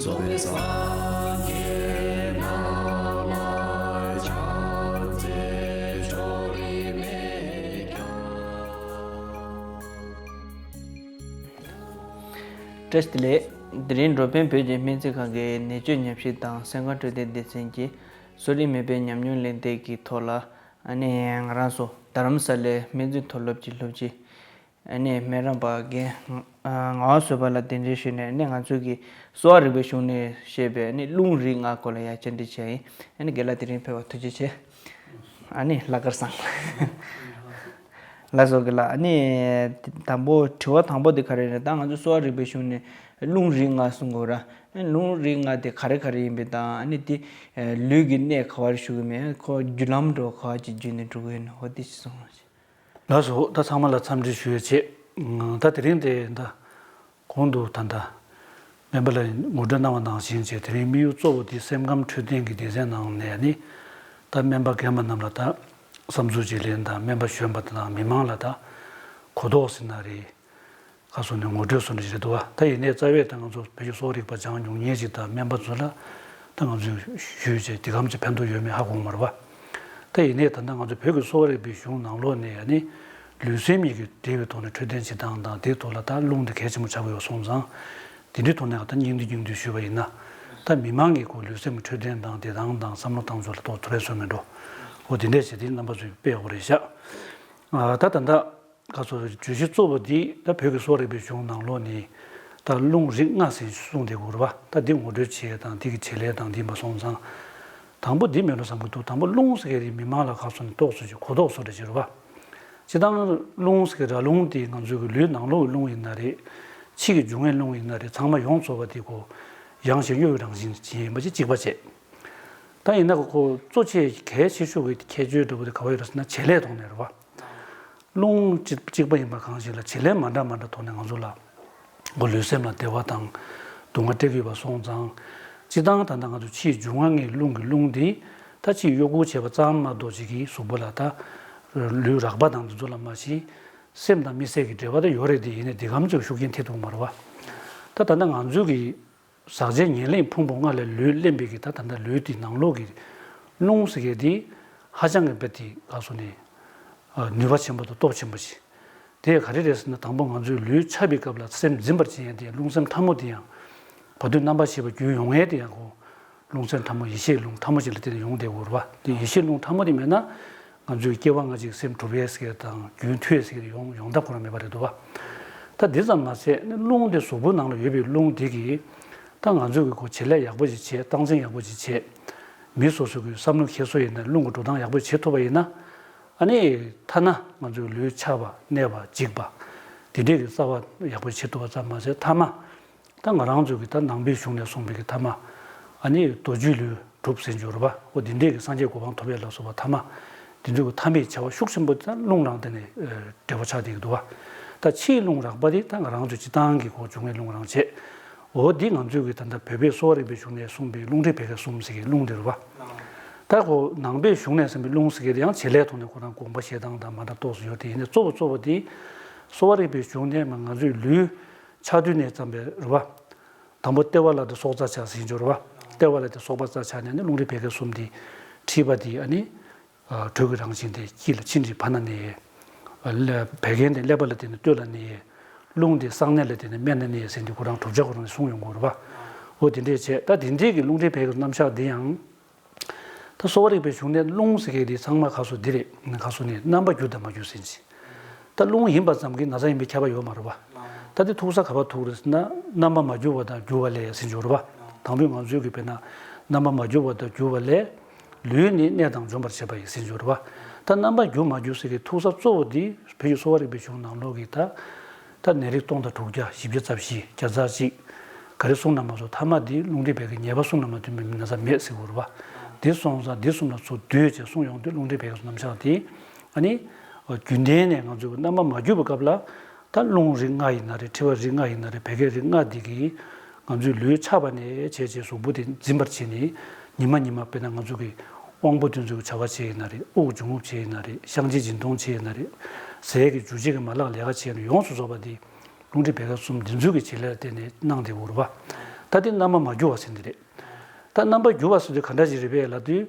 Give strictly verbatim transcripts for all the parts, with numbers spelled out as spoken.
ཚོགས་པའི་སངས་རྒྱས་རྣམས་ལ་ཕྱག་འཚལ་ཕྱོགས་རིས་མེད་ཀྱང་། བཀྲ་ཤིས་བདེ་ལེགས། དེ་རིང་འགྲོ་ཕན་བོད་ཀྱི་སྨན་རྩིས་ཁང་གི་ནད་བཅོས་ཉམས་ཞིབ་དང་སེམས་ཁམས་འཕྲོད་བསྟེན་སྡེ་ཚན་གྱིས་གསོ་རིག་མེད་པའི་ཉམས་མྱོང་གླེང་སྟེགས་ཀྱི་ཐོག་ལ། ཨ་ནི་ང་རང་ཚོ་རྡ་རམ་ས་ལའི་སྨན་རྩིས་མཐོ་སློབ་ཀྱི་སློབ་སྤྱི། ཨ་ནི་སྨན་རམས་པ་རྒན་ངག་དབང་བཟོད་པ་ལགས་གདན་འདྲེན་ཞུས་ནས། ཨ་ནི་ང་ཚོ་གི་གསོ་བ་རིག་པའི་གཞུང་ནས་བཤད་པའི་ཨ་ནི་རླུང་རིགས་ལྔ་སྐོར་ལ་ཡང་བཅར་འདྲི་བྱས་ཡིན། ཨ་ནི་རྒན་ལགས་དེ་རིང་ཕེབས་པར་ཐུགས་རྗེ་ཆེ། ཨ་ནི་ལྷག་དཀར་བཟང་། ལགས་སོ་རྒན་ལགས། ཨ་ནི་དང་པོ་དྲི་བ་དང་པོ་དེ་ག་རེ་རེད། ད་ང་ཚོ་གསོ་བ་རིག་པའི་གཞུང་ནས་རླུང་རིགས་ལྔ་གསུང་གི་ཡོད་ར། ཨ་ནི་རླུང་རིགས་ལྔ་དེ་ག་རེ་ག་རེ་ཡིན་པས་དང་། ཨ་ནི་དེ་ལུས་ཀྱི་གནས་ག་བར་ཞུགས་ཀྱི་མེད། ཁོ་རྒྱུ་ལམ་འགྲོ་ག་བར་གྱི་བརྒྱུད་ནས་འགྲོ་གི་ཡོད་ན། འོ་དེ་ཅིག་གསུང་རོགས་ཞུ། ལགས་སོ། ད་ཚང་མ་ལ་འཚམས་འདྲི་ཞུ་ཡས་བྱེད། ད་དེ་རིང་དེ་ད་གོང་དུ་ད་ལྟ་སྨན་པ་ལ་ངོ་སྤྲོད་གནང་བ་ནང་བཞིན་བྱས། དེ་རིང་དམིགས་ཡུལ་གཙོ་བོ་དེ་སེམས་ཁམས་འཕྲོད་བསྟེན་གྱི་སྡེ་ཚན་ནང་ནས་ནི་ད་སྨན་པ་རྒན་པ་རྣམས་ལ་ད་བསམ་ཚུལ་བརྗེ་ལེན་དང་། སྨན་པ་གཞོན་པ་དང་མི་མང་ལ་ད་གོ་རྟོགས་ཟེར་ན་རེད། ཁ་སོ་ནས་ངོ་སྤྲོད་སོ་འདྲ་ཞིག་རེད་འདུག་བ། ད་ཡིན་ནའི་རྩ་བའི་ད་ང་ཚོ་བོད་ཀྱི་གསོ་བ་རིག་པ་སྦྱང་མྱོང་མཁན་ཞིག་དང་སྨན་པ་ཚོ་ལ་ད་ང་ཚོས་ཞུས་བྱས་འདི་གམ་ཅིག་ཕན་ཐོགས་ཡོད་མེད་ཧ་གོ་མ་རེད་བ། ད་ཡིན་ནའི་ད་ལྟ་ང་ཚོ་བོད་ཀྱི་གསོ་བ་རིག་པའི་གཞུང་ནང་ལོགས་ནས་ཡང་ནི་ལུས་སེམས་གཉིས་ཀྱི་འབྲེལ་བའི་ཐོག་ནས་འཕྲོད་བསྟེན་བྱེད་སྟངས་དང་། དེའི་ཐོག་ལ་ད་རླུང་དེ་གལ་ཆེན་པོ་ཆགས་ཀྱི་ཡོད་སོང་ཙང་། དེ་འདྲའི་ཐོག་ནས་ད་སྙིང་བསྡུས་སྙིང་བསྡུས་ཞུས་པ་ཡིན་ན། ད་མི་མང་གི་ཁོ་ལུས་སེམས་འཕྲོད་བསྟེན་དང་བདེ་ཐང་དང་བསམ་བློ་བཏང་ཕྱོགས་ལ་ཏོག་ཐུབ་པའི་བཟོ་མེད་འགྲོ། འོ་དེ་འདྲས་བྱས་ཏེ་རྣམ་པ་ཚོས་དཔེ་ཡག་པོ་རེད་ཤག་ད་ད་ལྟ། ཁ་སོ་བརྗོད་གཞི་གཙོ་བོ་འདི་ད་བོད་ཀྱི་གསོ་བ་རིག་པའི་གཞུང་ནང་ལོགས་ནས་ད་རླུང་རིགས་ལྔ་ཟེར་གསུངས་བསྡད་ཡོད་རེད་བ། ད་འདི་ངོ་སྤྲོད་བྱེད་དང་འདི་གི་བྱེད་ལས་དང་འདི་མ་སོང་ཙང་། དང་པོ་འདི་མེད་འགྲོ་བསམ་གྱི་འདུག་དང་པོ་རླུང་ཟེར་མཁན་དེ་མི་མང་ལ་ཁ་སོ་ནས་ཏོག་ཙམ་ཅིག་གོ་རྟོགས་བཟོ་འདྲ་ཅིག་རེད་བ། སྤྱིར་བཏང་རླུང་ཟེར་མཁན་ར་རླུང་དེ་ང་ཚོའི་གི་ལུས་ནང་ལོགས་ཀྱི་རླུང་ཡིན་ན་རེད། ཕྱི་གི་འབྱུང་བའི་རླུང་ཡིན་ན་རེད། ཚང་མ་ཡོངས་རྫོགས་པ་དེ་ཁོ་ཡང་ཞིང་གཡོ་བའི་རང་བཞིན་ཅན་ཡིན་པ་ཅིག་གཅིག་པ་བྱས། ད་ཡིན་ན་ཁོ་གཙོ་ཆེ་གལ་ཆེ་ཤོས་ཀྱི་ཁྱད་ཆོས་འདྲ་པོ་དེ་ག་བ་ཡོད་རེད་ཟེར་ན་བྱེད་ལས་ཐོག་ནས་རེད་བ། རླུང་གཅིག་གཅིག་པ་ཡིན་པ་གང་ཞིག་ལ་བྱེད་ལས་མ་འདྲ་མ་འདྲ་ཐོག་ནས་ང་ཚོ་ལ་ཁོ་ལུས་སེམས་ལ་བདེ་བ་དང་སྡུག་བསྔལ་སྤྲད་ཀྱི་ཡོད་པ་སོང་ཙང་། སྤྱིར་བཏང་ད་ལྟ་ང་ཚོ་ཕྱིའི་འབྱུང་བ་ལྔའི་རླུང་གི་རླུང་འདི་ད་ཕྱིའི་གཡོ་འགུལ་བྱས་པ་ཙམ་མ་གཏོགས་ཅིག་གིས་གཟུགས་པོ་ལ་ད་ལུས་རགས་པ་དང་འདི་ཚོ་ལ་མ་གཞི་སེམས་དང་མི་སེམས་ཀྱི་འབྲེལ་བ་ད་ཡོད་རེད། དེ་ཡིན་ནའི་འདི་གམ་ཚོད་ཤུགས་རྐྱེན་ཐེབས་ཐུབ་མ་རེད་བ། ད་ད་ལྟ་ང་ཚོའི་གི་ཟག་བཅས་ཉེར་ལེན་ཕུང་པོ་ལྔ་ལས་ལུས་བརླན་པའི་གི་ད་ད་ལྟ་ལུས་དེའི་ནང་ལོགས་ཀྱི་རླུང་ཟེར་མཁན་དེ་ཧ་ཅང་གི་དཔེ་དེ་ག་སོ་ནས་ནུས་པ་ཆེན་པོ་དང་སྟོབས་ཆེན་པོ་ཞིག་དེ་ག་རེ་རེད་ཟེར་ན། དང་པོ་ང་ཚོའི་ལུས་འཆག་པའི་སྐབས་ལ་སེམས་འཛིན་པར་བྱེད་ཡས་དེ་རླུང་སེམས་ཕྲ་མོ་དེ་ཡང་བར་དོའི་རྣམ་པར་ཤེས་པ་རྒྱུད་ཡོང་ཡས་དེ་ཡང་ཁོ་རླུང་སེམས་ཕྲ་མོ་ཡེ་ཤེས་རླུང་ཕྲ་མོ་ཞིག་ལ་བརྟེན་ནས་ཡོང་བསྡད་ཡོད་རེད་བ། དེ་ཡེ་ཤེས་རླུང་ཕྲ་མོ་དེ་མེད་ན། ང་ཚོའི་སྐྱེ་བ་སྔ་ཕྱི་སེམས་གྲུབ་ཡས་ཟེར་དང་རྒྱུན་མཐུད་ཡས་ཟེར་ཡོང་ཡོང་ཐབས་ཁོ་རང་མེད་པ་རེད་འདུག་བ། ད་འདི་ཙམ་མ་ཟད་ནི་རླུང་དེ་གཟུགས་པོའི་ནང་ལ་ཡོད་པའི་རླུང་དེ་གིས་ད་ང་ཚོའི་གི་ཁོ་བྱེད་ལས་ཡག་པོ་ཞིག་བྱེད། སྟངས་འཛིན་ཡག་པོ་ཞིག་བྱེད། མི་སོ་སོ་གི་བསམ་བློ་འཁྱེར་སོ་ཡིན་ན་རླུང་གི་འགྲོ་སྟངས་ཡག་པོ་བྱེད་ཐུབ་པ་ཡིན་ན། ཨ་ནི་ཐ་ན་ང་ཚོའི་ལུས་ཆགས་པ་གནས་པ་འཇིགས་པ་དེ་འདྲས་ཀྱི་རྩ་བ་ཡག་པོ་བྱེད་ཐུབ་པ་ཙམ་མ་ཟད། ཐ་མ། ད་ང་རང་ཚོ་གི་ད་ནང་པའི་གཞུང་ནས་གསུངས་པའི་གི་ཐ་མ། ཨ་ནི་མདོ་རྒྱུད་ལུས་གྲུབ་ཟེར་འགྱུར་བ། འོ་འདི་འདྲས་ཀྱི་སངས་རྒྱས་གོ་འཕང་ཐོབ་ཡས་ལ་སོགས་པ་ཐ་མ། འདི་ཚོ་གི་ཐ་མའི་བྱ་བ་ཤུགས་ཆེན་པོ་ད་རླུང་རང་དེ་ནས་འབྲེལ་བ་ཆགས་བསྡད་ཀྱི་འདུག་བ། ད་ཕྱིའི་རླུང་རགས་པ་དེ་ད་ང་རང་ཚོའི་སྤྱིར་བཏང་གི་ཁོ་འབྱུང་བའི་རླུང་རང་བྱས། འོ་འདི་ང་ཚོའི་གི་ད་ལྟ་བོད་པའི་གསོ་བ་རིག་པའི་གཞུང་ནས་གསུངས་པའི་རླུང་མཁྲིས་བད་ཀན་གསུམ་ཟེར་གི་རླུང་དེ་རེད་བ། ད་ཁོ་ནང་པའི་གཞུང་ནས་གསུངས་པའི་རླུང་ཟེར་གི་དེ་ཡང་བྱེད་ལས་ཐོག་ནས་ཁོ་རང་དགོངས་པ་བཞེས་སྟངས་དང་མ་འདྲ་ཏོག་ཙམ་ཡོད་དེ། ཡིན་ནའི་གཙོ་བོ་གཙོ་བོ་དེ་གསོ་བ་རིག་པའི་གཞུང་ནས་མ་ང་ཚོའི་ལུས། ཆགས་དུས་ནས་བརྩམས་པའི་རེད་བ། དང་པོ་ལྟེ་བ་ལ་དེ་སྲོག་རྩ་ཆགས་ཟིན་འགྱུར་བ། ལྟེ་བ་ལ་དེ་སྲོག་པ་རྩ་ཆགས་ནས་ནི་རླུང་མཁྲིས་བད་ཀན་གསུམ་དེ་མཁྲིས་པ་དེ་ཨ་ནི་དྲོད་ཀྱི་རང་བཞིན་དེ་དཀྱིལ་ལ་མཆིན་དེ་བར་ན་གནས་ཡས། བད་ཀན་དེ་ཀླད་པ་ལ་བརྟེན་ནས་སྟོད་ལ་གནས་ཡས། རླུང་དེ་གསང་གནས་ལ་བརྟེན་ནས་སྨད་ན་གནས་ཡས་ཟེར་འདི་ཁོ་རང་གྲུབ་ཆ་ཁོ་རང་གསུངས་ཡོང་གི་རེད་བ། འོ་དེ་འདྲས་བྱས། ད་དེ་འདྲས་ཀྱི་རླུང་མཁྲིས་བད་ཀན་རྣམ་གཞག་འདི་ཡང་། ད་གསོ་བ་རིག་པའི་གཞུང་ནས་རླུང་ཟེར་མཁན་དེ་ཚང་མ་ཁ་སོ་འདི་རེད། ཁ་སོ་ནས་རྣམ་པ་རྒྱུ་དང་མ་རྒྱུ་ཟེར་གྱི། ད་རླུང་ཡིན་པ་ཙམ་གྱིས་ན་ཚ་ཡིན་པའི་ཁྱབ་པ་ཡོད་མ་རེད་བ། ད་དེ་ཐུག་ས་ག་པར་ཐུག་རེད་ཟེར་ན། རྣམ་པ་མ་རྒྱུ་བ་དང་རྒྱུ་བ་ལས་ཟེར་གྱི་ཡོད་རེད་བ། དང་པོའི་ང་ཚོའི་གི་དཔེར་ན་རྣམ་པ་མ་རྒྱུ་བ་དང་རྒྱུ་བ་ལས། ལུས་ནི་གནས་དང་འཇོམས་པར་བྱེད་པ་ཡིན་ཟེར་གྱི་ཡོད་རེད་བ། ད་རྣམ་པ་རྒྱུ་མ་རྒྱུ་ཟེར་གྱི་ཐུག་ས་གཙོ་བོ་འདི་བོད་ཀྱི་གསོ་བ་རིག་པའི་གཞུང་ནང་ལོགས་ཀྱི་ད། ད་ནད་རིགས་སྟོང་དང་དྲུག་བརྒྱ་བཞི་བརྒྱ་རྩ་བཞི་བརྒྱ་རྩ་གཅིག་ག་རེ་གསུངས་ན་མ་གསུངས། ཐ་མ་འདི་རླུང་མཁྲིས་བད་ཀན་ཉེས་པ་གསུམ་ལ་མ་ཐུག་པའི་ན་ཚ་མེད་ཟེར་གྱི་ཡོད་རེད་བ། འདི་སོང་ཙང་འདི་གསུམ་ལ་ཚུར་བསྡུས་བྱས་གསུངས་ཡོང་དུས་རླུང་མཁྲིས་བད་ཀན་གསུམ་རྣམ་གཞག་དེ། ཨ་ནི། རྒྱུན་ལྡན་ནས་ང་ཚོས་རྣམ་པ་མ་རྒྱུ་བའི་སྐབས་ལ། ད་རླུང་རིགས་ལྔ་ཡིན་ན་རེད། མཁྲིས་པ་རིགས་ལྔ་ཡིན་ན་རེད། བད་ཀན་རིགས་ལྔ་འདི་གིས་ང་ཚོའི་ལུས་ཆགས་པ་ནས་བྱས་བྱས་གཟུགས་པོ་དེ་འཛིན་པར་བྱས་ནས། ཉི་མ་ཉི་མ་དཔེར་ན་ང་ཚོ་གི་དབང་པོ་དེ་ཚོའི་བྱ་བ་བྱས་ཡིན་ན་རེད། དབུགས་འབྱུང་རྔུབ་བྱས་ཡིན་ན་རེད། བཤང་གཅི་འབྱིན་གཏོང་བྱས་ཡིན་ན་རེད། ཟས་ཀྱི་འཇུ་བྱེད་ཀྱི་མ་ལག་ལས་ཀ་བྱས་ནས་ཡོངས་སུ་རྫོགས་པ་དེ་རླུང་མཁྲིས་བད་ཀན་གསུམ་འདི་ཚོའི་གི་བྱེད་ལས་ལ་བརྟེན་ནས་གནང་བསྡད་ཡོད་རེད་བ། ད་དེ་རྣམ་པ་མ་གྱུར་བ་ཟེར་འདི་རེད། ད་རྣམ་པ་གྱུར་བ་ཟེར་དུས་ག་འདྲ་ཞིག་རེད་པས་ལབ་དུས།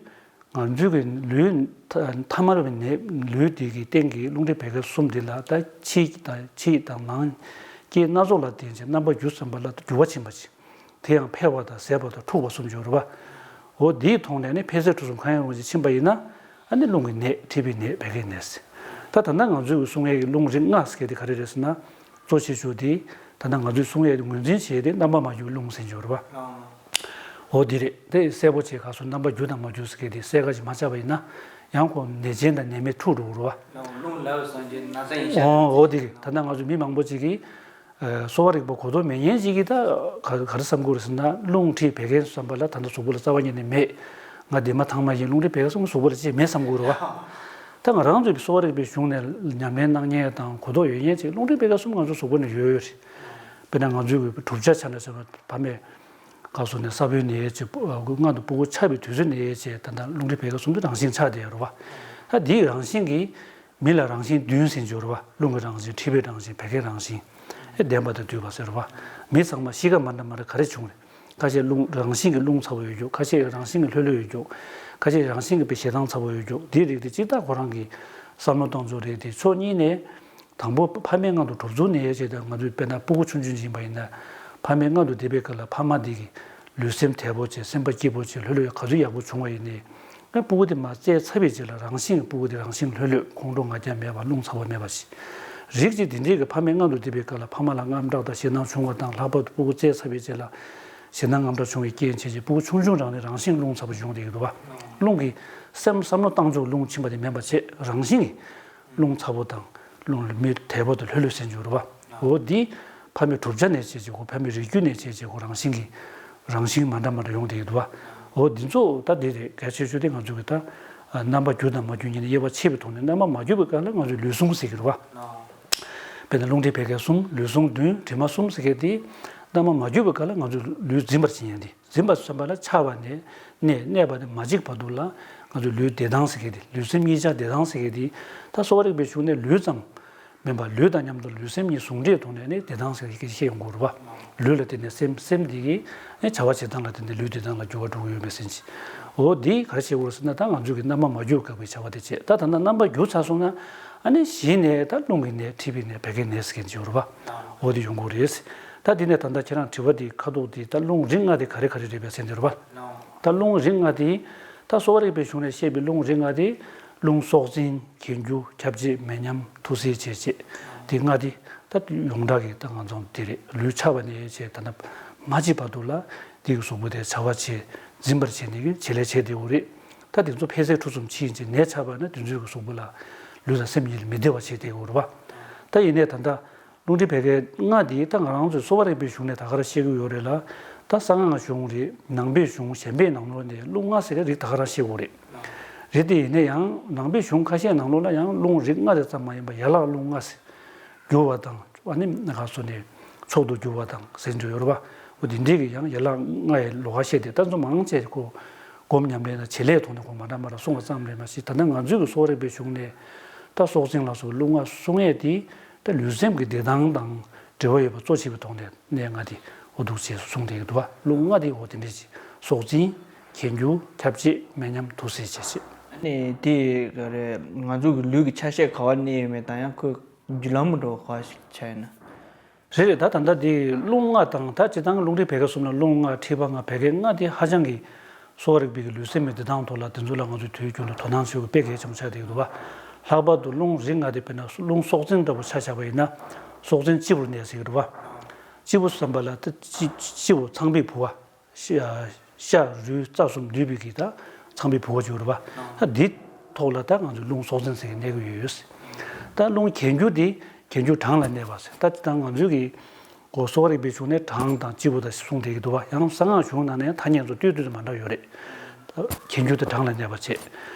ང་ཚོའི་གི་ལུས་ཐ་མལ་པའི་ནད་ལུས་དེ་གི་སྟེང་གི་རླུང་མཁྲིས་བད་ཀན་གསུམ་འདི་ལ་ད་ཕྱི་དང་ཕྱི་དང་ནང་སྐྱེ་སྣ་ཚོགས་ལ་བརྟེན་ཅིང་རྣམ་པ་གྱུར་ཟིན་པ་ལ་འགྱུར་བ་ཕྱིན་པ་ཅིག་དེ་ཡང་འཕེལ་བ་དང་ཟད་པ་དང་འཁྲུགས་པ་གསུམ་འབྱོར་བ། འོ་འདིའི་ཐོག་ནས་ནི་འཕེལ་ཟད་འཁྲུགས་གསུམ་གང་ཡང་རུང་ཞིག་ཕྱིན་པ་ཡིན་ན། ཨ་ནི་རླུང་གི་ནད་མཁྲིས་པའི་ནད་བད་ཀན་ནད་ཟེར། ད་ད་ལྟ་ང་ཚོས་གསུང་ཡས་ཀྱི་རླུང་རིགས་ལྔ་ཟེར་གྱི་དེ་ག་རེ་རེད་ཟེར་ན། གཙོ་ཆེ་ཤོས་དེ་ད་ལྟ་ང་ཚོས་གསུང་ཡས་དེ་ངོས་འཛིན་བྱས་ཏེ་རྣམ་པ་མ་གྱུར་རླུང་ཟེར་གྱི་ཡོད་རེད་པ། འོ་འདི་རེད། དེ་གསལ་པོ་བྱས་ག་སོ་རྣམ་པ་རྒྱུ་དང་མ་རྒྱུ་ཟེར་གྱི་དེ་གསལ་ཁ་ཞིག་མ་ཆགས་པ་ཡིན་ན། ཡང་ཁོ་ནད་ཅན་དང་ནད་མེད་འཁྲུགས་འགྲོ་གི་རེད་པ། རླུང་ལ་བཟང་རྒྱུ་ན་ཚ་ཡིན་ཤག་འོ་འོ་འདི་རེད། ད་ལྟ་ང་ཚོ་མི་མང་པོ་ཅིག་གིས། གསོ་བ་རིག་པ་གོ་རྟོགས་མེད་མཁན་ཅིག་གིས་ད་ག་ག་རེ་བསམ་གྱི་རེད་ཟེར་ན། རླུང་མཁྲིས་བད་ཀན་བསམ་པ་ལ་ད་ལྟ་གཟུགས་པོ་ལ་རྩ་བ་ཉིད་ནས་མེད། ང་འདས་མ་ཐང་མ་ཡིན། རླུང་མཁྲིས་བད་ཀན་གསུམ་གཟུགས་པོ་ལ་ཅི་མེད་བསམ་གྱི་རེད་པ། ད་ང་རང་ཚོའི་གསོ་བ་རིག་པའི་གཞུང་ནས་ཉམས་ལེན་གནང་མཁན་དང་གོ་རྟོགས་ཡོད་མཁན་ཅིག་རླུང་མཁྲིས་བད་ཀན་གསུམ་ང་ཚོ་གཟུགས་པོ་ནས་ཡོད་ཡོད་རེད། དཔེར་ན་ང་ཚོའི་གྲུབ་ཆ་ཆ་འདྲ་བྱས་ན་བར་མའི་སྐབས་སུ་ནས་ས་བོན་ནས་ཡོད་ཅེས། སྔོན་དུ་སྤུ་གུ་ཆགས་པའི་དུས་ཚོད་ནས་ཡོད་ཅེས། ད་ལྟ་རླུང་མཁྲིས་བད་ཀན་གསུམ་དུ་རང་བཞིན་ཆགས་བསྡད་ཡོད་རེད་པ། ད་འདིའི་རང་བཞིན་གྱིས། མི་ལ་རང་བཞིན་བདུན་ཟེར་གྱི་ཡོད་རེད་པ། རླུང་གི་རང་བཞིན། མཁྲིས་པའི་རང་བཞིན། བད་ཀན་རང་བཞིན། ཨེ་ལྡན་པ་དང་བསྡུས་པ་ཟེར་བ། མི་ཚང་མ་གཤིས་ཀ་མ་འདྲ་མ་འདྲ་ག་རེ་བྱུང་རེད། ཁ་ཤས་རླུང་རང་བཞིན་གྱིས་རླུང་ཚ་པོ་ཡོད་རྒྱུ། ཁ་ཤས་རང་བཞིན་གྱིས་ལྷོད་ལྷོད་ཡོད་རྒྱུ། ཁ་ཤས་རང་བཞིན་གྱིས་དཔེ་ཞེ་སྡང་ཚ་པོ་ཡོད་རྒྱུ། འདིའི་རིགས་དེ་སྤྱིར་བཏང་ཁོ་རང་གི་བསམ་བློ་གཏོང་ཚུལ་རེད་དེ། ཕྱོགས་གཉིས་ནས། དང་པོ་ཕ་མའི་མངལ་དུ་གྲུབ་ཚུལ་ནས་ཡོད་ཅེས་དང་། ང་ཚོས་དཔེར་ན་སྤུ་གུ་ཆུང་ཆུང་ཅིག་ཡིན་པ་ཡིན་ན། ཕ་མའི་མངལ་དུ་བསྡད་པའི་སྐབས་ལ་ཕ་མ་འདི་གི་ལུས་སེམས་དལ་པོ་བྱས། སེམས་པ་སྐྱིད་པོ་བྱས། ལྷོད་ལྷོད་ག་ཚོད་ཡག་པོ་བྱུང་བ་ཡིན་ནའི། ཨ་སྤུ་གུ་དེ་མར་བཙས་ཚར་བའི་རྗེས་ལ་རང་བཞིན་གྱིས་སྤུ་གུ་དེ་རང་བཞིན་ལྷོད་ལྷོད། ཁོང་ཁྲོ་ང་རྒྱལ་མེད་པ། རླུང་ཚ་པོ་མེད་པ་ཞིག་རིགས་གཅིག་དེ་འདྲའི་གི་ཕ་མའི་མངལ་དུ་བསྡད་པའི་སྐབས་ལ་ཕ་མ་ལ་དངངས་སྐྲག་དང་ཞེད་སྣང་བྱུང་བ་དང་། ལྷག་པར་དུ་སྤུ་གུ་བཙས་ཚར་བའི་རྗེས་ལ་ཞེད་སྣང་དངངས་སྐྲག་བྱུང་བའི་རྐྱེན་བྱས་རྗེས་སྤུ་གུ་ཆུང་ཆུང་རང་ནས་རང་བཞིན་རླུང་ཚ་པོ་བྱུང་བསྡད་ཀྱི་འདུག་པ། རླུང་གིས་སེམས་བསམ་བློ་བཏང་ཕྱོགས་རླུང་ཕྱིན་པ་དེ་མིན་པ་བྱས། རང་བཞིན་གྱིས་རླུང་ཚ་པོ་དང་། རླུང་མི་དལ་པོ་དང་ལྷོད་ལྷོད་ཟེར་གྱི་ཡོད་རེད་པ། འོ་འདི་ཕ་མའི་གྲུབ་ཆ་ནས་བྱས་བྱས་ཁོ། ཕ་མའི་རིགས་རྒྱུད་ནས་བྱས་བྱས་ཁོ་རང་བཞིན་གྱིས། རང་བཞིན་མ་འདྲ་མ་འདྲ་ཡོང་བསྡད་ཀྱི་འདུག་པ། འོ་འདི་ཚོ་ད་འདི་རེད། གལ་ཆེ་ཤོས་དེ་ང་ཚོ་གི་ད་རྣམ་པ་རྒྱུ་དང་མ་རྒྱུ་གཉིས་ནས་དབྱེ་བ་ཕྱེ་བའི་ཐོག་ནས། རྣམ་པ་མ་རྒྱུ་བའི་སྐབས་ལ་ང་ཚོས་ལུས་ཟུངས་ཟེར་གྱི་རེད་པ། དཔེར་ན་རླུང་མཁྲིས་བད་ཀན་གསུམ། ལུས་ཟུངས་བདུན། དྲི་མ་གསུམ་ཟེར་མཁན་དེ། རྣམ་པ་མ་རྒྱུ་བའི་སྐབས་ལ་ང་ཚོས་ལུས་འཛིན་པར་བྱེད་མཁན་དེ། འཛིན་པ་ཟེར་བ་ལ་ཆགས་པ་ནས་གནས། གནས་པ་ནས་མ་འཇིག་བར་དུ་ལ་ང་ཚོས་ལུས་བདེ་ཐང་ཟེར་གྱི་དེ། ལུས་སེམས་གཉིས་ཆ་བདེ་ཐང་ཟེར་གྱི་དེ། ད་གསོ་བ་རིག་པའི་གཞུང་ནས་ལུས་ཙམ་མིན་པར་ལུས་དང་མཉམ་དུ་ལུས་སེམས་གཉིས་ཟུང་འབྲེལ་ཐོག་ནས་ནི་བདེ་ཐང་ཟེར་གྱི་བཤད་ཡོང་གི་རེད་པ། ལུས་ལ་བརྟེན་ནས་སེམས། སེམས་འདི་གིས་ནི་བྱ་བ་བྱེད་སྟངས་ལ་བརྟེན་ནས་ལུས་བདེ་ཐང་ལ་འགྱུར་བ་འགྲོ་གི་ཡོད་མེད་ཟེར་གྱི། འོ་འདི་ག་རེ་བྱེད་དགོས་ཟེར་ན། ད་ང་ཚོས་ཀྱི་རྣམ་པ་མ་རྒྱུ་བའི་སྐབས་ཀྱི་བྱ་བ་དེ་བྱེད། ད་ད་ལྟ་རྣམ་པ་རྒྱུ་ཚར་སོང་ན། ཨ་ནི་གཞི་ནས་ད་རླུང་གི་ནད། མཁྲིས་པའི་ནད། བད་ཀན་ནད་ཟེར་མཁན་ཅིག་ཡོད་རེད་པ། འོ་དེ་ཡོང་གི་རེད། ད་དེ་ནས་ད་ལྟ་ཁྱེད་རང་དྲི་བ་དེ་ཁ་ཐོག་དེ། ད་རླུང་རིགས་ལྔ་དེ་ག་རེ་ག་རེ་རེད་པས་ཟེར་འདི་རེད་པ། ད་རླུང་རིགས་ལྔ་དེ། ད་གསོ་བ་རིག་པའི་གཞུང་ནས་བཤད་པའི་རླུང་རིགས་ལྔ་དེ། རླུང་སྲོག་འཛིན། གྱེན་རྒྱུ། ཁྱབ་བྱེད། མེ་མཉམ། ཐུར་སེལ་བྱེད་བྱེད། དེ་ལྔ་དེ་ད་ཡོངས་གྲགས་ཀྱི་ད་ང་ཚོ་དེ་རེད། ལུས་ཆགས་པ་ནས་བྱས་ད་ནི་མ་འཇིག་བར་དུ་ལ་དེ་གི་གཟུགས་པོ་དེ་བྱ་བ་བྱེད། འཛིན་པར་བྱེད་ནས་ཀྱི་བྱེད་ལས་བྱེད་བསྡད་ཡོད་རེད། ད་དེ་ཚོ་འཕེལ་ཟད་འཁྲུགས་གསུམ་ཕྱིན་རྗེས་ནད་ཆགས་པ་ན་དེ་ཚོའི་གི་གཟུགས་པོ་ལ། ལུས་དང་སེམས་གཉིས་ལ་མི་བདེ་བ་བྱེད་བསྡད་ཡོད་རེད་པ། ད་ཡིན་ནའི་ད་ལྟ་རླུང་མཁྲིས་བད་ཀན་ལྔ་དེ་ད་ང་རང་ཚོའི་གསོ་བ་རིག་པའི་གཞུང་ནས་ད་ག་རང་བཤད་ཀྱི་ཡོད་རེད་ལ། ད་གསང་སྔགས་གཞུང་རེད། ནང་པའི་གཞུང་གཞན་པའི་ནང་ལོགས་ནས་རླུང་ལྔ་ཟེར་གྱི་རིགས་ད་ག་རང་བཤད་ཀྱི་ཡོད་རེད། རེད་དེ་ཡིན་ན་ཡང་ནང་པའི་གཞུང་ཁ་ཤས་ནང་ལོགས་ལ་ཡང་རླུང་རིགས་ལྔ་དེ་ཙམ་མ་ཡིན་པར་ཡན་ལག་རླུང་ལྔ་ཟེར། རྒྱུ་བ་དང་། ཨ་ནི་ང་ཚོ་ནས་མཆོག་ཏུ་གྱུར་པ་དང་ཟེར་འདྲ་ཡོད་རེད་པ། འོ་དེ་འདྲའི་གི་ཡང་ཡན་ལག་ལྔ་ཡི་ལོགས་ཀ་བཤད་དེ། ད་ཚོ་མང་ཆེ་ཁོ་སྒོམ་ཉམས་ལེན་དང་བྱེད་ལས་ཐོག་ནས་ཁོ་མ་འདྲ་མ་འདྲ་གསུངས་པ་ཙམ་རེད་མ་གཞི། ད་ལྟ་ང་ཚོའི་གི་གསོ་བ་རིག་པའི་གཞུང་ནས་ད་སྲོག་འཛིན་ལ་སོགས་རླུང་ལྔ་གསུང་ཡས་དེ། ད་ལུས་སེམས་ཀྱི་བདེ་ཐང་དང་འབྲེལ་བ་ཡོད་པ་གཙོ་ཆེ་བའི་ཐོག་ནས་ནས་ལྔ་དེ་འོ་འདུག་ཅེས་གསུངས་བསྡད་ཀྱི་འདུག་པ། རླུང་ལྔ་དེ་འོ་དེ་འདྲས་ཅིག་སྲོག་འཛིན། གྱེན་རྒྱུ། ཁྱབ་བྱེད། མེ་མཉམ། ཐུར་སེལ་བྱེད་བྱེད། ཨ་ནི་དེ་ག་རེ། ང་ཚོ་གི་ལུས་ཀྱི་ཆ་ཤས་ག་བ་གནས་ཡོད་མེད་དང་། ཡང་ཁོའི་རྒྱུ་ལམ་འགྲོ་བ་ག་བ་ཞིག་ཆགས་ཡོད་ན། རེད་རེད། ད་ད་ལྟ་དེ་རླུང་ལྔ་དང་། ད་སྤྱིར་བཏང་རླུང་མཁྲིས་བད་ཀན་གསུམ་ལ་རླུང་ལྔ། མཁྲིས་པ་ལྔ། བད་ཀན་ལྔ་དེ་ཧ་ཅང་གི་གསོ་བ་རིག་པའི་གི་ལུས་སེམས་མི་བདེ་ཐང་ཐོག་ལ་དེ་ཚོ་ལ་ང་ཚོས་དུས་རྒྱུན་དུ་དོ་སྣང་བྱེད་དགོས་དཔེ་གལ་ཆེན་པོ་ཆགས་བསྡད་ཀྱི་འདུག་པ། ལྷག་པར་དུ་རླུང་རིགས་ལྔ་དེ་དཔེར་ན་རླུང་སྲོག་འཛིན་འདྲ་པོ་ཆ་བཞག་པ་ཡིན་ན། སྲོག་འཛིན་སྤྱི་བོར་གནས་ཟེར་གྱི་འདུག་པ། སྤྱི་བོ་བསམ་པ་ལ་ད་སྤྱི་སྤྱི་བོ་ཚངས་པའི་བུ་བ། ཤ་ཤ་རུས་རྩ་གསུམ་འདུས་པའི་གི་ད་ཚངས་པའི་བུ་བ་ཅིག་ཡོད་རེད་པ། ད་འདི་ཐོག་ལ་ད་ང་ཚོས་རླུང་སྲོག་འཛིན་ཟེར་གྱི་གནས་ཀྱི་ཡོད། ད་རླུང་གྱེན་རྒྱུ་དེ། གྱེན་རྒྱུ་བྲང་ལ་གནས་པ་ཟེར། ད་ད་ང་ཚོའི་གི་གོ་གསོ་བ་རིག་པའི་གཞུང་ནས་བྲང་དང་སྤྱི་བོ་དང་གསུངས་བསྡད་ཀྱི་འདུག་པ། ཡང་གསང་སྔགས་གཞུང་ནང་ནས་ཡང་ཐ་སྙད་ཚོ་ཏོག་ཙམ་མ་འདྲ་ཡོད་རེད། ད་གྱེན་རྒྱུ་དེ་བྲང་ལ་གནས་པ་བྱས།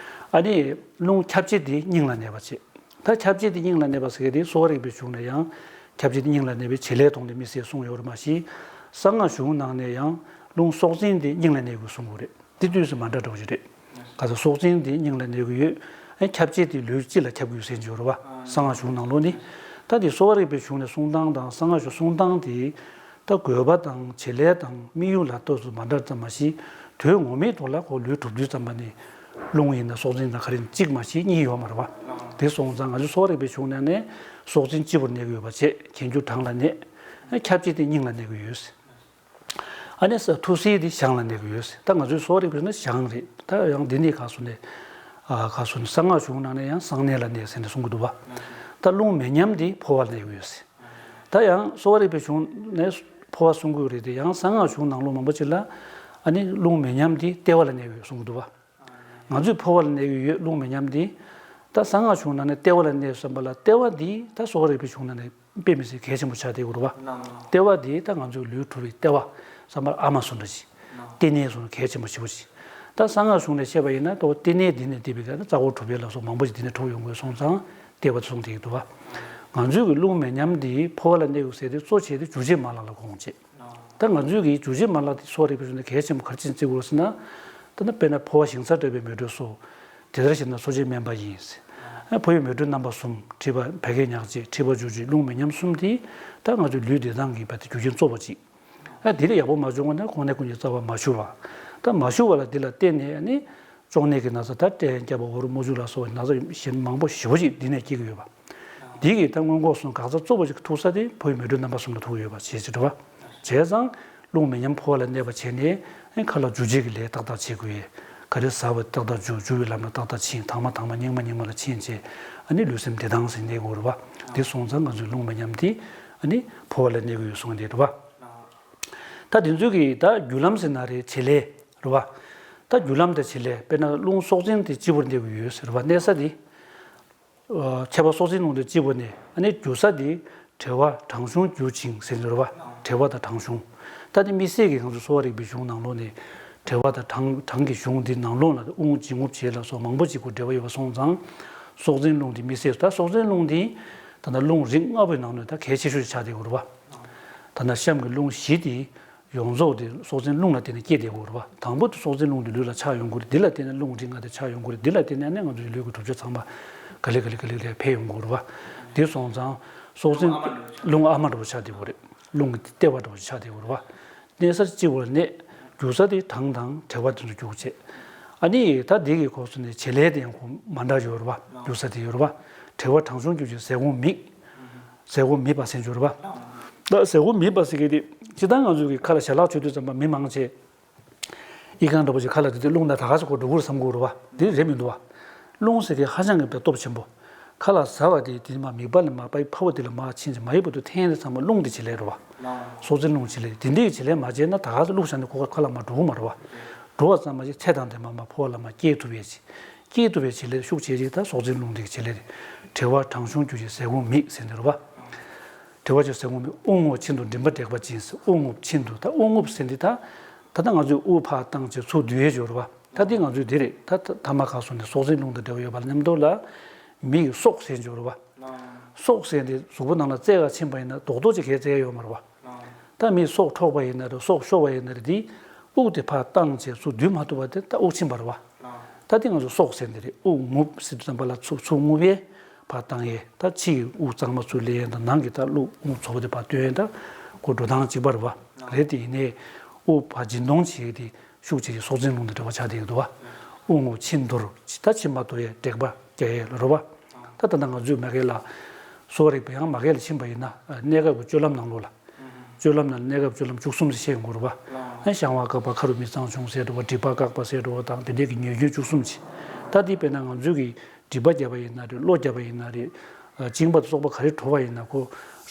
ཨ་ནི་རླུང་ཁྱབ་བྱེད་དེ་སྙིང་ལ་གནས་པ་བྱས། ད་ཁྱབ་བྱེད་དེ་སྙིང་ལ་གནས་པ་ཟེར་གྱི་དེ་གསོ་བ་རིག་པའི་གཞུང་ནས་ཡང་ཁྱབ་བྱེད་དེ་སྙིང་ལ་གནས་པའི་བྱེད་ལས་ཐོག་ནས་དམིགས་བསལ་གསུངས་ཡོད་རེད། མ་གཞི་གསང་སྔགས་གཞུང་ནང་ནས་ཡང་རླུང་སྲོག་འཛིན་དེ་སྙིང་ལ་གནས་དགོས་གསུངས་ཡོད་རེད། དེ་ཏོག་ཙམ་མ་འདྲ་འདྲ་བོ་ཞིག་རེད། ག་ཚོད་སྲོག་འཛིན་དེ་སྙིང་ལ་གནས་དགོས་ཡོད། ཨ་ཁྱབ་བྱེད་དེ་ལུས་སྤྱི་ལ་ཁྱབ་དགོས་ཟེར་གྱི་ཡོད་རེད་པ། གསང་སྔགས་གཞུང་ནང་ལོགས་ནི། ད་དེ་གསོ་བ་རིག་པའི་གཞུང་ནས་གསུང་སྟངས་དང་གསང་སྔགས་གཞུང་གསུང་སྟངས་དེ། ད་དགོས་པ་དང་བྱེད་ལས་དང་དམིགས་ཡུལ་ལ་ལྟོས་སུ་མ་འདྲ་ཙམ་མ་ཞིག་དོན་ངོ་མའི་ཐོག་ལ་ཁོ་ལུས་གྲུབ་དུས་ཙམ་པ་ནི་རླུང་ཡིན་ན་སྲོག་འཛིན་དང་ག་རེ་གཅིག་མ་ཞིག་གཉིས་ཡོད་མ་རེད་བ། དེ་སོང་ཙང་ང་ཚོའི་གསོ་བ་རིག་པའི་གཞུང་ནང་ནས་སྲོག་འཛིན་སྤྱི་བོར་གནས་ཀྱི་ཡོད་པ་བྱས། གྱེན་རྒྱུ་བྲང་ལ་གནས། ཁྱབ་བྱེད་དེ་སྙིང་ལ་གནས་ཀྱི་ཡོད། ཨ་ནི་ས་ཐུར་སེལ་དེ་བཞེངས་ལ་གནས་ཀྱི་ཡོད། ད་ང་ཚོའི་གསོ་བ་རིག་པའི་ནི་བཞེངས་རེད། ད་ཡང་འདི་ནས་ག་སོ་ནས་ཨ་ག་སོ་ནས་གསང་སྔགས་གཞུང་ནང་ནས་ཡང་གསང་གནས་ལ་གནས་ཟེར་ནས་གསུང་གི་འདུག་བ། ད་རླུང་མེ་མཉམ་དེ་ཕོ་བ་ལ་གནས་ཀྱི་ཡོད། ད་ཡང་གསོ་བ་རིག་པའི་གཞུང་ནས་ཕོ་བ་གསུང་གི་ཡོད་རེད་དེ། ཡང་གསང་སྔགས་གཞུང་ནང་ལོགས་མང་པོ་ཅིག་ལ་ཨ་ནི་རླུང་མེ་མཉམ་དེ་ལྟེ་བ་ལ་གནས་ཀྱི་ཡོད་གསུང་གི་འདུག་བ། ང་ཚོས་ཕོ་བ་ལ་གནས་ཀྱི་ཡོད་རླུང་མེ་མཉམ་དེ། ད་གསང་སྔགས་གཞུང་ནང་ནས་ལྟེ་བ་ལ་གནས་བསམ་པ་ལ་ལྟེ་བ་འདི་ད་གསོ་བ་རིག་པའི་གཞུང་ནང་ནས་དཔེ་མི་སྲིད་གལ་ཆེན་པོ་ཆགས་བསྡད་ཡོད་རེད་བ། ལྟེ་བ་འདི་ད་ང་ཚོའི་ལུས་གྲུབ་པའི་ལྟེ་བ་བསམ་པར་ཨ་མ་བཟོ་འདྲ་ཞིག་ལྟེ་གནས་བཟོ་གལ་ཆེན་པོ་ཞེ་པོ་ཞིག་ད་གསང་སྔགས་གཞུང་ནས་བཤད་པ་ཡིན་ན་ལྟོ་ལྟེ་གནས་འདི་ནས་བལྟས་པའི་ཀ་ན་རྩ་འཁོར་གྲུབ་པའི་ལ་སོགས་མང་པོ་ཞིག་འདི་ནས་གྲུབ་ཡོང་དགོས་སོང་ཙང་ལྟེ་བ་གསུངས་བསྡད་ཡོད་འདུག་བ། ང་ཚོའི་གི་རླུང་མེ་མཉམ་འདི་ཕོ་བ་ལ་གནས་དགོས་ཟེར་དེ་གཙོ་ཆེ་དེ་འཇུ་བྱེད་མ་ལག་ལ་དགོངས་བྱེད། ད་ང་ཚོའི་གི་འཇུ་བྱེད་མ་ལག་དེ་གསོ་བ་རིག་པའི་གཞུང་ནས་གལ་ཆེན་པོ་ག་རེ་བྱས་ནས་བརྩི་དགོས་ཟེར་ན། ད་ནི་དཔེར་ན་ཕོ་བ་ཞིང་ས་བཀྲུས་པའི་མེ་དྲོད་གསོ། དེ་ལྟར་བྱས་ན་གསོ་དཔྱད་སྨན་པ་ཡིན། ཕོ་བའི་མེ་དྲོད་རྣམ་པ་གསུམ། མཁྲིས་པ་བད་ཀན་མྱགས་བྱེད། མཁྲིས་པ་འཇུ་བྱེད། རླུང་མེ་མཉམ་གསུམ་དེ་ད་ང་ཚོའི་ལུས་བདེ་ཐང་གི་བར་དུ་རྒྱུ་རྐྱེན་གཙོ་བོ་གཅིག་ཨ་དེ་ལས་ཡག་པོ་མ་བྱུང་བ་ན་ཁོང་ནས་ཀུན་གྱི་རྩ་བ་མ་ཞུ་བ། ད་མ་ཞུ་བ་ལ་དེ་ལ་བརྟེན་ནས་ནི་གཅོང་ནད་ཀྱི་ན་ཚ། ད་སྐྲན་རྒྱབ་པ། འོ་རུ་རྨོ་ཆུ་ལ་སོགས་པའི་ན་ཚ་གཞན་མང་པོ་ཞེ་པོ་ཅིག་འདི་ནས་སྐྱེ་གི་ཡོད་པ། འདི་གི་ད་སྔོན་འགོག་སོང་འགག་རྩ་གཙོ་བོ་ཅིག་ཐུག་ས་དེ་ཕོ་བའི་མེ་དྲོད་རྣམ་པ་གསུམ་ལ་ཐུག་གི་ཡོད་པ་བྱས་ཅིག་རེད་བ། བྱས་ཙང་རླུང་མེ་མཉམ་ཕོ་བ་ལ་གནས་པ་བྱས་ནས་ཁ་ལག་འཇུ་བྱེད་ཀྱི་ལས་ཏག་ཏག་བྱེད་དགོས་ཡས། ག་རེ་ཟ་བ་ཏག་ཏག་འཇུ། འཇུ་བའི་ལམ་ལ་ཏག་ཏག་ཕྱིན། དྭངས་མ་དྭངས་མ། སྙིགས་མ་སྙིགས་མ་ལ་ཕྱིན་བྱས། ཨ་ནི་ལུས་སེམས་བདེ་ཐང་ཟེར་གནས་དགོས་རེད་བ། དེ་སོང་ཙང་ང་ཚོའི་རླུང་མེ་མཉམ་དེ་ཨ་ནི་ཕོ་བ་ལ་གནས་དགོས་ཡོད་གསུངས་བསྡད་རེད་བ། ད་དེ་ཚོའི་གི་ད་རྒྱུ་ལམ་ཟེར་ན་རེད། བྱེད་ལས་རེད་བ། ད་རྒྱུ་ལམ་དང་བྱེད་ལས། དཔེར་ན་རླུང་སྲོག་འཛིན་དེ་སྤྱི་བོར་གནས་ཀྱི་ཡོད་ཟེར་བ། གནས་ས་དེ། ཨ་ཁྱབ་པ་སྲོག་འཛིན་རླུང་དེ་སྤྱི་བོ་ནས། ཨ་ནི་རྒྱུ་ས་དེ་གྲེ་བ་བྲང་གཞུང་རྒྱུ་བྱིང་ཟེར་གྱི་རེད་བ། གྲེ་བ་དང་བྲང་གཞུང་། ད་དེ་དམིགས་བསལ་གྱི་ང་ཚོ་གསོ་བ་རིག་པའི་གཞུང་ནང་ལོགས་ནས་གྲེ་བ་དང་བྲང་། བྲང་གི་གཞུང་འདི་ནང་ལོགས་ལ་དབུགས་འབྱིན་རྔུབ་བྱེད་ལ་སོགས་མང་པོ་ཅིག་གོ་འབྲེལ་བ་ཡོད་པ་སོང་ཙང་། སྲོག་འཛིན་རླུང་དེ་དམིགས་བསལ། ད་སྲོག་འཛིན་རླུང་དེ་ད་ལྟ་རླུང་རིགས་ལྔ་པོའི་ནང་ནས་ད་གལ་ཆེ་ཤོས་ཆགས་བསྡད་ཡོད་རེད་བ། ད་ལྟ་གཤམ་གྱི་རླུང་བཞི་དེ། ཡོངས་རྫོགས་དེ་སྲོག་འཛིན་རླུང་ལ་བརྟེན་ནས་སྐྱེས་བསྡད་ཡོད་རེད་བ། དང་པོ་དེ་སྲོག་འཛིན་རླུང་དེ་ལུས་ལ་ཆགས་ཡོང་གི་རེད། འདི་ལ་བརྟེན་ནས་རླུང་རིགས་ལྔ་དེ་ཆགས་ཡོང་གི་རེད། འདི་ལ་བརྟེན་ནས་ཨ་ནི་ང་ཚོའི་ལུས་ཀྱི་གྲུབ་ཆ་ཚང་མ་ག་ལེ་ག་ལེ་ག་ལེ་ག་ལེ་འཕེལ་ཡོང་གི་རེད་བ། དེ་སོང་ཙང་སྲོག་འཛིན་རླུང་ཨ་མ་འདྲ་བོ་ཆགས་བསྡད་ཡོད་རེད། རླུང་གི་ལྟེ་བ་འདྲ་བོ་ཆགས་བསྡད་ཡོད་རེད་བ། གནས་ས་སྤྱི་བོར་གནས། རྒྱུ་ས་དེ་བྲང་དང་གྲེ་བ་དེ་ཚོ་རྒྱུག་བྱེད། ཨ་ནི་ད་འདི་གི་སྐོར་སུ་ནས་བྱེད་ལས་དེ་ཡང་ཁོ་མ་འདྲ་ཡོད་རེད་བ། རྒྱུ་ས་དེ་ཡོད་རེད་བ། གྲེ་བ་བྲང་གཞུང་རྒྱུ་བྱེད། ཟས་སྐོམ་མིག་ཟས་སྐོམ་མེད་པ་ཟེར་རྒྱུ་རེད་བ། ད་ཟས་སྐོམ་མེད་པ་ཟེར་མཁན་དེ་སྤྱིར་བཏང་ང་ཚོའི་གི་ཁ་ལག་ཞལ་ལག་མཆོད་དུས་ཙམ་པ་མི་མང་ཆེ་ཨི་ཁང་འདྲ་པོ་ཞིག་ཁ་ལག་དེ་དུས་རླུང་དང་ད་ག་ས་གོ་འགྲོ་གི་རེད་བསམ་གྱི་ཡོད་རེད་བ། དེ་རེད་མི་འདུག་བ། རླུང་ཟེར་མཁན་ཧ་ཅང་གི་དཔེ་སྟོབས་ཆེན་པོ། ཁ་ལག་ཟ་བ་དེ་དེ་མ་མིད་པ་ལ་མ་པའི་ཕ་བོ་དེ་ལ་མ་ཕྱིན་ཅི་མ་ཡིན་པ་དུ་འཐེན་དེ་ཚང་མ་རླུང་དེ་བྱེད་ལས་རེད་བ། སྲོག་འཛིན་རླུང་བྱེད་ལས་དེ་འདྲའི་བྱེད་ལས་མ་བྱས་ན་ད་ག་ས་བླུགས་བཞག་ནས་ཁོ་ཁ་ལག་མ་འགྲོ་གི་མ་རེད་བ། འགྲོ་བ་ཙམ་མ་ཞིག་ཚེ་དང་ལྡན་པ་མ་ཕོ་བ་ལ་མ་སྐྱེས་ཐུབ་ཡས་ཅིག་སྐྱེས་ཐུབ་པའི་བྱེད་ལས་ཤུགས་ཆེ་ཅིག་ད་སྲོག་འཛིན་རླུང་འདི་གི་བྱེད་ལས་རེད། གྲེ་བ་བྲང་གཞུང་རྒྱུ་བྱེད་ཟས་སྐོམ་མིག་ཟེར་འདི་རེད་བ། གྲེ་བ་བྱེད་ཟས་སྐོམ་མིག་དབུགས་རྔུབ་ཕྱིན་དུ་མགྲིན་པ་བྲེག་པ་ཅན་ཟེར། དབུགས་རྔུབ་ཕྱིན་དུ། ད་དབུགས་རྔུབ་ཟེར་འདི་ད། ད་ལྟ་ང་ཚོས་དབུགས་ཕར་བཏང་བྱས་ཚུར་བསྡུ་ཡས་ཡོད་རེད་བ། ད་འདི་ང་ཚོས་འདི་རེད། ད་ད་ཐ་མ་ཁ་སོང་ནས་སྲོག་འཛིན་རླུང་དང་འབྲེལ་བ་ཡོད་པ་ལ་མཉམ་དུ་ལ། མིག་གི་སྲོག་ཟེར་འདི་ཡོད་རེད་བ། སྲོག་ཟེར་འདི་གཟུགས་པོ་ནང་ལ་རྩའི་ཁ་ཕྱིན་པ་ཡིན་ན་རྡོག་རྡོག་ཅིག་གས་རྩའི་ཡོད་མ་རེད་བ། ད་མིའི་སྲོག་འཕྲོག་པ་ཡིན་ན་རེད། སྲོག་ཤོར་བ་ཡིན་ན་རེད། དེ་དབུགས་དེ་ཕར་བཏང་བྱས་ཚུར་བསྡུ་མ་ཐུབ་པ་དེ་ད་དབུགས་ཕྱིན་པ་རེད་བ། ད་དེ་ང་ཚོ་སྲོག་ཟེར་འདི་རེད། དབུགས་རྔུབ་ཟེར་དུས་ཙམ་པ་ལ་ཚུར་ཚུར་རྔུབ་ཡས། ཕར་བཏང་ཡས། ད་ཕྱི་ཡི་དབུགས་གཙང་མ་ཚུར་ལེན་ཡས་དང་ནང་གི་ད་དབུགས་རྔུབ་ཚ་པོ་དེ་ཕར་བཏོན་ཡས། ད་ཁོ་འགྲོ་སྟངས་གཅིག་པ་རེད་བ། རེད་དེ་ཡིན་ནའི་དབུགས་ཕར་འབྱིན་གཏོང་བྱེད་ཡས་དེ་ཤུགས་ཆེ་ཆེ་སྲོག་འཛིན་རླུང་དང་འབྲེལ་བ་ཆགས་བསྡད་ཀྱི་འདུག་བ། དབུགས་རྔུབ་ཕྱིན་དུ་ཅི། ད་ཕྱིན་མ་ཐུབ་ཡས་བྲེག་པ་རྒྱག་ཡས་ལ་རེད་བ། ད་ད་ལྟ་ང་ཚོས་མ་གི་ལ། གསོ་བ་རིག་པ་ཡང་མ་གི་ལ་ཕྱིན་པ་ཡིན་ན་གནས་སྐབས་ཀྱི་སྤྱོད་ལམ་ནང་ལོགས་ལ། སྤྱོད་ལམ་ནང་གནས་སྐབས་སྤྱོད་ལམ་བཅུ་གསུམ་ཞིག་བཤད་དགོས་རེད་བ། ཨ་བཤང་བ་བཀག་པ། ཁ་རུ་མི་གཙང་ཆུང་ཟེར་འགྲོ་བ། སྒྲིབ་པ་བཀག་པ་ཟེར་འགྲོ་བ་དང་དེ་འདྲས་ཀྱི་ཉེས་སྐྱོན་བཅུ་གསུམ་ཅིག་ད་འདི་དཔེར་ན་ང་ཚོས་ཀྱི་སྒྲིབ་པ་བརྒྱབ་པ་ཡིན་ན་རེད། བློ་བརྒྱབ་པ་ཡིན་ན་རེད། བཅིངས་པ་དང་བཙོག་པ་ག་རེ་བྲོ་བ་ཡིན་ན་ཁོ་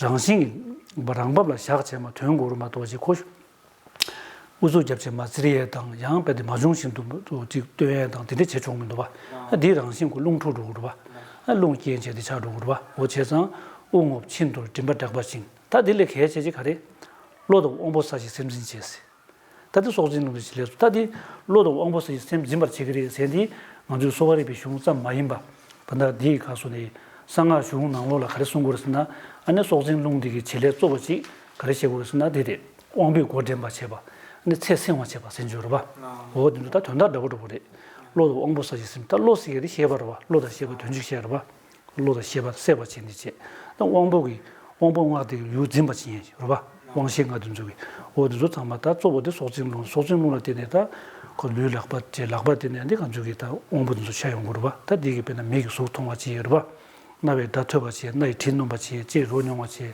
རང་བཞིན་གྱི་རང་བབས་ལ་བཞག་བྱས་མ་ཐོན་དགོས་རེད་མ་གཏོགས་ཅིག་ཁོ་ཨུ་ཚུགས་བརྒྱབ་བྱས་མ་བཙིར་ཡས་དང་ཡང་དཔེ་དེ་མ་བྱུང་བཞིན་དུ་ཅིག་སྟོན་ཡས་དང་དེ་འདྲས་བྱེད་ཆོག་མི་འདུག་བ། ཨ་འདི་རང་བཞིན་ཁོ་རླུང་འཁྲུགས་འགྲོ་གི་རེད་བ། ཨ་རླུང་རྐྱེན་བྱས་ཏེ་ཆགས་འགྲོ་གི་རེད་བ། འོ་བྱས་ཙང་དབུགས་རྔུབ་ཕྱིན་དུ་མགྲིན་པ་བྲེག་པ་བཞིན། ད་འདི་ལས་གལ་ཆེ་ཅིག་ག་རེ། བློ་དང་དབང་པོ་ས་གཞི་སེམས་འཛིན་བྱེད་ཟེར། ད་འདི་སྲོག་འཛིན་རླུང་གི་བྱེད་ལས་སུ། ད་འདི་བློ་དང་དབང་པོ་ས་གཞི་སེམས་འཛིན་པར་བྱེད་ཀྱི་རེད་ཟེར་འདི་ང་ཚོའི་གསོ་བ་རིག་པའི་གཞུང་ཙམ་མ་ཡིན་པ། ད་ལྟ་འདིའི་སྐབས་སུ་ནི་གསང་སྔགས་གཞུང་ནང་ལོགས་ལ་ག་རེ་གསུང་དགོས་རེད་ཟེར་ན། ཨ་ནི་སྲོག་འཛིན་རླུང་འདི་གི་བྱེད་ལས་གཙོ་བོ་ཅིག་ག་རེ་བྱེད་དགོས་རེད་ཟེར་ན། དེ་དེ་དབང་པོས་འགོ་འདྲེན་པ་བྱེད་པ། ཨ་ནི་ཚེ་བསྲིང་བ་བྱེད་པ་ཟེར་རྒྱུ་རེད་པ། འོ་དེ་ཚོ་ད་དོན་དག་འདྲ་བོ་འདྲ་བོ་རེད། བློ་དང་དབང་པོ་ས་གཞི་སེམས། ད་བློ་ཟེར་ཡས་དེ་ཤེས་པ་རེད་པ། བློ་དང་ཤེས་པ་དོན་གཅིག་བཤད་རེད་པ། བློ་དང་ཤེས་པ་སད་པ་བྱེད་འདི་བྱེད། ད་དབང་པོ་གི་དབང་པོ་ལྔ་དེ་ཡུལ་འཛིན་པ་བྱེད་ཡས་རེད་པ། དབང་ཤེས་ལྔ་དེ་ཚོ་གི། འོ་དེ་ཚོ་ཚང་མ་ད་གཙོ་བོ་དེ་སྲོག་འཛིན་རླུང་། སྲོག་འཛིན་རླུང་ལ་བརྟེན་ནས་ད་ཁོ་ལུས་ལག་པ་བྱས། ལག་པ་བརྟེན་ནས་འདི་ང་ཚོ་གི་ད་དབང་པོ་དེ་ཚོ་ཤར་ཡོང་གི་རེད་པ། ད་འདི་གི་དཔེར་ན་མིག་གིས་གཟུགས་མཐོང་བ་ཅིག་ཡོད་རེད་པ། རྣ་བས་སྒྲ་ཐོས་པ་བྱས། སྣ་ཡིས་དྲི་སྣོམ་པ་བྱས། ལྕེས་རོ་མྱོང་བ་བྱས།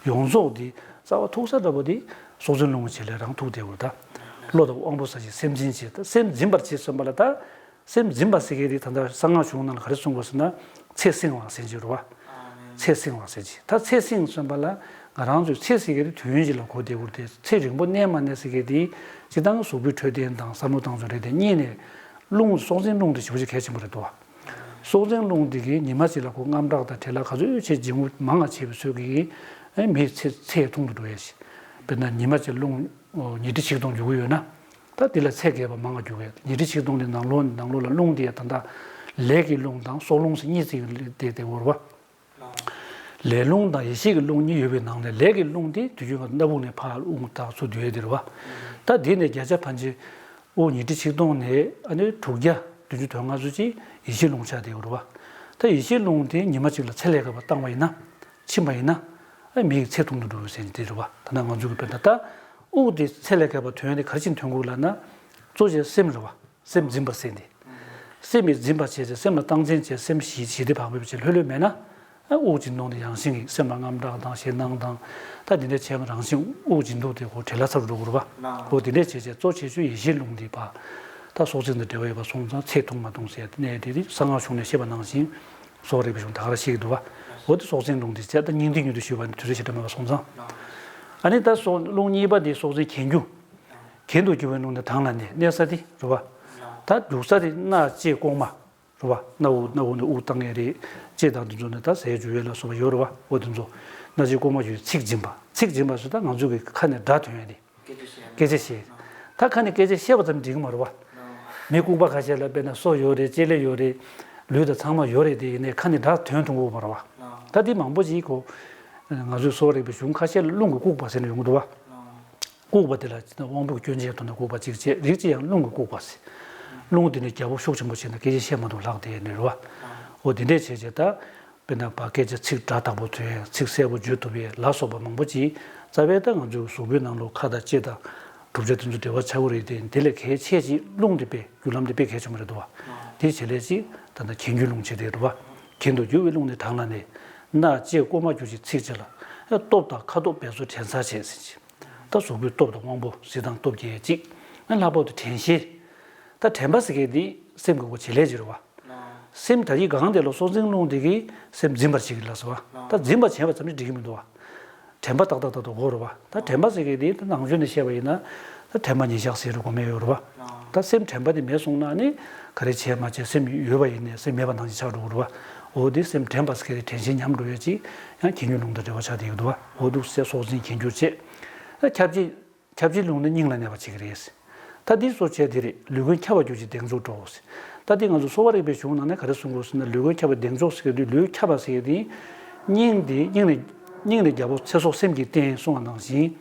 ཡོངས་རྫོགས་འདི་རྩ་བ་ཐུག་ས་འདྲ་པོ་འདི་སྲོག་འཛིན་རླུང་གི་བྱེད་ལས་རང་ཐུག་བསྡད་ཡོད་རེད། ད་བློ་དང་དབང་པོ་ཟེར་བྱས་སེམས་འཛིན་བྱས། ད་སེམས་འཛིན་པར་བྱེད་ཟེར་བ་ལ་ད། སེམས་འཛིན་པ་ཟེར་མཁན་དེ་ད་ལྟ་གསང་སྔགས་གཞུང་ནང་ལ་ག་རེ་གསུངས་པ་ཟེར་ན། ཚེ་བསྲིང་བ་ཟེར་གྱི་རེད་པ། ཚེ་བསྲིང་བ་ཟེར་གྱི། ད་ཚེ་བསྲིང་ཟེར་བ་ལ་ང་རང་ཚོའི་ཚེ་ཟེར་མཁན་དེ་དུས་ཡུན་གཅིག་ལ་གོ་བསྡད་ཡོད་རེད་དེ། ཚེ་རིང་པོ་གནས་མ་གནས་ཟེར་མཁན་དེ་སྤྱིར་བཏང་གཟུགས་པོའི་འཕྲོད་བསྟེན་དང་བསམ་བློ་བཏང་ཚུལ་རེད་དེ། གཉིས་ནས་རླུང་། སྲོག་འཛིན་རླུང་དེ་ཞེ་པོ་ཅིག་གལ་ཆེན་པོ་རེད་འདུག་པ། སྲོག་འཛིན་རླུང་དེ་གིས་ཉི་མ་གཅིག་ལ་ཁོ་རྔམ་དྲག་དང་བྲེལ་བ་ག་ཚོད་ཆེ། འབྱུང་རྔུབ་མང་བ་བྱས་པའི་ཚོད་ཀྱིས་མིའི་ཚེ་ཚེ་ཐུང་དུ་འགྲོ་ཡས་ཤིག་དཔེར་ན་ཉི་མ་གཅིག་རླུང་ཉི་ཁྲི་ཆིག་སྟོང་རྒྱུག་གི་ཡོད་ན། ད་འདི་ལ་ཚེ་རྒས་པ་མང་བ་རྒྱུག་གི། ཉི་ཁྲི་ཆིག་སྟོང་དེ་ནང་ལོགས་ནང་ལོགས་ལ་རླུང་དེ་ད་ལྟ་ལས་ཀྱི་རླུང་དང་སྲོག་རླུང་ཟེར་གཉིས་ཅིག་དེ་དེ་ཡོད་རེད་པ། ལས་རླུང་དང་ཡེ་ཤེས་ཀྱི་རླུང་གཉིས་ཡོད་པའི་ནང་ནས་ལས་ཀྱི་རླུང་དེ་དུས་རྒྱུན་ང་ཚོ་སྣ་བུག་ནས་ཕར་དབུགས་ཐག་ཚུར་བསྡུ་ཡས་དེ་རེད་པ། ད་དེ་ནས་བརྒྱ་ཆ་ཕལ་ཆེར་དབུགས་ཉི་ཁྲི་ཆིག་སྟོང་ནས་ཨ་ནི་དྲུག་བརྒྱ་བདུན་ཅུ་དོན་ལྔ་ཚོད་ཅིག་ཡེ་ཤེས་རླུང་ཆགས་བསྡད་ཡོད་རེད་པ། ད་ཡེ་ཤེས་རླུང་དེ་ཉི་མ་གཅིག་ལ་ཚད་ལས་བརྒལ་བ་བཏང་བ་ཡིན་ན། ཕྱིན་པ་ཡིན་ན། ཨ་མི་ཡི་ཚེ་ཐུང་དུ་འགྲོ་ཟེར་ནས་དེ་རེད་པ། ད་ནང་ང་ཚོ་གི་དཔེར་ན་ད་དབུགས་དེ་ཚད་ལས་བརྒལ་བ་ཐོན་ཡས་དེ་ག་རེ་བྱས་ནས་ཐོན་དགོས་ལབ་ན། གཙོ་ཆེ་སེམས་རེད་པ། སེམས་འཛིན་པ་ཟེར་ནས། སེམས་ཡིས་འཛིན་པ་བྱས་ཏེ་སེམས་ལ་སྟངས་འཛིན་བྱས། སེམས་ཞི་ཞི་བདེ་བག་ཕེབས་བྱས་ལྷོད་ལྷོད་མེད་ན། ཨ་དབུགས་འབྱིན་གཏོང་དེ་རང་བཞིན་གྱིས་སེམས་ལ་རྔམ་དྲག་དང་ཞེད་སྣང་དང་། ད་དེ་འདྲ་བྱས་པ་རང་བཞིན་དབུགས་འབྱིན་གཏོང་དེ་ཁོ་བྲེལ་བ་ཚ་རུ་འགྲོ་གི་རེད་པ། འོ་དེ་འདྲ་བྱས་བྱས་གཙོ་ཆེ་ཤོས་ཡེ་ཤེས་རླུང་དེ་པ། ད་སྲོག་འཛིན་དང་འབྲེལ་བ་ཡོད་པ་སོང་ཙང་ཚེ་ཐུང་མ་ཐུང་ཟེར་གནས་དེ་དེ་གསང་སྔགས་གཞུང་ནས་བཤད་པ་ནང་བཞིན། གསོ་བ་རིག་པའི་གཞུང་ད་ག་རང་བཤད་ཀྱི་འདུག་པ། འོ་དེ་སྲོག་འཛིན་རླུང་དེ་བྱས། ད་སྙིང་ཐིག་ཉིད་དུ་ཞུས་པ་ནི་དུས་ཚོད་ཞེ་དྲག་མེད་པ་སོང་ཙང་། ཨ་ནི་ད་སྲོག་རླུང་གཉིས་པ་དེ་སྲོག་འཛིན་གྱེན་རྒྱུ། གྱེན་དུ་རྒྱུ་བའི་རླུང་དེ་དང་ལ་གནས། གནས་ས་དེ་རེད་པ། ད་རྒྱུག་ས་དེ་སྣ་ལྕེ་ལྐོག་མ་རེད་པ། སྣ་བུག་སྣ་བུག་ནས་དབུགས་བཏང་ཡས་རེད། ལྕེ་དང་དེ་ཚོ་ནས་ད་ཟས་འཇུ་ཡས་ལ་སོགས་པ་ཡོད་རེད་པ། འོ་དེ་ཚོ། སྣ་ལྕེ་ལྐོག་མ་རྒྱུ་ཚིག་འབྱིན་པ། ཚིག་འབྱིན་པ་ཟེར་ད་ང་ཚོ་གི་ཁ་ནས་སྒྲ་ཐོན་ཡས་དེ། སྐད་ཆ་བཤད། སྐད་ཆ་བཤད། ད་ཁ་ནས་སྐད་ཆ་བཤད་པ་ཙམ་འགྲིག་གི་མ་རེད་པ། མི་ལྐུགས་པ་ཁ་ཤས་ལ་དཔེར་ན་སོ་ཡོད་རེད། ལྕེ་ལེ་ཡོད་རེད། ལུས་དང་ཚང་མ་ཡོད་རེད་དེ། ཡིན་ནའི་ཁ་ནས་སྒྲ་ཐོན་ཐུབ་ཀྱི་ཡོད་མ་རེད་པ། ད་འདི་མང་པོ་ཞིག་གོ། ང་ཚོའི་གསོ་བ་རིག་པའི་གཞུང་ཁ་ཤས་ལ་རླུང་གིས་བཀུག་པ་ཟེར་ནས་ཡོང་གི་འདུག་པ། བཀུག་པ་དེ་ལ་དབང་པོའི་སྐྱོན་ཅན་ཐོག་ནས་བཀུག་པ་གཅིག་བྱས། རིགས་གཅིག་ཡང་རླུང་གིས་བཀུག་པ་ཟེར། རླུང་དེ་ནི་རྒྱལ་པོ་ཤུགས་ཆེན་པོ་བྱས་ནས་སྐད་ཆ་བཤད་མ་ཐུབ་ལགས་དེ་ནི་རེད་པ། འོ་དེ་འདྲས་བྱས་བྱས་ད། དཔེར་ན་ཕར་སྐད་ཆ་ཚིག་སྒྲ་དག་པོ་ཐོན། ཚིག་གསལ་པོ་བརྗོད་ཐུབ་པའི་ལ་སོགས་པ་མང་པོ་ཅིག་རྩ་བའི་ད་ང་ཚོའི་གཟུགས་པོའི་ནང་ལོགས་ཁ་དང་ལྕེ་དང་བསྒྲུབ་བྱ་དེ་ཚོ་འབྲེལ་བ་ཆགས་ཀྱི་རེད་དེ། དེ་ལས་གལ་ཆེ་ཅིག་རླུང་དེ་དཔེ་རྒྱུ་ལམ་དེ་དཔེ་གལ་ཆེན་པོ་རེད་འདུག་པ། དེ་བྱེད་ལས་ཅིག་ད་ལྟ་གྱེན་རྒྱུ་རླུང་བྱེད་དེ་རེད་པ། གྱེན་དུ་རྒྱུ་བའི་རླུང་ནི་དང་ལ་གནས། སྣ་ལྕེ་ལྐོག་མར་རྒྱུ་ཞིང་ཚིག་བཅད་ལ། སྟོབས་དང་ཁ་དོག་འབད་རྩོལ་དྲན་ཚར་བྱེད་ཟེར་གྱི། ད་གཟུགས་པོའི་སྟོབས་དང་དབང་པོ་གཟི་མདངས་སྟོབས་རྒྱས་གཅིག་ལྷག་པར་དུ་དྲན་ཤེས། ད་དྲན་པ་ཟེར་མཁན་འདི་སེམས་ཀྱི་སྒོ་བྱེད་ལས་ཀྱི་རེད་པ། སེམས་ད་རེས་གང་དེ་ལ་སྲོག་འཛིན་རླུང་དེ་གིས་སེམས་འཛིན་པར་བྱེད་ཀྱི་ལགས་སོ། ད་འཛིན་པར་བྱེད་པ་ཙམ་གྱིས་འགྲིག་གི་མི་འདུག་པ། དྲན་པ་ཏག་ཏག་ཏག་ཏག་དགོས་རེད་པ། ད་དྲན་པ་ཟེར་མཁན་དེ་ད་ནང་ཆོས་ནས་བཤད་པ་ཡིན་ན། ད་དྲན་པ་ཉིད་བཞག་ཟེར་དགོས་མེད་ཡོད་རེད་པ། ད་སེམས་དྲན་པ་དེ་མེད་སོང་ན་ནི་ག་རེ་བྱས་མ་བྱས་སེམས་ཡོད་པ་ཡིན་ནའི་སེམས་མེད་པ་ནང་བཞིན་ཆགས་འགྲོ་གི་རེད་པ། འོ་དེ་སེམས་དྲན་པ་ཟེར་མཁན་དེ་དྲན་ཤེས་ཉམས་འགྲོ་ཡས་ཅིག་ཡང་གྱེན་རྒྱུ་རླུང་དང་འབྲེལ་བ་ཆགས་བསྡད་ཀྱི་འདུག་པ། འོ་འདུག་སེ་སྲོག་འཛིན་གྱེན་རྒྱུ་བྱེད། ད་ཁྱབ་བྱེད། ཁྱབ་བྱེད་རླུང་ནི་སྙིང་ལ་གནས་པ་བྱེད་ཀྱི་རེད། ད་འདི་གཙོ་ཆེ་དེ་རེད། ལུས་ཀུན་ཁྱབ་པར་གྱུར་ཅིང་གདེང་འཇོག་འགྲོ་ཟེར། ད་འདི་ང་ཚོ་གསོ་བ་རིག་པའི་གཞུང་ནང་ནས་ག་རེ་གསུང་དགོས་ཟེར་ན། ལུས་ཀུན་ཁྱབ་པར་གདེང་འཇོག་ཟེར་གྱི་འདུག་ལུས་ཁྱབ་པ་ཟེར་གྱི་འདི། སྙིང་དེ་སྙིང་ནས་སྙིང་ནས་རྒྱལ་པོ་ཚེ་སྲོག་སེམས་ཀྱི་རྟེན་གསུངས་པ་ནང་བཞིན།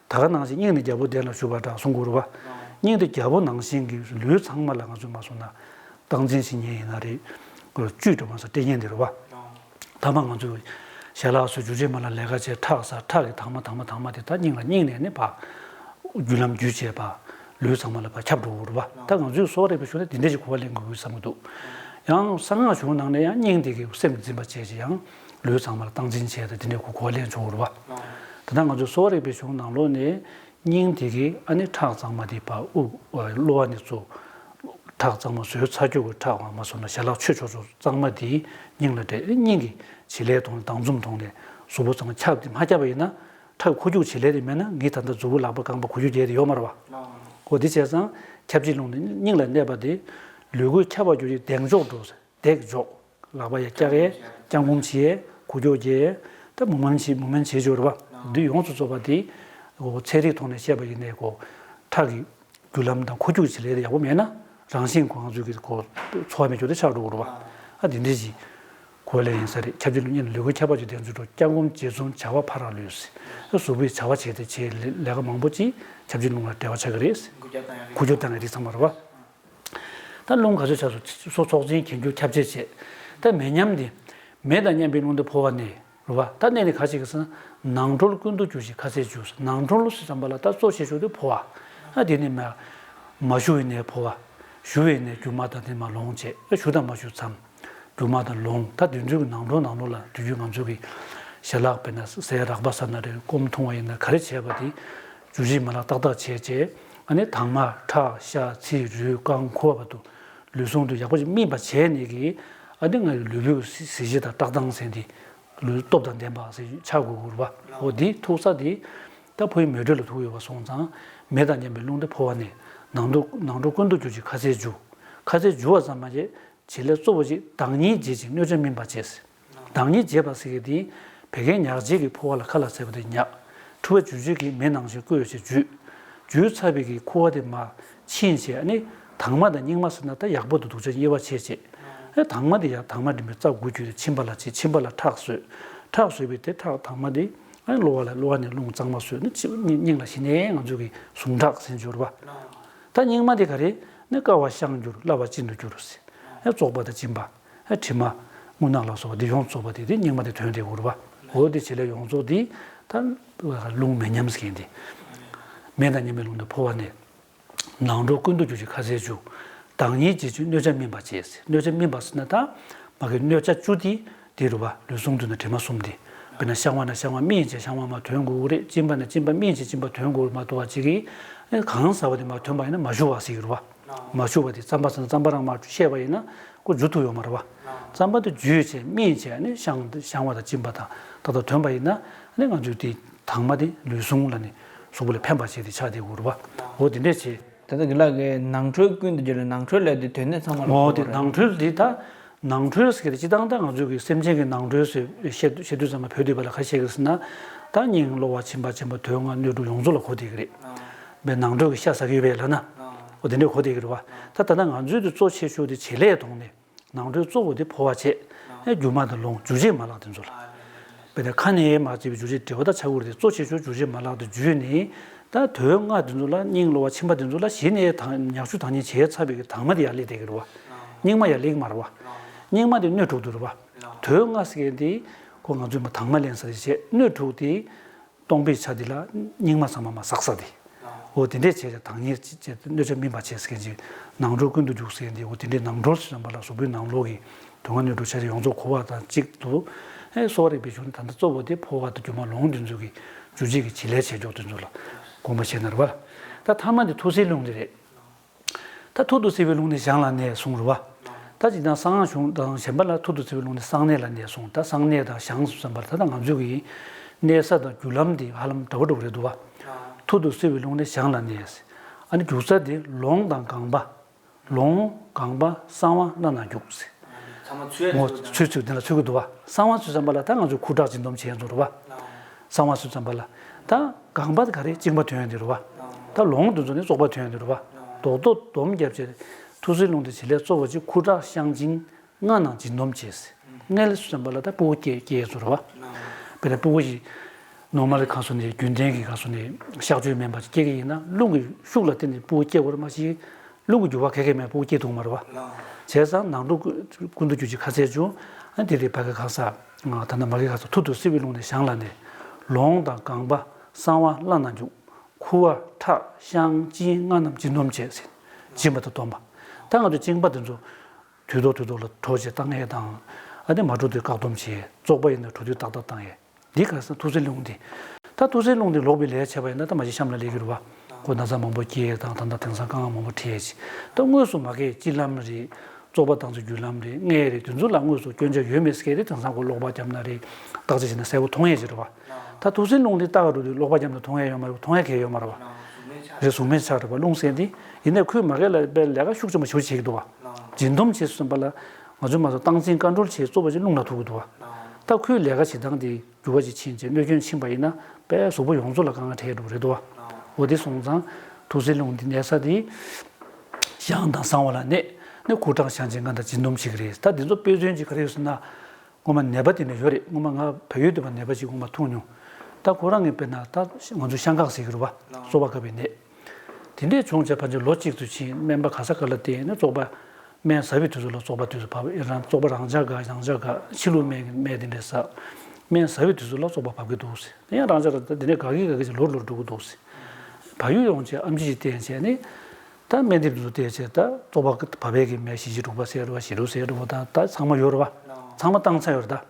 ད་ག་ནང་བཞིན་སྙིང་ནས་རྒྱལ་པོ་གདན་ལ་བཞུགས་པ་འདྲ་གསུང་དགོས་རེད་པ། སྙིང་དེ་རྒྱལ་པོ་ནང་བཞིན་གྱི་ལུས་ཚང་མ་ལ་ང་ཚོས་མ་སོང་ན། སྟངས་འཛིན་བྱེད་མཁན་ཡིན་ན་རེད། བཅུད་འགྲོ་མ་ས་སྤྲད་མཁན་དེ་རེད་པ། ད་མ་ང་ཚོས་ཞལ་ལག་སོགས་འཇུ་བྱེད་མ་ལ་ལས་ཀ་བྱས་ཁྲག་ཟ། ཁྲག་གི་དྭངས་མ་དྭངས་མ་དྭངས་མ་དེ་ད་སྙིང་ལ་སྙིང་ནས་ནི་ཕར་རྒྱུ་ལམ་བརྒྱུད་བྱས་པ། ལུས་ཚང་མ་ལ་ཕར་ཁྱབ་འགྲོ་གི་རེད་པ། ད་ང་ཚོས་གསོ་བ་རིག་པའི་གཞུང་ནས་དེ་འདྲ་ཞིག་གོ་བ་ལེན་དགོས་ཀྱི་བསམ་གྱི་འདུག་ཡང་གསང་སྔགས་གཞུང་ནང་ནས་ཡང་སྙིང་དེ་གིས་སེམས་འཛིན་པ་བྱས་ཀྱི་ཡང་ལུས་ཚང་མ་ལ་སྟངས་འཛིན་བྱས་ཏེ་དེ་འདྲའི་གོ་གོ་བ་ལེན་ཆོག་གི་རེད་པ། ད་ལྟ་ང་ཚོས་གསོ་བ་རིག་པའི་གཞུང་ནང་ལོགས་ནས། སྙིང་དེ་གིས་ཨ་ནི་ཁྲག་གཙང་མ་དེ་ཕར་དབུགས་གློ་བ་ནས་ཚུར། ཁྲག་གཙང་མ་ཟོས་ཚར་རྒྱུ་གི་ཁྲག་མ་སོང་ན་ཞལ་ལག་མཆོད་ཆོག་ཆོག་གཙང་མ་དེ་སྙིང་ལ་སྤྲད། སྙིང་གི་བྱེད་ལས་ཐོག་ནས་སྡང་འཛུམ་ཐོག་ནས་གཟུགས་པོ་ཚང་མ་ཁྱབ་དེ་མ་ཁྱབ་པ་ཡིན་ན། ཁྲག་འཁོར་རྒྱུག་བྱེད་ལས་དེ་མེད་ན་ངས་ད་ལྟ་གཟུགས་པོ་ལག་པ་རྐང་པ་འཁོར་རྒྱུག་བྱས་དེ་ཡོད་མ་རེད་པ། འོ་དེ་བྱས་ཙང་ཁྱབ་བྱེད་རླུང་དེ་སྙིང་ལ་གནས་པ་དེ། ལུས་ཀུན་ཁྱབ་པར་གྱུར་ཅིང་གདེང་འཇོག་འགྲོ་ཟེར། གདེང་འཇོག་ལག་པ་ཡར་བཀྱག་ཡས། བརྐྱང་བསྐུམ་བྱེད་ཡས། འཁོར་རྒྱུག་རྒྱག་ཡས། ད་མུ་མན་བྱེད། མུ་མན་བྱེད་ཆོག་རེད་པ། འདི་ཡོངས་སུ་རྫོགས་པ་དེ། འོ་ཚན་རིག་ཐོག་ནས་བཤད་པ་ཡིན་ནའི་གོ། ཁྲག་གི་རྒྱུ་ལམ་དང་འཁོར་རྒྱུག་བྱེད་ལས་དེ་ཡག་པོ་མེད་ན། རང་བཞིན་གོ་ང་ཚོ་གི་གོ་འཚོ་བ་མེད་ཆོག་དེ་ཆགས་འགྲོ་གི་རེད་པ། ཨ་འདི་འདྲ་ཞིག་གོ་ལས་ཡིན་ས་རེད། ཁྱབ་བྱེད་རླུང་སྙིང་ལུས་ཀུན་ཁྱབ་པར་གྱུར་གདེང་འཇོག་འགྲོ། བརྐྱང་བསྐུམ་བྱེད་བཟུང་བྱ་བ་ཕ་རག་ལུས་ཟེར། གཟུགས་པོའི་བྱ་བ་བྱས་ཏེ་བྱས་ལས་ཀ་མང་པོ་ཅིག་ཁྱབ་བྱེད་རླུང་ལ་འབྲེལ་བ་ཆགས་ཀྱི་རེད། འཁོར་རྒྱུག་བཏང་ཡས་རིགས་ཚང་མ་རེད་པ། ད་རླུང་ག་ཚོད་ཆགས་སོང་། སྲོག་འཛིན་གྱེན་རྒྱུ་ཁྱབ་བྱེད་བྱེད། ད་མེ་མཉམ་དེ། མེ་དང་མཉམ་པའི་རླུང་དེ་ཕོ་བ་གནས་རེད་པ། ད་གནས་ནས་ག་བྱེད་ཀྱི་ཟེར་ན། ནང་གྲོལ་ཀུན་ཏུ་རྒྱུ་ཞིང་ཁ་ཟས་འཇུ། ནང་གྲོལ་ཟེར་ཙམ་པ་ལ་ད་གཙོ་ཆེ་ཤོས་དེ་འཕོ་བ། ཨ་དེ་ནི་མ་མ་ཞུ་བའི་ནས་འཕོ་བ། ཞུ་བའི་ནས་སྒྱུ་མ་དང་དེ་མ་ལོངས་བྱེད། ཞུ་དང་མ་ཞུ་མཚམས། སྒྱུ་མ་དང་ལོངས། ད་དེ་ཚོའི་གི་ནང་གྲོལ་ནང་གྲོལ་ལ་དུས་རྒྱུན་ང་ཚོ་གི་ཞལ་ལག་དཔེར་ན་ཟས་རགས་པ་ཟ་ན་རེད། སྐོམ་འཐུང་བ་ཡིན་ན་ག་རེ་བྱས་པ་དེ་རྒྱུ་བྱེད་མ་ལག་ཏག་ཏག་བྱས་བྱས། ཨ་ནི་དྭངས་མ་ཁྲག་ཤ་ཚིལ་རུས་རྐང་ཁུ་བ་བར་དུ་ལུས་ཟུངས་དུ་ཡག་པོ་ཞིག་སྨིན་པ་བྱས་ནས་ཀྱི། ཨ་ནི་ང་ལུས་པོའི་གཟི་བརྗིད་དང་རྟགས་དང་ཟེར་འདི་ལུས་སྟོབས་དང་ལྡན་པ་ཟེར་ཆགས་དགོས་དགོས་རེད་པ། འོ་འདི་ཐུག་ས་འདི་ད་འཕོ་བའི་མེ་དྲོད་ལ་ཐུག་ཡོད་པ་སོང་ཙང་མེ་དང་མཉམ་པའི་རླུང་དེ་འཕོ་བ་ནས་ནང་དུ་ནང་གྲོལ་ཀུན་ཏུ་རྒྱུ་ཞིང་ཁ་ཟས་འཇུ། ཁ་ཟས་འཇུ་བ་ཙམ་མ་བྱས། བྱེད་ལས་གཙོ་བོ་ཞིག་བདག་ཉིད་བརྗེད་ཅིང་གནོད་བྱ་སྨིན་པར་བྱེད། བདག་ཉིད་བརྗེད་པ་ཟེར་གྱི་དེ་བད་ཀན་ཉག་གཅིག་གི་ཕོ་བ་ལ་ཁ་ལ་ཟས་པ་དེ་ཉག་འཁྲུ་བ་འཇུ་བྱེད་ཀྱི་མེ་ནང་བཞིན་བསྐོལ་བྱས་འཇུས། འཇུས་ཚར་བའི་གི་ཁུ་བ་དེ་མར་ཕྱིན་བྱས་ནི་དྭངས་མ་དང་སྙིགས་མ་ཟེར་ན་ད་ཡག་པོ་དང་སྡུག་ཅག་དབྱེ་བ་ཕྱེ་བྱས། ཨེ་དྭངས་མ་དེ་ཡང་དྭངས་མ་འདྲེན་པའི་རྩ་དགུ་བརྒྱུད་དེ་མཆིན་པ་ལ་བྱེད། མཆིན་པ་ལ་ཁྲག་བཟོས། ཁྲག་བཟོས་པའི་དེ་ཁྲག་དྭངས་མ་དེ་ཨེ་གློ་བ་ལ་གློ་བ་ནས་རླུང་གཙང་མ་བཟོས་ནི་ཕྱི་སྙིང་ལ་ཞི་ནས་ང་ཚོ་གི་ཟུངས་ཁྲག་ཟེར་འགྱུར་བ། ད་སྙིགས་མ་དེ་ག་རེ་ནི་བསྐ་བ་བཤང་འགྱུར་བརླ་བ་གཅིན་དུ་འགྱུར་ཟེར། ཨེ་བཙོག་པ་དང་གཅིན་པ། ཨེ་དྲི་མ། རྔུལ་ནག་ལ་སོགས་པ་འདི་ཡོངས་རྫོགས་པ་དེ་དེ་སྙིགས་མ་དེ་དོན་དེ་འུར་བ། འོ་དེ་བྱེད་ལས་ཡོངས་རྫོགས་དེ་ད་རླུང་མེ་ཉམས་ཟེར་མཁན་དེ། མེ་དང་མཉམ་པའི་རླུང་དེ་འཕོ་བ་ནས། ནང་གྲོལ་ཀུན་ཏུ་རྒྱུ་ཞིང་ཁ་ཟས་འཇུ། བདག་ཉིད་བརྗེད་ཅིང་གནོད་བྱ་སྨིན་པར་བྱེད། གནོད་བྱ་སྨིན་པ་ཟེར་ན་ད་མ་གི་གནོད་བྱ་བཅུ་དེ་དེ་རུ་བ་ལུས་ཟུངས་དུ་ན་དྲི་མ་གསུམ་དེ། དཔེར་ན་བཤང་བ་ན་བཤང་བ་སྨིན་བྱས་བཤང་བ་མ་དོན་དགོས་རེད། གཅིན་པ་ན་གཅིན་པ་སྨིན་བྱས་གཅིན་པ་དོན་དགོས་མ་གཏོགས་པ་ཅིག་གིས་གང་ཟ་བ་དེ་མ་དོན་པ་ཡིན་ན་མ་ཞུ་བ་ཟེར་གི་རུ་བ། མ་ཞུ་བ་དེ་རྩམ་པ་ཟེར་ན་རྩམ་པ་རང་མ་བཤད་པ་ཡིན་ན་ཁོ་འཇུ་ཐུབ་ཡོད་མ་རེད་བ། རྩམ་པ་དེ་འཇུས་བྱས་སྨིན་བྱས་ནི་བཤང་བཤང་བ་དང་གཅིན་པ་དང་ཏག་ཏག་དོན་པ་ཡིན་ན་ནི་ང་ཚོས་དེ་དྭངས་མ་དེ་ལུས་ཟུངས་ལ་ནི་གཟུགས་པོ་ལ་ཕན་པ་བྱས་ཏེ་ཆགས་བསྡད་དགོས་རེད་བ། འོ་དེ་འདྲས་བྱས། ད་ལྟ་རྒན་ལགས་ཀྱིས་ནང་ཁྲོལ་ཀུན་ཏུ་རྒྱུ་ལ་ནང་ཁྲོལ་ལབ་དེ་དོན་གནད་ཚང་མ་ལ་འོ་གོ་དེ་བ་རེད། ནང་ཁྲོལ་འདི་ད་ནང་ཁྲོལ་ཟེར་གྱི་སྤྱི་བཏང་ད་ང་ཚོས་ཀྱི་སེམས་ཅན་གྱི་ནང་ཁྲོལ་ཟེར་བཤད་བཤད་དུས་ཙམ་པ་བོད་འདི་པ་ལ་ཁ་ཤས་ཀྱིས་ཟེར་ན་ད་སྙིང་གློ་བ་མཆིན་པ་གཅིན་པ་དོན་ལྔ་སྣོད་དྲུག་ཡོངས་རྫོགས་ལ་གོ་བསྡད་ཀྱི་རེད། བའི་ནང་ཁྲོལ་གྱི་ཤ་ཟ་གི་ཡོད་པས་ལབ་ན། འོ་དེ་འདྲས་གོ་བསྡད་ཀྱི་རེད་བ། ད་ད་ལྟ་ང་ཚོས་དེ་གཙོ་ཆེ་ཤོས་དེ་བྱེད་ལས་ཐོག་ནས་ནང་ཁྲོལ་གཙོ་བོ་དེ་འཕོ་བ་བྱེད། ཨེ་སྒྱུ་མ་དང་ལོངས་འཇུ་བྱེད་མ་ལག་དེ་ཚོ་ལ། དཔེར་ན་ཁ་ནས་མ་བརྩིས་པའི་འཇུ་བྱེད་འབྲེལ་བ་དང་ཆ་བུར་དེ་གཙོ་ཆེ་ཤོས་འཇུ་བྱེད་མ་ལག་དེ་འཇུས་ནས་ད་དོན་ལྔ་དེ་ཚོ་ལ་སྙིང་གློ་བ་མཆིན་པ་དེ་ཚོ་ལ་གཞི་ནས་དང་ཉག་ཆུ་དང་ཉིད་བྱས་ཚར་བའི་གི་དྭངས་མ་དེ་ཡར་སླེབས་བསྡད་ཀྱི་རེད་བ། སྙིགས་མ་ཡར་སླེབས་ཀྱི་མ་རེད་བ། སྙིགས་མ་དེ་སྣོད་དྲུག་ཏུ་རེད་བ། དོན་ལྔ་ཟེར་མཁན་དེ་ཁོ་ང་ཚོས་མ་དྭངས་མ་ལེན་ས་དེ་བྱས་སྣོད་དྲུག་དེ། སྟོང་པའི་ཆ་འདི་ལ་སྙིགས་མ་ཚང་མ་མར་ཟག་ས་དེ། འོ་དེ་འདྲས་བྱས་ཏེ་དྭངས་སྙིགས་བྱས་ཏེ་གནོད་བྱ་སྨིན་པ་བྱས་ཟེར་མཁན་ཅིག་ནང་གྲོལ་ཀུན་ཏུ་རྒྱུ་ཟེར་མཁན་དེ། འོ་དེ་འདྲས་ནང་གྲོལ་ཟེར་བ་ལ་གཟུགས་པོའི་ནང་ལོགས་ཀྱི་དོན་ལྔ་སྣོད་དྲུག་ཆ་རེ་ཡོངས་རྫོགས་གོ་བ་དང་གཅིག་ཏུ། ཨེ་གསོ་བ་རིག་པའི་གཞུང་ནས་ད་ལྟ་གཙོ་བོ་དེ་འཕོ་བ་དང་སྒྱུ་མ་ལོངས་དེ་ཚོ་གི་རྒྱུ་བྱེད་ཀྱི་བྱེད་ལས་བྱེད་ཕྱོགས་དེ་ཚོ་ལ་དགོངས་པ་བཞེས་ན་རེད་བ། ད་ཐ་མ་དེ་ཐུགས་སྲས་རླུང་དེ་རེད། ད་ཐུར་དུ་བསིལ་བའི་རླུང་ནི་བྱང་ལ་གནས་གསུངས་རེད་བ། ད་ཅི་ལྟར་གསང་སྔགས་གཞུང་དང་གཞན་པ་ལ་ཐུར་དུ་བསིལ་བའི་རླུང་ནི་གསང་གནས་ལ་གནས་གསུངས། ད་གསང་གནས་དང་བྱང་གསུངས་ཙམ་པར་ད་ལྟ་ང་ཚོ་གི་གནས་ས་དང་རྒྱུ་ལམ་འདི་ཧ་ལམ་འདྲ་བོ་འདྲ་བོ་རེད་འདུག་བ། ཐུར་དུ་བསིལ་བའི་རླུང་ནི་བྱང་ལ་གནས། ཨ་ནི་རྒྱུག་ས་དེ་ལོང་དང་ལྒང་པ། ལོང་ལྒང་པ་གསང་བ་སྣ་ནང་རྒྱུག་ཟེར། ཚང་མ་ཚུད་ངོ་ཚུད་ཚུད་དེ་ལ་ཚུད་ཀྱི་འདུག་བ། གསང་བ་ཚུད་ཙམ་པ་ལ་ད་ང་ཚོ་ཁུ་ཁྲག་འབྱིན་སྡོམ་བྱས་འདུག་རེད་བ། གསང་བ་ཚུད་ཙམ་པ་ལ། ད་ལྒང་པ་དེ་ག་རེ་གཅིན་པ་ཐོན་ཡོང་དེ་རེད་བ། ད་ལོང་དེ་ཚོ་ནི་བཙོག་པ་ཐོན་ཡོང་དེ་རེད་བ། རྡོག་རྡོག་སྡོམ་བརྒྱབ་བྱས། ཐུར་སེལ་རླུང་དེ་བྱེད་ལས་གཙོ་བོ་གཅིག་ཁུ་ཁྲག་བཤང་གཅིན་སྔ་ནང་འབྱིན་སྡོམ་བྱས། སྔ་ལ་ཚུད་ཙམ་པ་ལ་ད་སྤུ་གུ་སྐྱེ་སྐྱེ་ཚོ་རེད་བ། དཔེར་ན་སྤུ་གུ་ཞིག་ནོར་མལ་ག་སོ་ནས་རྒྱུན་ལྡན་གྱི་ག་སོ་ནས་གཤགས་བཅོས་མིན་པ་སྐྱེ་གི་ཡིན་ན་རླུང་གི་ཤུགས་ལ་བརྟེན་ནས་སྤུ་གུ་སྐྱེ་དགོས་རེད་མ་གཞི། རླུང་གི་རྒྱུ་བ་ག་གེ་མེད་པོ་སྐྱེ་ཐུབ་མ་རེད་བ། བྱས་ཙང་ནང་དུ་ཀུན་ཏུ་རྒྱུ་ཅིག་ཁ་ཟས་བྱུང་། ཨ་དེ་རེད་ཕ་གི་ཁ་ས། ད་ནི་མ་གི་ཁ་ས་ཐུར་དུ་བསིལ་བའི་རླུང་ནི་བྱང་ལ་གནས། ལོང་དང་ལྒང་པ་གསང་བ་སྣ་ནང་རྒྱུག་ཁུ་བ་ཁྲག་བཤང་གཅིན་སྔ་རྣམས་འབྱིན་སྡོམ་བྱས་ཟེར། འབྱིན་པ་དང་སྡོམ་པ། ད་ང་ཚོ་གཅིན་པ་དེ་ཚོ་དུས་ཐོག་དུས་ཐོག་ལ་གྲོ་ཆས་བཏང་ཡས་དང་། ཨ་དེ་མ་གྲོ་དུས་བཀག་སྡོམ་བྱས། བཙོག་པ་ཡིན་ན་གྲོ་དུས་ཏག་ཏག་བཏང་ཡས། འདི་ག་ས་ཐུར་སེལ་རླུང་འདི། ད་ཐུར་སེལ་རླུང་འདི་ལོག་པའི་ལས་བྱས་པ་ཡིན་ན་ད་མ་གཞི་གཤམ་ལ་སླེབས་ཀྱི་རེད་བ། ཁོ་ན་ཚ་མང་པོ་སྐྱེ་དང་ད་ལྟ་དེང་སང་དཀའ་ངལ་མང་པོ་འཕྲད་ཅིག་ད་དངོས་སུ་མ་གས་སྤྱི་ལམ་རེད། བཙོག་པ་བཏང་ཚེ་རྒྱུ་ལམ་རེད། མངལ་རེད། དེ་ཚོ་ལ་དངོས་སུ་སྐྱོན་ཆ་ཡོད་མེད་སྐད་རེད། དེང་སང་ཁོ་གློག་པ་བརྒྱབ་ན་རེད། བརྟག་དཔྱད་བྱས་ན་གསལ་པོ་མཐོང་ཡས་ཅིག་རེད་བ། ད་ཐུར་སེལ་རླུང་འདི་ལྟ་ག་འགྲོ་དུས་གློག་པ་བརྒྱབ་ན་མཐོང་ཡས་ཡོད་མ་རེད་བ། མཐོང་ཡས་གལ་ཡོད་མ་རེད་བ། རེད། གཟུགས་མེད་ཆགས་རེད་བ། རླུང་སེལ་འདི། ཡིན་ནའི་ཁོས་མ་གས་ལ་པའི་ལས་ཀ་ཤུགས་ཆེན་པོ་ཞེ་པོ་བྱེད་ཀྱི་འདུག་བ། འབྱིན་སྡོམ་བྱེད་ཟེར་བ་ལ། ང་ཚོས་མ་གཏོགས་སྟངས་འཛིན་བཀའ་འགྲོལ་བྱེད་གཙོ་བོ་ཅིག་རླུང་ལ་ཐུག་གི་འདུག་བ། ད་ཁོའི་ལས་ཀ་བྱེད་སྟངས་དེ་འགྱུར་བ་ཅིག་ཕྱིན་རྗེས་གནོད་སྐྱོན་ཕྱིན་པ་ཡིན་ན་དཔེ་གཟུགས་པོ་ཡོངས་རྫོགས་ལ་དཀའ་ངལ་འཕྲད་འགྲོ་གི་རེད་འདུག་བ། འོ་དེ་སོང་ཙང་ཐུར་སེལ་རླུང་འདི་གནས་ས་དེ་བྱང་དང་གསང་བ་ལ་གནས་ནས་ཁུ་ཁྲག་བཤང་གཅིན་སྔ་ནང་འབྱིན་སྡོམ་བྱེད་ཀྱི་རེད། ད་འདི་ཚོ་དཔེ་མཚོན་ཅིག་ག་རེ་ཡོད་ཟེར་ན། སྔོན་མ་ནད་པ་དེ་འདྲ་ཡོད་རེད། སྔོན་མ་ང་བལ་ཡུལ་དུ་བ་ནད་པ་ཅིག་སྔོན་མ་འཐུང་མྱོང་། ད་ཁོ་རང་གིས་དཔེར་ན་ད་ང་ཚོ་བཤང་འགག་ཟེར་གྱི་རེད་བ། གསོ་བ་བཀག་པའི་ནད། དེ་འདྲས་བྱུང་བྱས་ཕལ་ཆེར་ལོ་གཅིག་ཏུ་ཕྱིན། སྨན་པ་ག་ས་ག་ལ་བསྟེན་ནས་བཙོག་པ། སྨན་ཟ་བའི་དུས་ཚོད་ལ་བཙོག་པ་དུས་སུ་བབས། ཨེ་རང་བཙོག་པ་རང་འཇགས་དགའ་རང་འཇགས་དགའ་ཕྱི་ལུགས་སྨན་གྱི་སྨན་དེ་འདྲས་ཟ། སྨན་ཟ་བའི་དུས་ཚོད་ལ་བཙོག་པ་བབས་ཀྱི་འདུག་ཟེར། དེ་ཡང་རང་ཅག་ལ་ད་དེ་ནས་དགའ་གི་དགའ་གི་ཅིག་ལོར་ལོར་འགྲོ་གི་འདུག་ཟེར། བག་ཡོད་ཡོང་བྱས་ཨེམ་ཆི་ཞིག་བསྟེན་བྱས་ནས། ད་སྨན་དེབ་འདི་ཚོ་བལྟས་བྱས་ད་བཙོག་པ་བབས་པའི་གི་སྨན་བཞི་བཅུ་དྲུག་པ་ཟེར་རེད་བ། བཞི་དྲུག་ཟེར་རེད་བ། ད་ད་ཚང་མ་ཡོད་རེད་བ། ཚང་མ་བཏང་ཚར་ཡོད་རེད་ད།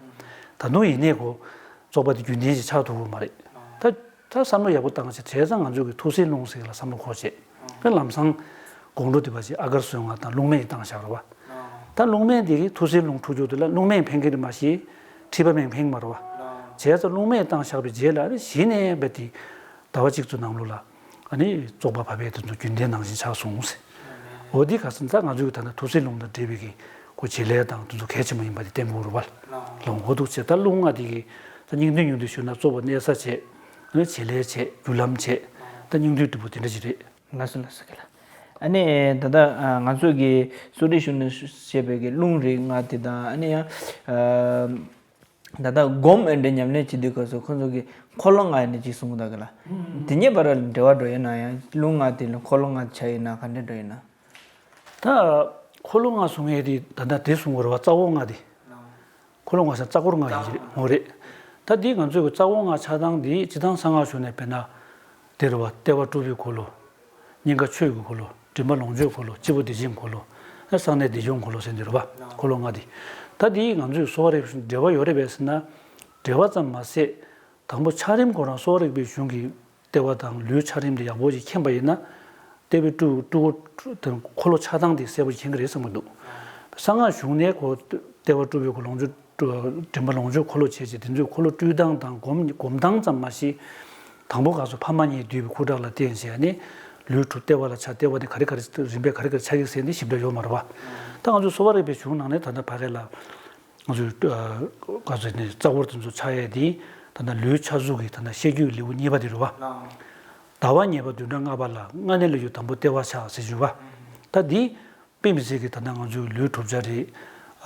ད་དུང་ཡིན་ནའི་གོ། བཙོག་པ་དེ་རྒྱུན་ལྡན་ཞིག་ཆགས་ཐུབ་ཀྱི་མ་རེད། ད་ད་བསམ་བློ་ཡག་པོ་བཏང་བྱས་བྱས་ཙང་ང་ཚོ་གི་ཐུགས་སྲས་རླུང་ཟེར་ལ་བསམ་བློ་འཁོར་བྱས། ཨ། ལམ་སང་དགོང་དྲོ་དེ་བ་ཞིག་ཨ་གར་སོན་ང་དང་རླུང་སྨན་བཏང་བཞག་རེད་བ། ཨ། ད་རླུང་སྨན་དེ་གི་ཐུགས་སྲས་རླུང་འཁྲུག་རྒྱུ་དེ་ལ་རླུང་སྨན་ཕན་གི་རེད་མ་གཞི། མཁྲིས་པ་སྨན་ཕན་གི་མ་རེད་བ། ཨ། བྱས་ཙང་རླུང་སྨན་བཏང་བཞག་པའི་རྗེས་ལ་ཨ་ནི་གཞི་ནས་རྦད་དེ་ཟླ་བ་གཅིག་ཙམ་ནང་ལོགས་ལ་ཨ་ནི་བཙོག་པ་བབས་པའི་དེ་ཚོ་རྒྱུན་ལྡན་ནང་བཞིན་ཆགས་སོང་ཟེར། འོ་འདི་ག་ཟེར་ན་ད་ང་ཚོ་གི་ད་ལྟ་ཐུགས་སྲས་རླུང་དང་འབྲེལ་བའི་གི་ཁོ་བྱེད་ལས་དང་དེ་ཚོ་གལ་ཆེན་པོ་ཡིན་པ་དེ་བསྟན་དགོས་རེད་བ། ལགས། འོ་འདུག་བྱས་ད་རླུང་ལྔ་དེ་གི་ད་སྙིང་དོན་ཉུང་དུ་ཞུས་ན་བཙོག་པ་གནས་ས་བྱས། ཨ་ནི་བྱེད་ལས་བྱས། རྒྱུ་ལམ་བྱས། ད་སྙིང་དོན་དེ་པོ་དེ་འདྲ་ཞིག་རེད། ལགས་སོ་ལགས་སོ་ཁྱེད་ལགས། ཨ་ནི་ད་ལྟ་ང་ཚོ་གི་གསོ་རིག་གཞུང་ནས་བཤད་པའི་གི་རླུང་རིགས་ལྔ་དེ་དང་ཨ་ནི་ཡང་། ད་ལྟ་སྒོམ་ཨེ་འདྲ་ཉམས་ལེན་བྱེད་དུས་སྐབས་སུ་ཁོང་ཚོ་གི་འཁོར་ལོ་ལྔ་ཡིན་ན་ཅིག་གསུང་གི་འདུག་གི་ལ། དེ་གཉིས་བར་ལ་འབྲེལ་བ་འགྲོ་ཡོད་ན་ཡང་རླུང་ལྔ་དེ་ལ་འཁོར་ལོ་ལྔ་ཆགས་ཡོད་ན་ག་འདྲ་འགྲོ་ཡོད་ན། ད་འཁོར་ལོ་ལྔ་གསུང་ཡས་དེ་ད་ལྟ་དེ་གསུང་དགོས་རེད་བ། རྩ་བ་ལྔ་དེ། འཁོར་ལོ་ལྔ་ཟེར་རྩ་འཁོར་ལྔ་ཡིན་གྱི་རེད། འོ་རེད། ད་འདི་ང་ཚོའི་གི་རྩ་བ་ལྔ་ཆགས་སྟངས་འདི་སྤྱིར་བཏང་གསང་སྔགས་གཞུང་ནས་དཔེར་ན། དེ་རེད་བ། ལྟེ་བ་སྤྲུལ་པའི་འཁོར་ལོ། སྙིང་ག་ཆོས་ཀྱི་འཁོར་ལོ། མགྲིན་པ་ལོངས་སྤྱོད་འཁོར་ལོ། སྤྱི་བོ་བདེ་ཆེན་འཁོར་ལོ། གསང་གནས་བདེ་སྐྱོང་འཁོར་ལོ་ཟེར་འདི་རེད་བ། འཁོར་ལོ་ལྔ་འདི། ད་འདི་ང་ཚོའི་གསོ་བ་རིག་པའི་འབྲེལ་བ་ཡོད་རེད་པས་ཟེར་ན། འབྲེལ་བ་ཙམ་མ་ཟད། དང་པོ་འཆར་རིམ་ཁོ་རང་གསོ་བ་རིག་པའི་གཞུང་གི་ལྟེ་བ་དང་ལུས་འཆར་རིམ་དེ་ཡག་པོ་ཞིག་མཁྱེན་པ་ཡིན་ན། ལྟེ་བའི་སྤྲུལ་སྤྲུལ་སྐུ་དང་འཁོར་ལོ་ཆགས་སྟངས་དེ་གསལ་པོ་ཞིག་མཁྱེན་གྱི་རེད་བསམ་གྱི་འདུག། གསང་སྔགས་གཞུང་ནས་ཁོ་ལྟེ་བ་སྤྲུལ་པའི་ཁོ་ལོངས་སྤྱོད་སྤྲུལ་མགྲིན་པ་ལོངས་སྤྱོད་འཁོར་ལོ་བྱས་བྱས་དེ་ཚོའི་འཁོར་ལོ་སྤྲུལ་སྟངས་དང་སྒོམ་སྒོམ་སྟངས་ཙམ་མ་ཞིག། དང་པོ་ག་སོ་ཕ་མ་གཉིས་འདུས་པའི་ཁུ་ཁྲག་ལ་བརྟེན་བྱས་ནས་ལུས་གྲུབ་ལྟེ་བ་ལ་ཆགས། ལྟེ་བ་དེ་ག་རེ་ག་རེ་རིམ་པས་ག་རེ་ག་རེ་ཆགས་ཀྱི་ཟེར་ནས་ཞིབ་ཕྲ་ཡོད་མ་རེད་བ། ད་ང་ཚོའི་གསོ་བ་རིག་པའི་གཞུང་ནང་ནས་ད་ལྟ་ཕ་གི་ལ། ང་ཚོའི་ཨ་ག་ཚོད་ནས་རྩ་འཁོར་དེ་ཚོ་ཆགས་ཡས་དེ་ད་ལྟ་ལུས་ཆགས་ཚུལ་གྱི་ད་ལྟ་བཤད་རྒྱུད་ལེའུ་གཉིས་པ་དེ་རེད་བ། ཟླ་བ་གཉིས་པ་བདུན་ཕྲག་ལྔ་པ་ལ་མངལ་གནས་ལ་ཡོད་དང་པོ་ལྟེ་བ་ཆགས་ཟེར་ཞུ་བ། ད་འདི་དཔེ་མི་སྲིད་ཀྱི་ད་ལྟ་ང་ཚོའི་ལུས་གྲུབ་ཆ་རེད།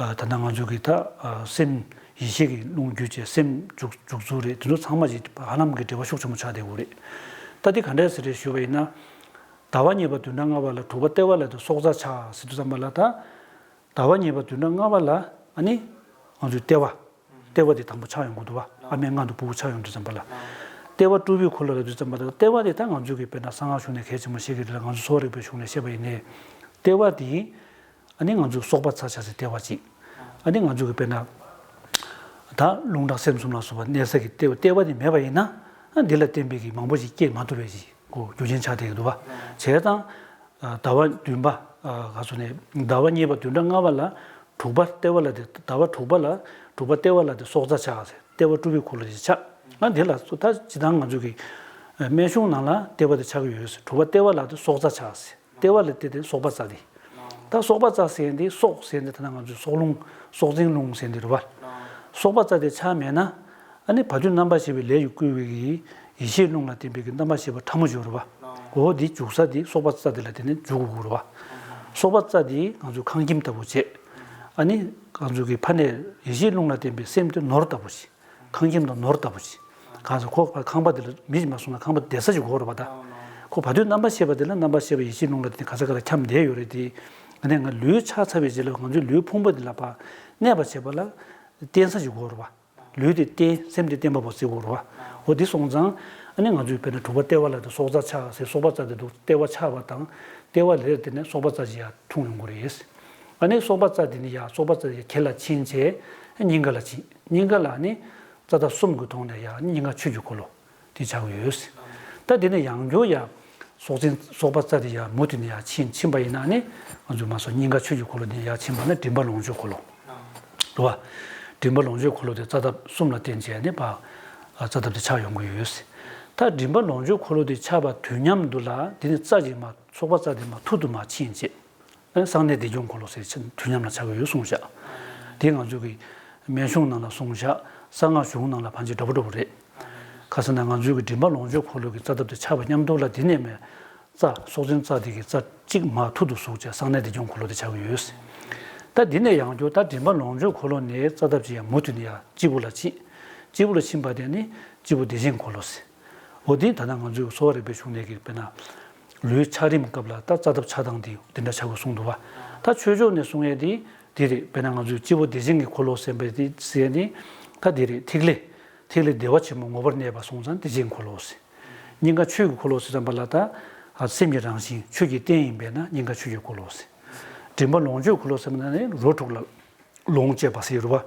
ཨ་ད་ལྟ་ང་ཚོ་གི་ད་ཨ་སེམས་ཡེ་ཤེས་ཀྱི་རླུང་རྒྱུ་བཅས་སེམས་འཇུག་འཇུག་ཚུལ་རེད། དེ་ཚོ་ཚང་མ་ཞིག་ཧ་ལམ་གྱི་འབྲེལ་བ་ཤུགས་ཆེན་པོ་ཆགས་བསྡད་ཡོད་རེད། ད་འདི་ག་འདྲས་ཟེར་རེད་ཞུ་བ་ཡིན་ན། ཟླ་བ་གཉིས་པ་བདུན་ཕྲག་ལྔ་པ་ལ་དྲུག་པ་ལྟེ་བ་ལ་དེ་སྲོག་རྩ་ཆགས་ཟེར་དུས་ཙམ་པ་ལ་ད། ཟླ་བ་གཉིས་པ་བདུན་ཕྲག་ལྔ་པ་ལ་ཨ་ནི་ང་ཚོའི་ལྟེ་བ། ལྟེ་བ་དེ་དང་པོ་ཆགས་ཡོང་གི་འདུག་བ། ཨ་མའི་མངལ་དུ་ཕྲུ་གུ་ཆགས་ཡོང་དུས་ཙམ་པ་ལ། ལྟེ་བ་སྤྲུལ་པའི་འཁོར་ལོ་ལབ་དུས་ཙམ་པ་ལ་ལྟེ་བ་དེ་ད་ང་ཚོའི་གི་དཔེར་ན་གསང་སྔགས་གཞུང་ནས་གལ་ཆེན་པོ་བཤད་ཀྱི་རེད་ལ་ང་ཚོ་གསོ་བ་རིག་པའི་གཞུང་ནས་བཤད་པ་ཡིན་ནའི། ལྟེ་བ་དེ་ཨ་ནི་ང་ཚོའི་སྲོག་པ་རྩ་ཆགས་སའི་ལྟེ་བ་གཅིག། ཨ་ནི་ང་ཚོའི་གི་དཔེར་ན། ད་རླུང་ཁྲག་སེམས་གསུམ་ལ་སོགས་པ་གནས་ས་གི་ལྟེ་བ་ལྟེ་བ་དེ་མེད་པ་ཡིན་ན། ཨ་འདི་ལ་བརྟེན་པའི་གི་མང་པོ་ཞིག་སྐྱེ་མ་ཐུབ་པའི་ཞིག་གོ་རྒྱུ་རྐྱེན་ཆགས་བསྡད་ཀྱི་འདུག་བ། བྱས་ཙང་། ཟླ་བ་བདུན་པ། ག་ཚོད་ནས་ཟླ་བ་གཉིས་པ་བདུན་ཕྲག་ལྔ་པ་ལ་དྲུག་པ་ལྟེ་བ་ལ་དེ་ཟླ་བ་དྲུག་པ་ལ་དྲུག་པ་ལྟེ་བ་ལ་དེ་སྲོག་རྩ་ཆགས་ཟེར། ལྟེ་བ་སྤྲུལ་པའི་འཁོར་ལོ་དེ་ཆགས། ང་འདི་ལ་ད་ཇི་ལྟར་ང་ཚོ་གི་སྨན་གཞུང་ནང་ལ་ལྟེ་བ་དེ་ཆགས་ཀྱི་ཡོད་ཟེར། དྲུག་པ་ལྟེ་བ་ལ་དེ་སྲོག་རྩ་ཆགས་ཟེར། ལྟེ་བ་ལ་དེ་དེ་སྲོག་པ་རྩ་དེ། ད་སྲོག་པ་རྩ་ཟེར་འདི་སྲོག་ཟེར་འདི་ད་ནང་ང་ཚོའི་སྲོག་རླུང་སྲོག་འཛིན་རླུང་ཟེར་འདི་རེད་བ། སྲོག་པ་རྩ་དེ་ཆགས་མེད་ན། ཨ་ནི་བར་དོའི་རྣམ་པར་ཤེས་པའི་ལས་ཀྱིས་བསྐུལ་བའི་གི་ཡེ་ཤེས་རླུང་ལ་བརྟེན་པའི་གི་རྣམ་པར་ཤེས་པ་ཕྲ་མོ་ཡོད་རེད་བ། འོ་འདི་འཇུག་ས་འདི་སྲོག་པ་རྩ་འདི་ལ་བརྟེན་ནས་འཇུག་དགོས་རེད་བ། སྲོག་པ་རྩ་འདི་ང་ཚོའི་ཁང་ཁྱིམ་ལྟ་བུ་བྱས། ཨ་ནི་ང་ཚོ་གི་ཕ་ནས་ཡེ་ཤེས་རླུང་ལ་བརྟེན་པའི་སེམས་དེ་ནོར་ལྟ་བུ་ཞིག། ཁང་ཁྱིམ་དང་ནོར་ལྟ་བུ་ཞིག། གང་ཟེར་ཁོ་ཁང་པ་འདི་ལ་མི་ཞིག་མ་སོང་ན་ཁང་པ་བསྡད་ས་ཞིག་དགོས་རེད་བ་ད། ཁོ་བར་དོའི་རྣམ་པར་ཤེས་པ་འདི་ལ་རྣམ་པར་ཤེས་པ་ཡེ་ཤེས་རླུང་ལ་བརྟེན་ནས་ག་ས་ག་ལ་འཁྱམས་བསྡད་ཡོད་རེད་དེ། ཨ་ནི་ང་ལུས་ཆགས་ཚར་བའི་རྗེས་ལ་ང་ཚོའི་ལུས་ཕུང་པོ་འདི་ལ་ཕར་གནས་པར་བྱེད་པ་ལ་བརྟེན་ས་ཞིག་དགོས་རེད་བ། ལུས་དེ་བརྟེན་སེམས་དེ་བརྟེན་པ་པོ་ཟེར་དགོས་རེད་བ། འོ་འདི་སོང་ཙང་ཨ་ནི་ང་ཚོས་དཔེར་ན་དྲུག་པ་ལྟེ་བ་ལ་དེ་སྲོག་རྩ་ཆགས་ཟེར་སྲོག་པ་རྩ་དེ་འདུག་ལྟེ་བ་ཆགས་པ་དང་ལྟེ་བ་ལས་དེ་ནས་སྲོག་པ་རྩ་ཅིག་ཡར་འཁྲུངས་ཡོང་གི་རེད། ཨ་ནི་སྲོག་པ་རྩ་དེ་ནི་ཡར་སྲོག་པ་རྩ་དེ་གྱེན་ལ་ཕྱིན་བྱས་སྙིང་ག་ལ་ཕྱིན། སྙིང་ག་ལ་ནི་རྩ་ལྟ་གསུམ་གྱི་ཐོག་ནས་ཡར་སྙིང་ག་ཆོས་ཀྱི་འཁོར་ལོ། དེ་ཆགས་ཀྱི་ཡོད། ད་དེ་ནས་ཡང་བསྐྱར་ཡང་སྲོག་འཛིན་སྲོག་པ་རྩ་དེ་ཡང་མུ་མཐུད་ནས་ཡར་ཕྱིན་ཕྱིན་པ་ཡིན་ན་ནི་ང་ཚོས་མ་སོགས་སྙིང་ག་ཆོས་ཀྱི་འཁོར་ལོ་དེ་ཡར་ཕྱིན་པ་ན་མགྲིན་པ་ལོངས་སྤྱོད་འཁོར་ལོ། རེད་བ། མགྲིན་པ་ལོངས་སྤྱོད་འཁོར་ལོ་དེ་རྩ་འདབ་གསུམ་ལ་བརྟེན་བྱས་ནས་ཕར་རྩ་འདབ་དེ་ཆགས་ཡོང་གི་ཡོད། ད་མགྲིན་པ་ལོངས་སྤྱོད་འཁོར་ལོ་དེ་ཆགས་པ་དུས་མཉམ་དུ་ལ་དེ་ནི་རྩ་ཅིག་མ་སྲོག་པ་རྩ་དེ་མ་ཐུར་དུ་མར་ཕྱིན་བྱས། གསང་གནས་བདེ་སྐྱོང་འཁོར་ལོ་ཟེར་ཕྱིན་དུས་མཉམ་ལ་ཆགས་ཀྱི་ཡོད་གསུངས་བཞག། དེ་ང་ཚོ་གི་སྨན་གཞུང་ནང་ལ་གསུངས་བཞག། གསང་སྔགས་གཞུང་ནང་ལ་ཕན་ཆད་འདྲ་པོ་འདྲ་པོ་རེད། ག་ཟེར་ན་ང་ཚོའི་གི་མགྲིན་པ་ལོངས་སྤྱོད་འཁོར་ལོ་གི་རྩ་འདབ་དེ་ཆགས་པ་མཉམ་དུ་ལ་དེ་ནས་མའི་རྩ་སྲོག་འཛིན་རྩ་དེ་གི་རྩ་གཅིག་མར་ཐུར་དུ་ཟུག་བྱས་གསང་གནས་བདེ་སྐྱོང་འཁོར་ལོ་དེ་ཆགས་ཀྱི་ཡོད། ད་དེ་ནས་ཡང་བསྐྱར་ད་མགྲིན་པ་ལོངས་སྤྱོད་འཁོར་ལོ་ནས་རྩ་འདབ་ཅིག་ཡང་མུ་མཐུད་ནས་ཡང་སྤྱི་བོ་ལ་ཕྱིན། སྤྱི་བོ་ལ་ཕྱིན་པ་དེ་ནི་སྤྱི་བོ་བདེ་ཆེན་འཁོར་ལོ་ཟེར། འོ་དེ་ད་ལྟ་ང་ཚོའི་གསོ་བ་རིག་པའི་གཞུང་ནས་ཀྱི་དཔེར་ན། ལུས་འཆར་རིམ་སྐབས་ལ་ད་རྩ་འདབ་ཆགས་སྟངས་དེ་དེ་འདྲ་ཆགས་དགོས་གསུངས་འདུག་བ། ད་ཆོས་ཕྱོགས་ནས་གསུང་ཡས་དེ་དེ་རེད། དཔེར་ན་ང་ཚོའི་སྤྱི་བོ་བདེ་ཆེན་གྱི་འཁོར་ལོ་ཟེར་བའི་དེ་ཟེར་ཡས་དེ་ད་དེ་རེད། ཐིག་ལེ་ ཐིག་ལེ་བདེ་བ་ཆེན་པོ་ངོ་བོར་གནས་པ་སོང་ཙང་དེ་བཞིན་འཁོར་ལོ་ཟེར། སྙིང་ག་ཆོས་ཀྱི་འཁོར་ལོ་ཟེར་ཙམ་པ་ལ་ད་སེམས་ཀྱི་རང་བཞིན་ཆོས་ཀྱི་རྟེན་ཡིན་པས་ན་སྙིང་ག་ཆོས་ཀྱི་འཁོར་ལོ་ཟེར། མགྲིན་པ་ལོངས་སྤྱོད་འཁོར་ལོ་ཟེར་བ་ན་ནི་རོ་དྲུག་ལ་ལོངས་སྤྱད་པ་ཟེར་རེད་བ།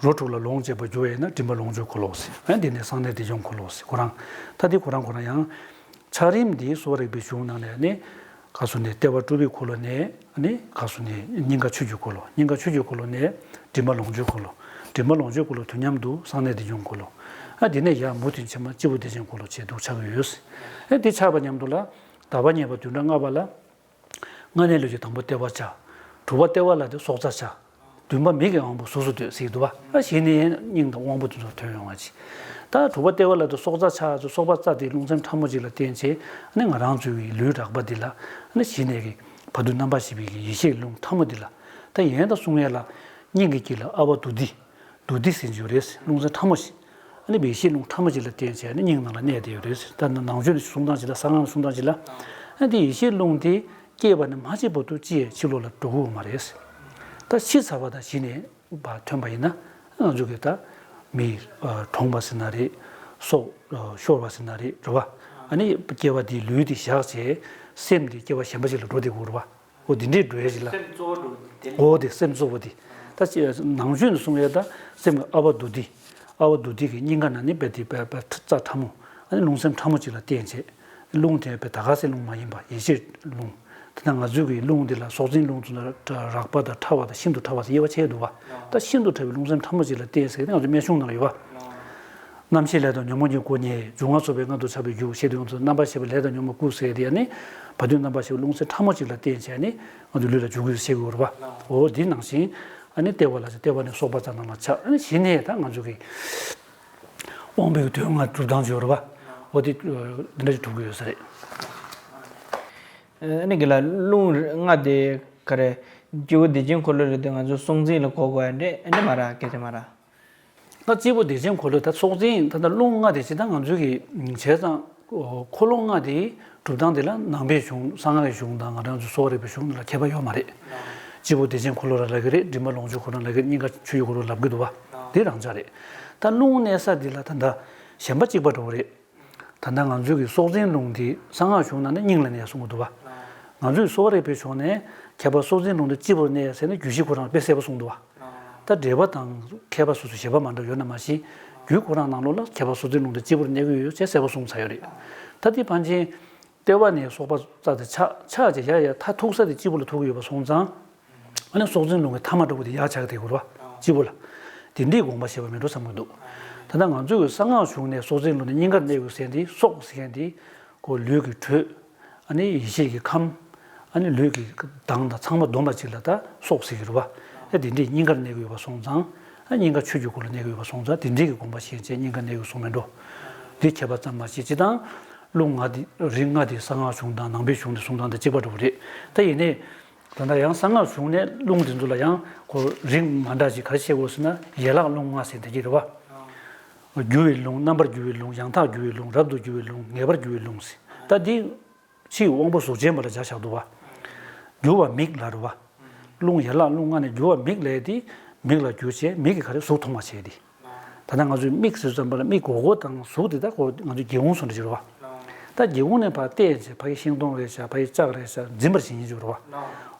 རོ་དྲུག་ལ་ལོངས་སྤྱད་པར་འགྱུར་བས་ན་མགྲིན་པ་ལོངས་སྤྱོད་འཁོར་ལོ་ཟེར། ཨ་འདི་ནས་གསང་གནས་བདེ་སྐྱོང་འཁོར་ལོ་ཟེར། ཁོ་རང་ད་འདི་ཁོ་རང་ཁོ་རང་ཡང་འཆར་རིམ་འདིའི་གསོ་བ་རིག་པའི་གཞུང་ནང་ནས་ནི། ག་སོ་ནས་ལྟེ་བ་སྤྲུལ་པའི་འཁོར་ལོ་ནས་ནི་ག་སོ་ནས་སྙིང་ག་ཆོས་ཀྱི་འཁོར་ལོ། སྙིང་ག་ཆོས་ཀྱི་འཁོར་ལོ་ནས་མགྲིན་པ་ལོངས་སྤྱོད་འཁོར་ལོ། མགྲིན་པ་ལོངས་སྤྱོད་འཁོར་ལོ་དུས་མཉམ་དུ་གསང་གནས་བདེ་སྐྱོང་འཁོར་ལོ། ཨ་དེ་ནས་ཡར་མུ་མཐུད་ཕྱིན་མ་སྤྱི་བོ་བདེ་ཆེན་འཁོར་ལོ་བྱས་འདུག་ཆགས་ཀྱི་ཡོད། ཨ་དེ་ཆགས་པ་མཉམ་དུ་ལ་ཟླ་བ་གཉིས་པ་བདུན་ཕྲག་ལྔ་པ་ལ་མངལ་གནས་ལུས་ཀྱི་དང་པོ་ལྟེ་བ་ཆགས། དྲུག་པ་ལྟེ་བ་ལ་དེ་སྲོག་རྩ་ཆགས། བདུན་པ་མིག་གི་དབང་པོ་གཟུགས་སུ་སྡོད་ཟེར་གྱི་འདུག་བ། ཨ་གཞི་ནས་སྙིང་དང་དབང་པོ་དེ་ཚོ་ཐོན་ཡོང་བ་ཅིག་ད་དྲུག་པ་ལྟེ་བ་ལ་དེ་སྲོག་རྩ་ཆགས་ཚུལ་སྲོག་པ་རྩ་དེའི་རླུང་སེམས་ཕྲ་མོ་ཅིག་ལ་བརྟེན་བྱས་ཨ་ནི་ང་རང་ཚོའི་གི་ལུས་རགས་པ་འདི་ལ་ཨ་ནི་གཞི་ནས་གི་བར་དོའི་རྣམ་པར་ཤེས་པའི་གི་ཡེ་ཤེས་རླུང་ཕྲ་མོ་འདི་ལ་ད་ཡན་དང་གསུང་ཡས་ལ་སྙིང་གི་དཀྱིལ་ལ་ཨ་བ་དྷཱུ་ཏི། དྷཱུ་ཏི་ཟེར་གྱི་ཡོད་རེད། རླུང་སེམས་ཕྲ་མོ་ཞིག་ཨ་ནི་ཡེ་ཤེས་རླུང་ཕྲ་མོ་ཅིག་ལ་བརྟེན་བྱས་ཨ་ནི་སྙིང་ནང་ལ་གནས་བསྡད་ཡོད་རེད། ད་ནང་ཆོས་གསུང་སྟངས་ཅིག་ལ་གསང་སྔགས་གསུང་སྟངས་ཅིག་ལ་ཨ་ནི་ཡེ་ཤེས་རླུང་དེ་སྐྱེས་པ་ནས་མ་སྐྱེས་བར་དུ་ཅི་ཡང་ཕྱི་ལོགས་ལ་འགྲོ་གི་ཡོད་མ་རེད། ད་ཤི་ཚར་བ་དང་གཞི་ནས་ཐོན་པ་ཡིན་ན་ང་ཚོ་གི་ད་མི་གྲོངས་པ་ཟེར་ན་རེད། སྲོག་ཤོར་བ་ཟེར་ན་རེད། རེད་བ། ཨ་ནི་སྐྱེ་བ་དེའི་ལུས་དེ་བཞག་བྱས་སེམས་དེ་སྐྱེ་བ་གཞན་པ་ཞིག་ལ་འགྲོ་བསྡད་དགོས་རེད་བ། འོ་དེ་འདྲའི་འགྲོ་ཡ་ཞིག་ལ། སེམས་གཙོ་བོ་འགྲོ་དེ། འོ་དེ་སེམས་གཙོ་བོ་དེ། ད་ཅི་ནང་ཆོས་ནས་གསུང་ཡ་ད་སེམས་ཀྱི་ཨ་བ་དྷཱུ་ཏི། ཨ་བ་དྷཱུ་ཏི་གི་སྙིང་ག་ན་ནི་དཔེ་དེ་དཔེ་དཔེ་རྩ་ཕྲ་མོ། ཨ་ནི་རླུང་སེམས་ཕྲ་མོ་ཅིག་ལ་བརྟེན་བྱས། རླུང་དེ་དཔེ་ད་ག་སེ་རླུང་མ་ཡིན་པ་ཡེ་ཤེས་རླུང་། དེ་ན་ང་ཚོའི་གི་རླུང་འདི་ལ་སྲོག་འཛིན་རླུང་ཚོ་ན་རགས་པ་དང་ཕྲ་བ་དང་ཤིན་ཏུ་ཕྲ་བ་ཟེར་དབྱེ་བ་ཕྱེ་འདུག་བ། ད་ཤིན་ཏུ་ཕྲ་བའི་རླུང་སེམས་ཕྲ་མོ་ཅིག་ལ་བརྟེན་ཟེར་ཏེ་ང་ཚོ་སྨན་གཞུང་ནང་ལ་ཡོད་བ། རྣམ་ཤེས་ལས་དང་ཉོན་མོངས་ཀྱི་སྐུ་ཉིད། འབྱུང་བ་ཚོགས་པའི་མངལ་དུ་ཆགས་པའི་རྒྱུ། ཞེས་དེ་ཡོངས་སུ་རྣམ་པར་ཤེས་པའི་ལས་དང་ཉོན་མོངས་སྐུ་ཟེར་དེ་ཡ་ནི། བར་དོའི་རྣམ་པར་ཤེས་པའི་རླུང་སེམས་ཕྲ་མོ་གཅིག་ལ་བརྟེན་བྱས་ནི་ང་ཚོ་ལུས་ལ་འཇུག་དགོས་ཟེར་དགོས་རེད་བ། འོ་འདི་ནང་བཞིན་ཨ་ནི་ལྟེ་བ་ལ་ལྟེ་བ་ནི་སྲོག་པ་རྩ་ནང་ལ་ཆགས། ཨ་ནི་གཞི་ནས་ད་ང་ཚོ་གི་དབང་པོའི་དོན་ལྔ་སྒྲུབ་སྟངས་ཡོད་རེད་བ། འོ་འདི་འདི་འདྲ་ཞིག་སྒྲུབ་དགོས་ཡོད་ས་རེད། ཨ་ནི་གི་ལ་རླུང་ལྔ་དེ་ག་རེ། སྤྱི་བོ་བདེ་ཆེན་འཁོར་ལོ་རེད་དེ་ང་ཚོ་སྲོག་འཛིན་ལ་གོ་དགོས་ཡ་འདྲེ་ཨ་ནི་མ་ར་སྐད་ཆ་མ་ར། ད་སྤྱི་བོ་བདེ་ཆེན་འཁོར་ལོ་ད་སྲོག་འཛིན་ད་ལྟ་རླུང་ལྔ་དེ་ཇི་ལྟར་ང་ཚོའི་གི་བྱས་ཙང་འཁོར་ལོ་ལྔ་དེའི་སྒྲུབ་སྟངས་དེ་ལ་ནང་པའི་གཞུང་གསང་སྔགས་ཀྱི་གཞུང་དང་ང་རང་ཚོའི་གསོ་བ་རིག་པའི་གཞུང་དེ་ལ་ཁྱད་པར་ཡོད་མ་རེད། སྤྱི་བོ་བདེ་ཆེན་འཁོར་ལོ་ར་ལབ་ཀྱི་རེད། མགྲིན་པ་ལོངས་སྤྱོད་འཁོར་ལོ་ལབ་ཀྱི་རེད། སྙིང་ག་ཆོས་ཀྱི་འཁོར་ལོ་ལབ་ཀྱི་འདུག་བ། དེ་རང་འཇགས་རེད། ད་རླུང་གནས་ས་དེ་ལ་ད་ལྟ་གཞན་པ་གཅིག་པ་འདྲ་བོ་རེད། ད་ལྟ་ང་ཚོའི་གི་སྲོག་འཛིན་རླུང་དེ་གསང་སྔགས་གཞུང་ནང་ནས་སྙིང་ལ་གནས་གསུང་གི་འདུག་བ། ང་ཚོའི་གསོ་བ་རིག་པའི་གཞུང་ནས་ཁྱད་པར་སྲོག་འཛིན་རླུང་དེ་སྤྱི་བོར་གནས་ཟེར་ནས་རྒྱུད་བཞི་ཁོ་རང་དཔེ་གསལ་པོ་གསུངས་འདུག་བ། ད་འགྲེལ་པ་དང་མཁས་པ་སོ་སོའི་བཞེད་པ་མ་འདྲ་ཡོད་ན་མ་གཞི། རྒྱུད་ཁོ་རང་ནང་ལོགས་ལ་ཁྱད་པར་སྲོག་འཛིན་རླུང་དེ་སྤྱི་བོར་གནས་ཀྱི་ཡོད་ཅེས་གསལ་པོ་གསུངས་ཚར་ཡོད་རེད། ད་དེ་ཕན་ཆད་ལྟེ་བ་ནས་སྲོག་པ་རྩ་དེ་ཆགས་ཆགས་ཀྱི་ཡ་ཡ་མཐའ་ཐུག་ས་དེ་སྤྱི་བོ་ལ་ཐུག་གི་ཡོད་པ་སོང་ཙང་། ཨ་ནི་སྲོག་འཛིན་རླུང་གི་མཐའ་མ་འདྲ་བོ་དེ་ཡར་ཆགས་བསྡད་ཡོད་རེད་བ། སྤྱི་བོ་ལ། དེ་འདྲའི་དགོངས་པ་བཞེས་པ་མིན་འགྲོ་བསམ་གྱི་འདུག་ད་ལྟ་ང་ཚོའི་གི་གསང་སྔགས་གཞུང་ནས་སྲོག་འཛིན་རླུང་དེ་སྙིང་གར་གནས་དགོས་ཟེར་མཁན་དེ་སྲོག་ཟེར་མཁན་དེ། ཁོ་ལུས་ཀྱི་དྲོད། ཨ་ནི་ཡེ་ཤེས་ཀྱི་ཁམས། ཨ་ནི་ལུས་ཀྱི་མདངས་དང་ཚང་མ་བསྡོམས་པ་གཅིག་ལ་ད་སྲོག་ཟེར་གྱི་རེད་བ། ཨ་དེ་འདྲས་སྙིང་གར་གནས་ཀྱི་ཡོད་པ་སོང་ཙང་། ཨ་སྙིང་ག་ཆོས་ཀྱི་སྐུ་ལ་གནས་ཀྱི་ཡོད་པ་སོང་ཙང་དེ་འདྲས་ཀྱི་དགོངས་པ་བཞེས་བྱས་སྙིང་གར་གནས་ཀྱི་གསུངས་མིན་འགྲོ། འདི་ཁྱད་པར་ཙམ་མ་ཟད་སྤྱིར་བཏང་། རླུང་ལྔ་འདི་རིགས་ལྔ་འདི་གསང་སྔགས་གཞུང་དང་ནང་པའི་གཞུང་འདི་གསུང་སྟངས་དང་གཅིག་པ་འདྲ་བོ་རེད། ད་ཡིན་ནའི། ད་ལྟ་ཡང་གསང་སྔགས་གཞུང་ནས་རླུང་འདི་ཚོ་ལ་ཡང་ཁོ་རིགས་མ་འདྲ་ཞིག་ག་རེ་བཤད་དགོས་ཟེར་ན་ཡན་ལག་རླུང་ལྔ་ཟེར་འདི་གྱི་རེད་བ། རྒྱུ་བའི་རླུང་རྣམ་པར་རྒྱུ་བའི་རླུང་ཡང་དག་རྒྱུ་བའི་རླུང་རབ་ཏུ་རྒྱུ་བའི་རླུང་ངེས་པར་རྒྱུ་བའི་རླུང་ཟེར། ད་འདི་ཕྱིའི་དབང་པོ་གཟུགས་ཅན་པ་ལ་སྦྱར་བཞག་འདུག་བ། རྒྱུ་བ་མིག་ལ་རེད་བ། རླུང་ཡན་ལག་རླུང་ལྔ་ནི་རྒྱུ་བ་མིག་ལས་ཏེ། མིག་ལ་རྒྱུ་བྱས་མིག་གིས་ག་རེ་གཟུགས་མཐོང་བ་བྱས་ཏེ། ད་ལྟ་ང་ཚོས་མིག་ཟེར་ཙམ་པ་ལ་མིག་སྒོར་སྒོར་དང་གཟུགས་དེ་ད་ཁོ་ང་ཚོའི་སྒེའུ་ཁུང་བཟོ་འདྲ་ཅིག་རེད་བ། ད་སྒེའུ་ཁུང་ནས་ཕར་བལྟས་བྱས་ཕ་གི་ཤིང་སྡོང་རེད་ཤག་ཕ་གི་ལྕགས་རེད་ཤག་འཛིན་པར་བྱེད་ཉེན་ཅིག་རེད་བ།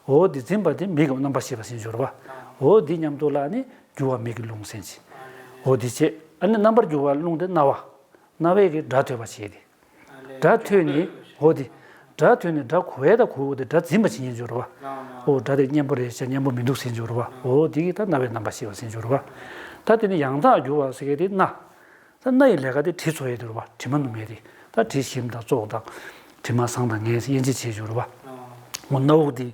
འོ་དེ་འཛིན་པ་དེ་མིག་གི་རྣམ་པར་ཤེས་པ་ཟེར་ཅིག་རེད་བ། འོ་དེ་མཉམ་དུ་ལ་ནི་རྒྱུ་བ་མིག་གི་རླུང་ཟེར་ཅིག་འོ་དེ་བྱས་ཨ་ནི་རྣམ་པར་རྒྱུ་བ་རླུང་དེ་རྣ་བ། རྣ་བའི་གི་སྒྲ་ཐོས་པ་བྱས་ཏེ། སྒྲ་ཐོས་ནས་འོ་དེ། སྒྲ་ཐོས་ནས་སྒྲ་གོ་ཡས་དང་གོ་འོ་དེ་སྒྲ་འཛིན་པ་བྱེད་ཉེན་ཅིག་ཡོད་རེད་བ། འོ་སྒྲ་དེ་སྙན་པོ་རེད་ཤག་སྙན་པོ་མི་འདུག་ཟེར་ཉེན་ཅིག་ཡོད་རེད་བ། འོ་དེ་གི་ད་རྣ་བའི་རྣམ་པར་ཤེས་པ་ཟེར་ཉེན་ཅིག་ཡོད་རེད་བ། ད་དེ་ནི་ཡང་དག་རྒྱུ་བ་ཟེར་མཁན་དེ་སྣ། ད་སྣ་ཡི་ལས་ཀ་དེ་དྲི་ཚོར་ཡས་དེ་རེད་བ། དྲི་མ་ནུབ་མཁན་དེ། ད་དྲི་ཞིམ་དང་བཙོག་དང་། དྲི་མ་བཟང་དང་ངན་དབྱེ་འབྱེད་བྱེད་ཡས་ཅིག་ཡོད་རེད་བ། འོ་སྣ་བུག་དེ།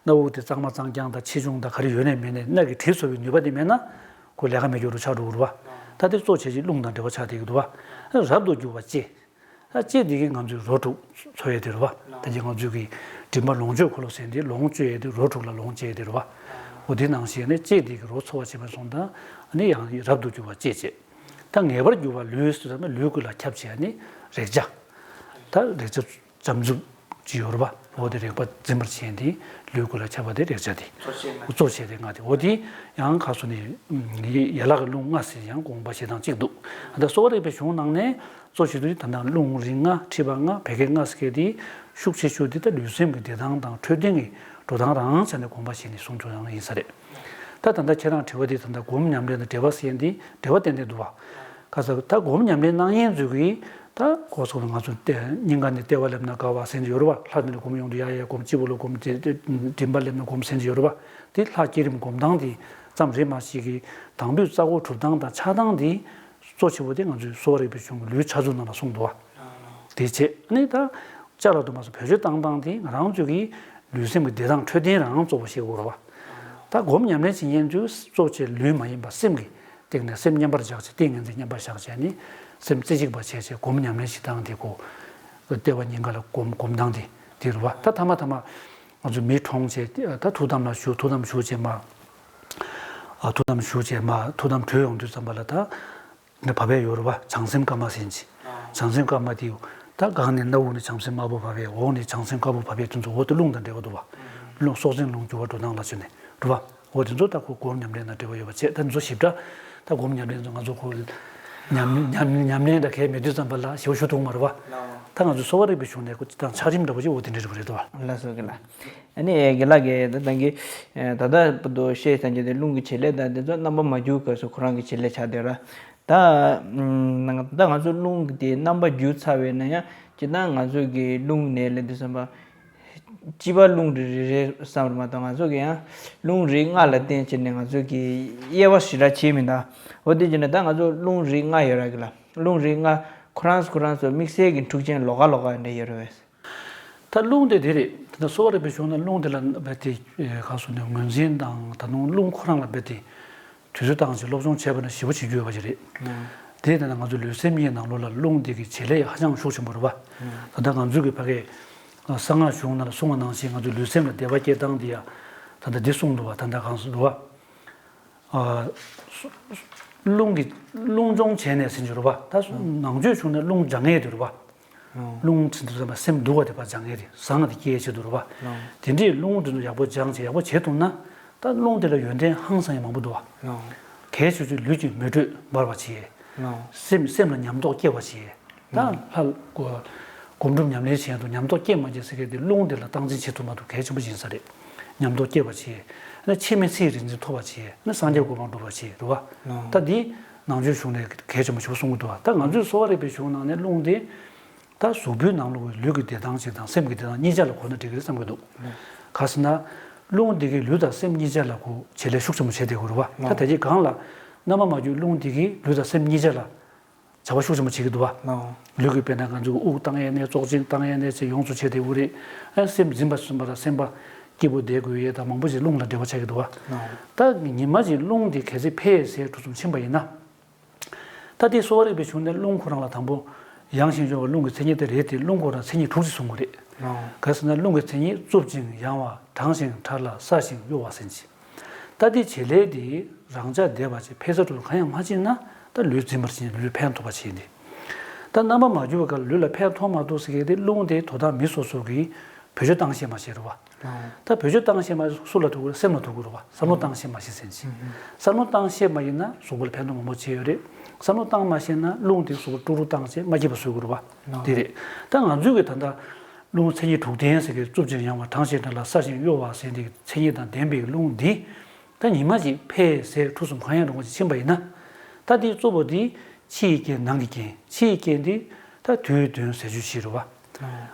སྣ་བུག་དེ་གཙང་མ་གཙང་རྐྱང་དང་ཆེ་ཆུང་དང་ག་རེ་ཡོད་ནས་མེད་ནས་སྣ་གི་དྲི་ཚོར་བའི་ནུས་པ་དེ་མེད་ན། ཁོ་ལས་ཀ་མེད་རྒྱུ་རུ་ཆགས་འགྲོ་གི་རེད་བ། ད་དེ་གཙོ་ཆེ་ཆེ་རླུང་དང་འབྲེལ་བ་ཆགས་བསྡད་ཀྱི་འདུག་བ། རབ་ཏུ་རྒྱུ་བ་ལྕེ། ད་ལྕེ་འདི་གིས་ང་ཚོའི་རོ་དྲུག་འཚོ་ཡས་དེ་རེད་བ། ད་ཅི་ང་ཚོའི་གི་མགྲིན་པ་ལོངས་སྤྱོད་འཁོར་ལོ་ཟེར་འདི་ལོངས་སྤྱོད་ཡས་དེ་རོ་དྲུག་ལ་ལོངས་སྤྱད་ཡས་དེ་རེད་བ། འོ་དེ་ནང་བཞིན་ནི་ལྕེ་འདི་གིས་རོ་འཚོ་བ་བྱེད་པ་སོང་ཙང་ཨ་ནི་ཡང་རབ་ཏུ་རྒྱུ་བ་ལྕེ་བྱས། ད་ངེས་པར་རྒྱུ་བ་ལུས་ཟེར་ཙམ་ན་ལུས་ཀུན་ལ་ཁྱབ་བྱས་ནི་རེག་བྱ། ད་རེག་བྱ་འཇམ་རྩུབ་ ཅིག་ཡོད་རེད་པ། འོ་དེ་རེག་པ་འཛིན་པར་བྱེད་མཁན་དེ་ལུས་ཀུན་ལ་ཁྱབ་པ་དེ་རེག་བྱ་དེ། གཙོ་ཆེ་ལྔ་དེ། འོ་དེ་ཡང་ཁ་སོ་ནས་ཡན་ལག་གི་རླུང་ལྔ་ཟེར་ཡང་དགོངས་པ་བཞེས་སྟངས་གཅིག་འདུག་ད་གསོ་བ་རིག་པའི་གཞུང་ནང་ནས་གཙོ་ཆེ་ཤོས་དེ་ད་ལྟ་རླུང་རིགས་ལྔ། མཁྲིས་པ་ལྔ། བད་ཀན་ལྔ་ཟེར་མཁན་དེ་ཤུགས་ཆེ་ཤོས་དེ་ད་ལུས་སེམས་ཀྱི་བདེ་ཐང་དང་འཕྲོད་བསྟེན་གྱི་འགྲོ་སྟངས་རང་ཆ་ནས་དགོངས་པ་བཞེས་ནས་གསུངས་ཆོག་ཡང་ཡིན་ས་རེད། ད་ད་ལྟ་ཁྱེད་རང་དྲི་བ་དེ་ད་ལྟ་སྒོམ་ཉམས་ལེན་དང་འབྲེལ་བ་ཟེར་མཁན་དེ་འབྲེལ་བ་ཏན་ཏན་འདུག་བ། ག་ས་ད་སྒོམ་ཉམས་ལེན་གནང་མཁན་ཚོས་ཀྱིས་ད་གོ་སོང་ང་ཚོ་སྟེ་སྙིང་ག་ནས་ལྟེ་བ་སླེབས་ན་དགའ་བ་ཟེར་གྱི་ཡོད་རེད་བ། ལྷ་དེ་ནས་སྒོམ་ཡོང་དུས་ཡ་ཡ་སྒོམ། སྤྱི་བོ་ལ་སྒོམ། དེ་དེ་མགྲིན་པ་སླེབས་ན་སྒོམ་ཟེར་གྱི་ཡོད་རེད་བ། དེ་ལྷ་བསྐྱེད་རིམ་སྒོམ་སྟངས་དེ་ཙམ་རེད་མ་གཏོགས་ཀྱི་དང་པོའི་རྩ་འགོ་གྲུབ་སྟངས་དང་ཆགས་སྟངས་དེ་གཙོ་ཆེ་བོ་དེ་ང་ཚོའི་གསོ་བ་རིག་པའི་གཞུང་གི་ལུས་འཆར་ཚུལ་ནང་ལ་གསུངས་འདུག་བ། དེ་བྱས་ཨ་ནི་ད་ཅ་ལག་དུ་མ་སོགས་བེད་སྤྱོད་བཏང་སྟངས་དེ་ང་རང་ཚོ་གི་ལུས་སེམས་ཀྱི་བདེ་ཐང་འཕྲོད་བསྟེན་རང་གཙོ་བོ་བྱེད་དགོས་རེད་བ། ད་སྒོམ་ཉམས་ལེན་བྱེད་མཁན་ཚོས་གཙོ་ཆེ་ལུས་མ་ཡིན་པ་སེམས་ཀྱི་སྟེང་ནས་སེམས་མཉམ་པར་བཞག་བྱས། ཏིང་ངེ་འཛིན་མཉམ་པར་བཞག་བྱས་ནས་སེམས་རྩེ་གཅིག་པ་བྱས་བྱས་སྒོམ་ཉམས་ལེན་བྱེད་སྟངས་དེ་གོ། ལྟེ་བ་སྙིང་ག་ལ་སྒོམ་སྒོམ་སྟངས་དེ་དེ་རེད་བ། ད་ཐ་མ་ཐ་མ་ང་ཚོ་མི་གྲོངས་བྱས་ད་ཐུགས་དམ་ལ་བཞུགས། ཐུགས་དམ་བཞུགས་བྱས་མར། ཨ་ཐུགས་དམ་བཞུགས་བྱས་མར་ཐུགས་དམ་གྲོལ་ཡོང་དུས་ཙམ་པ་ལ་ད་ནི་བབས་པས་ཡོད་རེད་བ། བྱང་སེམས་དཀར་དམར་ཟེར་གྱི། བྱང་སེམས་དཀར་དམར་དེ་ད་སྒང་ནས་སྣ་བུག་ནས་བྱང་སེམས་དམར་པོ་བབས་པས། འོག་ནས་བྱང་སེམས་དཀར་པོ་བབས་པས། དེ་ཚོ་འོ་དེ་རླུང་དང་འབྲེལ་བ་འདུག་བ། རླུང་སྲོག་འཛིན་རླུང་རྒྱུ་བ་འགྲོ་སྟངས་ལ་བྱས་ནས་རེད་བ། འོ་དེ་ཚོ་ད་ཁོ་སྒོམ་ཉམས་ལེན་དང་འབྲེལ་བ་ཡོད་པ་བྱས། ད་འདི་ཚོ་ཞིབ་ཕྲ་ད་སྒོམ་ཉམས་ལེན་ཚོ་ང་ཚོ་ཁོ་ཉམས་ཉམས་ཉམས་ལེན་འདྲ་གས་མེད་དུས་ཙམ་པ་ལ་ཞེ་པོ་ཞུ་ཐུབ་མ་རེད་བ། ད་ང་ཚོ་གསོ་བ་རིག་པའི་གཞུང་ནས་ཁོ་ཅི་དང་འཆར་རིམ་འདྲ་བོ་ཅིག་འོ་དེ་འདྲ་རེད་བ། ལགས་སོ་རྒན་ལགས། ཨ་ནི་རྒན་ལགས་ཀྱིས་ད་ལྟ་གི་ད་ལྟ་བར་དུ་བཤད་ཚར་གྱི་དེ་རླུང་གི་བྱེད་ལས་དང་དེ་ཚོ་རྣམ་པ་མ་འགྱུར་སྐབས་སུ་ཁོ་རང་གི་བྱེད་ལས་ཆགས་བསྡད་ར། ད་ད་ང་ཚོ་རླུང་གི་དེ་རྣམ་པ་འགྱུར་ཚར་བས་ན་ཡང་སྤྱིར་བཏང་ང་ཚོ་གི་རླུང་ནད་ལས་དེ་བསམ་པ། སྤྱི་པ་རླུང་རིགས་རེ་རེ་བསམ་རེད་མ་གཏོགས་ང་ཚོ་གི་ཡང་རླུང་རིགས་ལྔ་ལ་བརྟེན་བྱས་ནས་ང་ཚོ་གི་དབྱེ་བ་ཞེ་དྲག་ཕྱེ་མི་འདུག་འོ་དེ་བྱས་ན་ད་ང་ཚོ་རླུང་རིགས་ལྔ་ཡོད་ར་གི་ལ། རླུང་རིགས་ལྔ་ཁོ་རང་ཁོ་རང་ཚོ་དམིགས་བསལ་གྱི་འཁྲུག་རྐྱེན་ལོགས་ཀ་ལོགས་ཀ་འདྲ་ཡོད་རེད་བས། ད་རླུང་དེ་དེ་རེད། ད་ལྟ་གསོ་བ་རིག་པའི་གཞུང་ན་རླུང་དེ་ལ་རྦད་དེ་ག་སོ་ནས་ངོས་འཛིན་དང་ད་དུང་རླུང་ཁོ་རང་ལ་རྦད་དེ་དུས་ཚོད་བཏང་ཞིག་སློབ་སྦྱོང་བྱས་པ་ན་ཞེ་པོ་བྱེད་རྒྱུ་ཡོད་པ་ཞིག་རེད། དེ་ལྟ་ན་ང་ཚོ་ལུས་སེམས་གཉིས་ནང་ལོགས་ལ་རླུང་དེ་གི་བྱེད་ལས་ཧ་ཅང་ཤུགས་ཆེན་པོ་རེད་བ། ད་ལྟ་ང་ཚོའི་གི་ཕ་གའི་གསང་སྔགས་གཞུང་ནང་ལ་གསུངས་པ་ནང་བཞིན་ང་ཚོ་ལུས་སེམས་ལ་བདེ་བ་སྐྱེ་སྟངས་དེ་ཡ་ད་ལྟ་འདི་གསུངས་འདུག་བ། ད་ལྟ་གང་སུ་འདུག་བ། རླུང་གི་རླུང་སྦྱོང་བྱས་ནས་ཟིན་གྱི་རེད་བ། ད་ནང་ཆོས་བྱུང་ནས་རླུང་སྦྱང་ངེས་དེ་རེད་བ། རླུང་ཚིག་འདི་ཚོ་སེམས་སྡུག་པ་དེ་ཕར་སྦྱང་ངེས་དེ་བཟང་དེ་སྐྱེ་ཆེད་དུ་རེད་བ། དེ་འདྲའི་རླུང་དེ་ཚོ་ཡག་པོ་སྦྱངས་བྱས་ཡག་པོ་བྱེད་ཐུབ་ན་ད་རླུང་དེ་ལ་ཡོན་ཏན་ཧང་སང་ཡང་མང་པོ་འདུག་བ། གལ་ཆེ་ཆེ་ལུས་ཀྱི་མེ་དྲོད་འབར་བ་བྱེད། སེམས་སེམས་ལ་ཉམས་རྟོགས་སྐྱེ་བ་བྱེད། ད་ལྷ་སྒོམ་སྒོམ་སྒྲུབ་ཉམས་ལེན་བྱེད་དུ་ཉམས་རྟོགས་སྐྱེ་མ་སྐྱེ་ཟེར་མཁན་དེ་རླུང་དེ་ལ་སྟངས་འཛིན་བྱེད་ཐུབ་མ་ཐུབ་གལ་ཆེན་པོ་ཡིན་ས་རེད། ཉམས་རྟོགས་སྐྱེ་བ་བྱེད། ཨ་ནི་འཆི་མེད་ཚེ་ཡི་རིག་འཛིན་ཐོབ་པ་བྱེད། ཨ་ནི་སངས་རྒྱས་གོ་འཕང་སྒྲུབ་པ་བྱེད་རེད་བ། ད་འདི་ནང་ཆོས་གཞུང་ནས་གལ་ཆེན་པོ་ཞིག་གསུང་གི་འདུག་བ། ད་ང་ཚོས་གསོ་བ་རིག་པའི་གཞུང་ནང་ནས་རླུང་དེ་ད་གཟུགས་པོའི་ནང་ལོགས་ཀྱི་ལུས་ཀྱི་བདེ་ཐང་ཅིག་དང་སེམས་ཀྱི་བདེ་ཐང་གཉིས་ཆ་ལ་གོ་ན་འགྲིག་གི་རེད་བསམ་གྱི་འདུག་ག་ཟེར་ན་རླུང་དེ་གིས་ལུས་དང་སེམས་གཉིས་ཆ་ལ་གོ་བྱེད་ལས་ཤུགས་ཆེན་པོ་བྱེད་བསྡད་ཀྱི་རེད་བ། ད་ད་གིན་གོང་ལ་རྣམ་པ་མ་གྱུར་རླུང་དེ་གིས་ལུས་དང་སེམས་གཉིས་ཆ་ལ་བྱ་བ་ཤུགས་ཆེན་པོ་བྱེད་ཀྱི་འདུག་བ། ལོ། ལུས་ཀྱི་དཔེར་ན་ང་ཚོ་དབུགས་བཏང་ཡས་ནས་བཙོག་གཅིན་བཏང་ཡས་ནས་ཚེ་ཡོངས་སུ་བྱས་ཏེ་དབུགས་རེད། ཨ་སེམས་འཛིན་པ་སུན་པ་དང་སེམས་པ་སྐྱིད་པོ་བསྡད་དགོས་ཡས་དང་མང་པོ་ཞིག་རླུང་ལ་འབྲེལ་བ་ཆགས་ཀྱི་འདུག་བ། ད་ཉི་མ་གཅིག་རླུང་དེ་གལ་སྲིད་འཕེལ་ཟེར་གྲུ་གསུམ་ཕྱིན་པ་ཡིན་ན། ད་དེ་གསོ་བ་རིག་པའི་གཞུང་ནས་རླུང་ཁོ་རང་ལ་དང་པོ་ཡང་ཞིང་སྦྱོར་བ་རླུང་གི་མཚན་ཉིད་དེ་རེད་དེ་རླུང་ཁོ་རང་མཚན་ཉིད་དྲུག་ཅིག་གསུང་གི་རེད། ག་ཟེར་ན་རླུང་གི་མཚན་ཉིད་རྩུབ་ཅིང་ཡང་བ་གྲང་ཞིང་ཕྲ་ལ་སྲ་ཞིང་གཡོ་བ་ཟེར་གྱི། ད་དེ་བྱེད་ལས་དེ་རང་འཇགས་བསྡད་པ་བྱས་འཕེལ་ས་དྲུག་གང་ཡང་མ་ཕྱིན་ན་ད་ལུས་འཛིན་པར་བྱེད་ལུས་ཕན་ཐོགས་པ་བྱེད་དེ། ད་རྣམ་པ་མ་གྱུར་བའི་སྐབས་ལུས་ལ་ཕན་ཐོགས་མ་ཐོགས་ཟེར་མཁན་དེ་རླུང་དེ་དོ་བདག་མི་སོ་སོ་གིས་བེད་སྤྱོད་བཏང་ཤེས་མ་ཤེས་རེད་བ། ད་བེད་སྤྱོད་བཏང་ཤེས་མ་ཤེས་སུ་ལ་ཐུག་གི་རེད། སེམས་ལ་ཐུག་གི་རེད་བ། བསམ་བློ་བཏང་ཤེས་མ་ཤེས་ཟེར་གྱི། བསམ་བློ་བཏང་ཤེས་པ་ཡིན་ན་གཟུགས་པོ་ལ་ཕན་ཐོགས་མང་པོ་བྱེད་ཡོད་རེད། བསམ་བློ་བཏང་མ་ཤེས་ན་རླུང་དེ་གཟུགས་པོ་དཀྲུག་དཀྲུག་བཏང་བྱས་མ་སྐྱིད་པ་བཟོ་གི་རེད་བ། དེ་རེད། ད་ང་ཚོས་གི་ད་ལྟ་རླུང་མཚན་ཉིད་དྲུག་ལྡན་ཟེར་གི་རྩུབ་ཅིང་ཡང་བ་གྲང་ཞིང་ཕྲ་ལ་སྲ་ཞིང་གཡོ་བ་ཟེར་དེ་མཚན་ཉིད་དང་ལྡན་པའི་རླུང་འདི། ད་ཉི་མ་གཅིག་འཕེལ་ཟད་འཁྲུག་གསུམ་གང་ཡང་རུང་བ་ཅིག་ཕྱིན་པ་ཡིན་ན། ད་དེའི་གཙོ་བོ་དེ་ཕྱི་ཡི་རྐྱེན་ནང་གི་རྐྱེན། ཕྱི་ཡི་རྐྱེན་དེ་ད་དུས་གདོན་ཟས་སྤྱོད་བཞི་རེད་བ།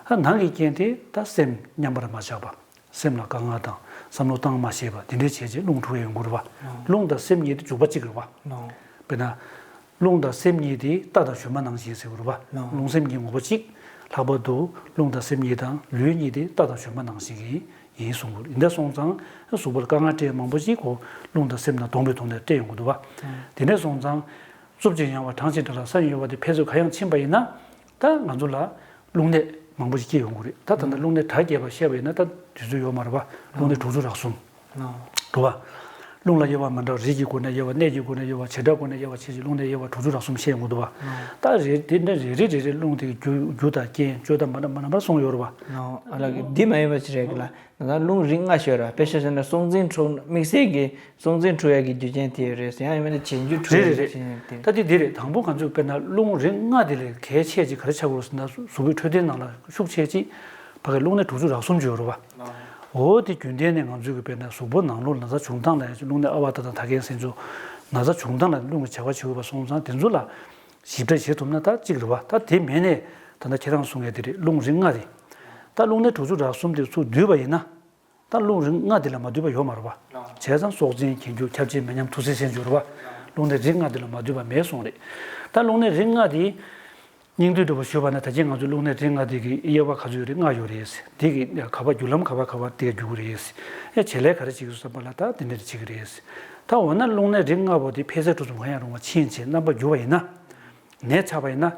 ཨ་ནང་གི་རྐྱེན་དེ་ད་སེམས་མཉམ་པར་མ་བཞག་པ། སེམས་ལ་དཀའ་ངལ་དང་བསམ་བློ་བཏང་མ་ཤེས་པ་དེ་འདྲའི་བྱས་རྗེས་རླུང་འཁྲུག་ཡོང་གི་རེད་བ། རླུང་དང་སེམས་གཉིས་དེ་འཇུག་པ་གཅིག་རེད་བ། དཔེར་ན། རླུང་དང་སེམས་གཉིས་དེ་རྟ་དང་ཞུན་མ་ནང་བཞིན་ཟེར་གི་རེད་བ། རླུང་སེམས་གཉིས་ངོ་བོ་གཅིག་ལྷག་པར་དུ་རླུང་དང་སེམས་གཉིས་དང་ལུས་གཉིས་དེ་རྟ་དང་ཞུན་མ་ནང་བཞིན་གྱི་ཡིན་གསུང་གི་རེད། འདི་འདྲ་སོང་ཙང་གཟུགས་པོར་དཀའ་ངལ་སྤྲད་མང་པོ་ཞིག་གོ་རླུང་དང་སེམས་དང་བསྡོངས་པའི་ཐོག་ནས་སྤྲད་ཡོང་གི་འདུག་བ། དེ་འདྲ་སོང་ཙང་རྩུབ་ཅིང་ཡང་བ་གྲང་ཞིང་ཕྲ་ལ་སྲ་ཞིང་གཡོ་བ་དེ་འཕེལ་ཚུལ་ག་ཡང་ཕྱིན་པ་ཡིན་ན། ད་ང་ཚོ་ལ་རླུང་ནད་མང་པོ་ཞིག་སྐྱེ་ཡོང་གི་རེད། ད་ད་ལྟ་རླུང་ནད་དྲག་སྐྱེས་པ་བཤད་པ་ཡིན་ན་ད་དུས་ཚོད་ཡོད་མ་རེད་བ། རླུང་ནད་དྲུག་ཅུ་རེ་གསུམ་རེད་བ། རླུང་ལ་དབྱེ་བ་མི་འདྲ་བ། རིགས་ཀྱི་སྒོ་ནས་དབྱེ་བ། གནས་ཀྱི་སྒོ་ནས་དབྱེ་བ། བྱེ་བྲག་སྒོ་ནས་དབྱེ་བ་བྱས་ཤིང་། རླུང་ལྔའི་དབྱེ་བ་དྲུག་ཅུ་རེ་གསུམ་བཤད་ཡོང་གི་འདུག་བ། ད་རེ་དེ་འདྲ་རེ་རེ་རེ་རེ་རླུང་དེ་གི་རྒྱུ་རྒྱུ་དང་རྐྱེན་བཅོས་ཐབས་མ་འདྲ་མ་འདྲ་མ་འདྲ་གསུངས་ཡོད་རེད་བ། ཨ་ལགས། འདི་མ་ཡིན་པ་ཅིག་རེད་གི་ལ། ད་རླུང་རིགས་ལྔ་ཤོད་ར། དཔེ་ཆ་བཞག་ན་སྲོག་འཛིན་འཁྲུགས། དམིགས་བསལ་གྱི་སྲོག་འཛིན་འཁྲུགས་ཡ་གི་རྒྱུ་རྐྱེན་དེ་རེད་ཟེར། ཡང་ཡིན་མིན་ན་བྱེད་འགྱུར་འཁྲུགས་རེད་ཡ་རེད་རེད། གི་རྐྱེན་དེ། ད་དེ་འདི་རེད། དང་པོ་ང་ཚོས་དཔེར་ན་རླུང་རིགས་ལྔ་དེ་ལས་གལ་ཆེ་ཅིག་ག་རེ་ཆགས་དགོས་ཟེར་ན། གཟུགས་པོའི་འཕྲོད་བསྟེན་ནང་ལ་ཤུགས་ཆེ་ཅིག་ཕ་གི་རླུང་ནད་དྲུག་ཅུ་རེ་གསུམ་ཅིག་ཡོད་རེད་བ། འོ་དེ་རྒྱུན་ལྡན་ནས་ང་ཚོའི་གི་དཔེར་ན་གཟུགས་པོ་ནང་ལོགས་ན་ཚ་བྱུང་སྟངས་ལ་ཡང་རླུང་ནད་ཨ་བ་ཏ་དང་ད་གིན་ཟེར་ཚོ་ན་ཚ་བྱུང་སྟངས་ལ་རླུང་གི་བྱ་བ་བྱེད་དགོས་པ་སོང་ཙང་། དེ་ཚོ་ལ་ཞིབ་ཕྲ་བྱེད་ཐུབ་ན་ད་གཅིག་རེད་བ། ད་དེ་མིན་ནས་ད་ལྟ་ཁྱེད་རང་གསུང་ཡ་དེ་རེད། རླུང་རིགས་ལྔ་རེད། ད་རླུང་ནད་དྲུག་ཅུ་རེ་གསུམ་དེ་ཚུར་བསྡུས་པ་ཡིན་ན། ད་རླུང་རིགས་ལྔ་འདི་ལ་མ་འདུས་པ་ཡོད་མ་རེད་བ། བྱས་ཙང་སྲོག་འཛིན་གྱེན་འགྱུར་ཁྱབ་བྱེད་མེ་མཉམ་ཐུར་སེལ་ཟེར་འགྱུར་བ། རླུང་ནད་རིགས་ལྔ་འདི་ལ་མ་འདུས་པ་མེད་གསུངས་རེད། ད་རླུང་ནད་རིགས་ལྔ་འདི་སྙིང་བསྡུས་འདྲ་པོ་ཞུས་པ་ན། ད་གིན་ང་ཚོས་རླུང་ནད་རིགས་ལྔ་འདི་གི་དབྱེ་བ་ག་ཚོད་ཡོད་རེད། ལྔ་ཡོད་རེད། འདི་གི་ག་པར་བརྒྱུད་ལམ་ག་པར་ག་པར་དེ་ག་བརྒྱུད་ཀྱི་རེད། ཨེ་བྱེད་ལས་ག་རེ་བྱེད་ཀྱི་སོང་བསམ་པ་ལ་ད་དེ་འདྲ་བྱེད་ཀྱི་རེད། ད་འོ་ན་རླུང་ནད་རིགས་ལྔ་པོ་དེ་འཕེལ་ཚད་དྲུག་ཙམ་གང་ཡང་རུང་བ་ཕྱིན་བྱས་རྣམ་པ་འགྱུར་བ་ཡིན་ན། ནད་ཆགས་པ་ཡིན་ན།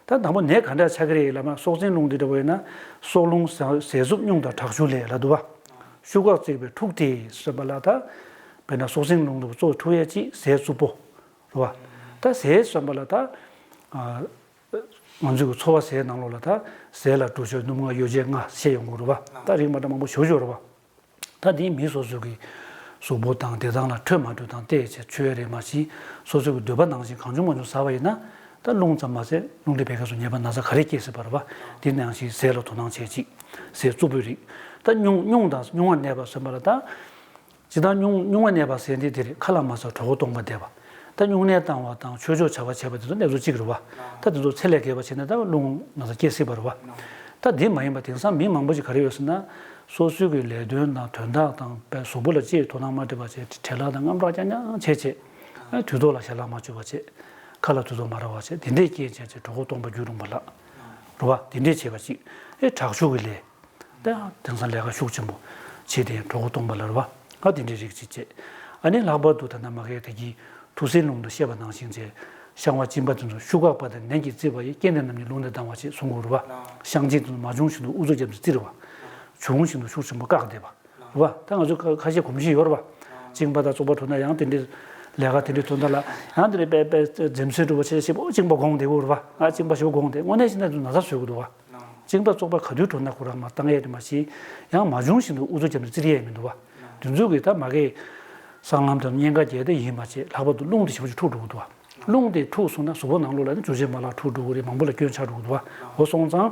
ད་དང་པོ་ནད་ག་འདྲ་ཆགས་ཀྱི་རེད་ལབ་ན། སྲོག་འཛིན་རླུང་འདི་འདྲ་པོ་ཡིན་ན། སྲོག་རླུང་ཟས་ཟས་རྩུབ་སྨྱུང་དང་དྲག་ཤུལ་ལས་ལབ་འདུག་བ། ཤུགས་ཁ་གཙིགས་པའི་འཁྲུགས་དེ་ཟེར་བ་ལ། ད་དཔེར་ན་སྲོག་འཛིན་རླུང་འདི་གཙོ་བོ་འཁྲུགས་ཡས་ཅིག་ཟས་རྩུབ་པོ་རེད་བ། ད་ཟས་ཟེར་བ་ལ་ད་ང་ཚོའི་གི་འཚོ་བ་ཟས་ནང་ལོགས་ལ་ད་ཟས་ལ་གྲུ་ཆོས་སྣུམ་ལྔ་ཡོ་བྱད་ལྔ་བཤད་ཡོང་གི་རེད་བ། ད་རིགས་མ་འདྲ་མང་པོ་ཞེ་པོ་ཅིག་ཡོད་རེད་བ། ད་འདི་མི་སོ་སོ་གི་གཟུགས་པོ་དང་དེ་དང་ལ་འཕྲོད་མ་འཕྲོད་དང་བལྟས་བྱས་མཆོད་ཡ་རེད། མ་གཞི་སོ་སོ་གི་འདོད་པ་ནང་བཞིན་གང་བྱུང་མང་བྱུང་ཟ་བ་ཡིན་ན། ད་རླུང་ཙམ་མ་ཟད་རླུང་མཁྲིས་བད་ཀན་སོགས་ཉེན་པ་ན་ཚ་ག་རེ་སྐྱེ་སྲིད་པ་རེད་བ། འདི་ནང་བཞིན་ཟས་ལ་དོ་སྣང་བྱེད་ཅིག་ཟས་རྩུབ་པོའི་རིགས། ད་སྨྱུང་སྨྱུང་དང་སྨྱུང་བ་གནས་པ་ཟེར་བ་ལ་ད། ཇི་ལྟར་སྨྱུང་སྨྱུང་བ་གནས་པ་ཟེར་འདི་དེ་རེད། ཁ་ལ་མ་ཟ་གྲོད་ཁོག་སྟོང་པ་བསྡད་པ། ད་སྨྱུང་གནས་བཏང་བ་དང་ཆོས་ཕྱོགས་བྱ་བ་བྱས་པ་དེ་ཚོ་གནས་ཚུལ་གཅིག་རེད་བ། ད་དེ་ཚོ་ཚད་ལས་བརྒལ་བ་བྱས་ན་ད་རླུང་ན་ཚ་སྐྱེ་སྲིད་པ་རེད་བ། ད་འདི་མ་ཡིན་པ་དེང་སང་མི་མང་པོ་ཞིག་ག་རེ་ཡོད་ཟེར་ན། སོ་སོའི་གི་ལས་དོན་དང་དོན་དག་དང་དཔེ་གཟུགས་པོ་ལ་ཅིག་དོ་སྣང་མ་སྤྲད་པ་བྱས། བྲེལ་བ་དང་རྔམ་སྐྲག་རྐྱང་རྐྱང་བྱས་བྱས། ཨ་དུས་ཐོག་ལ་ཞལ་ལག་མ་མཆོད་པ་བྱས། ཁ་ལ་དུས་ཐོག་མ་རེག་པ་བྱས། དེ་འདྲས་རྐྱེན་བྱས་བྱས་གྲོད་ཁོག་སྟོང་པ་རྒྱུ་རུང་བ་ལ་རེད་བ། དེ་འདྲས་བྱས་པ་ཅིག་ཨེ་དྲག་ཤུགས་ཀྱི་ལས། ད་དེང་སང་ལས་ཀ་ཤུགས་ཆེན་པོ་བྱས་ཏེ་གྲོད་ཁོག་སྟོང་པ་ལ་རེད་བ། ཨ་དེ་འདྲའི་རིགས་ཅིག་བྱས། ཨ་ནི་ལྷག་པར་དུ་ད་ལྟ་མ་གིར་ད་གིན་ཐུར་སེལ་རླུང་དུ་བཤད་པ་ནང་བཞིན་བྱས། བཤང་བ་གཅིན་པ་དེ་ཚོ་ཤུགས་བཀག་པ་དང་ནན་གྱིས་བརྩིགས་པ་ཡིས། རྐྱེན་དེ་རྣམས་ནི་རླུང་ནད་ལྡང་བ་ཞེས་གསུང་གི་རེད་བ། བཤང་གཅིན་དེ་ཚོ་མ་བྱུང་བཞིན་དུ་ཨུ་ཚུགས་བརྒྱབ་སྟེ་བརྩིགས་རེད་བ། བྱུང་བཞིན་དུ་ཤུགས་ཆེན་པོ་བཀག་བསྡད་པ་རེད་བ། ད་ང་ཚོས་ཁ་ཁ་ཤས་གོམས་གཤིས་ཡོད་རེད་བ། གཅིན་པ་དང་བཙོག་པ་འགྲོ་ན་ཡང་དེ་འདྲའི་ལས་ཀ་དེ་འདྲའི་དོན་དག་ལ་ཡང་དེ་འདྲའི་དཔེ་དཔེ་འཛེམ་ཟོན་འགྲོ་བ་བྱས་བྱས་པོ་གཅིན་པ་སྒོང་བསྡད་ཀྱི་ཡོད་རེད་བ། ང་གཅིན་པ་ཞེ་པོ་སྒོང་བསྡད། དངོས་གནས་བྱས་ན་དེ་ན་ཚ་བཟོས་ཀྱི་འདུག་བ། གཅིན་པ་བཙོག་པ་ག་དུས་འགྲོ་ན་ཁོ་རང་མར་བཏང་ཡས་དེ་མ་གཞི། ཡང་མ་བྱུང་བཞིན་དུ་ཨུ་ཚུགས་བརྒྱབ་ནས་བརྩིགས་ཡས་མི་འདུག་བ། དེ་ཚོ་གིས་ད་མ་གིར་སྲང་ལམ་དང་གཉན་ཁ་རྒྱག་ཡས་དེ་ཡིན་མ་བྱས། ལྷག་པར་དུ་རླུང་དེ་ཞེ་པོ་ཅིག་འཁྲུགས་འགྲོ་གི་འདུག་བ། རླུང་དེ་འཁྲུགས་སོང་ན་གཟུགས་པོ་ནང་ལོགས་ལ་ནི་འཇུ་བྱེད་མ་ལག་འཁྲུགས་འགྲོ་གི་རེད། མང་པོ་ལ་སྐྱོན་ཆགས་འགྲོ་གི་འདུག་བ། འོ་སོང་ཙང་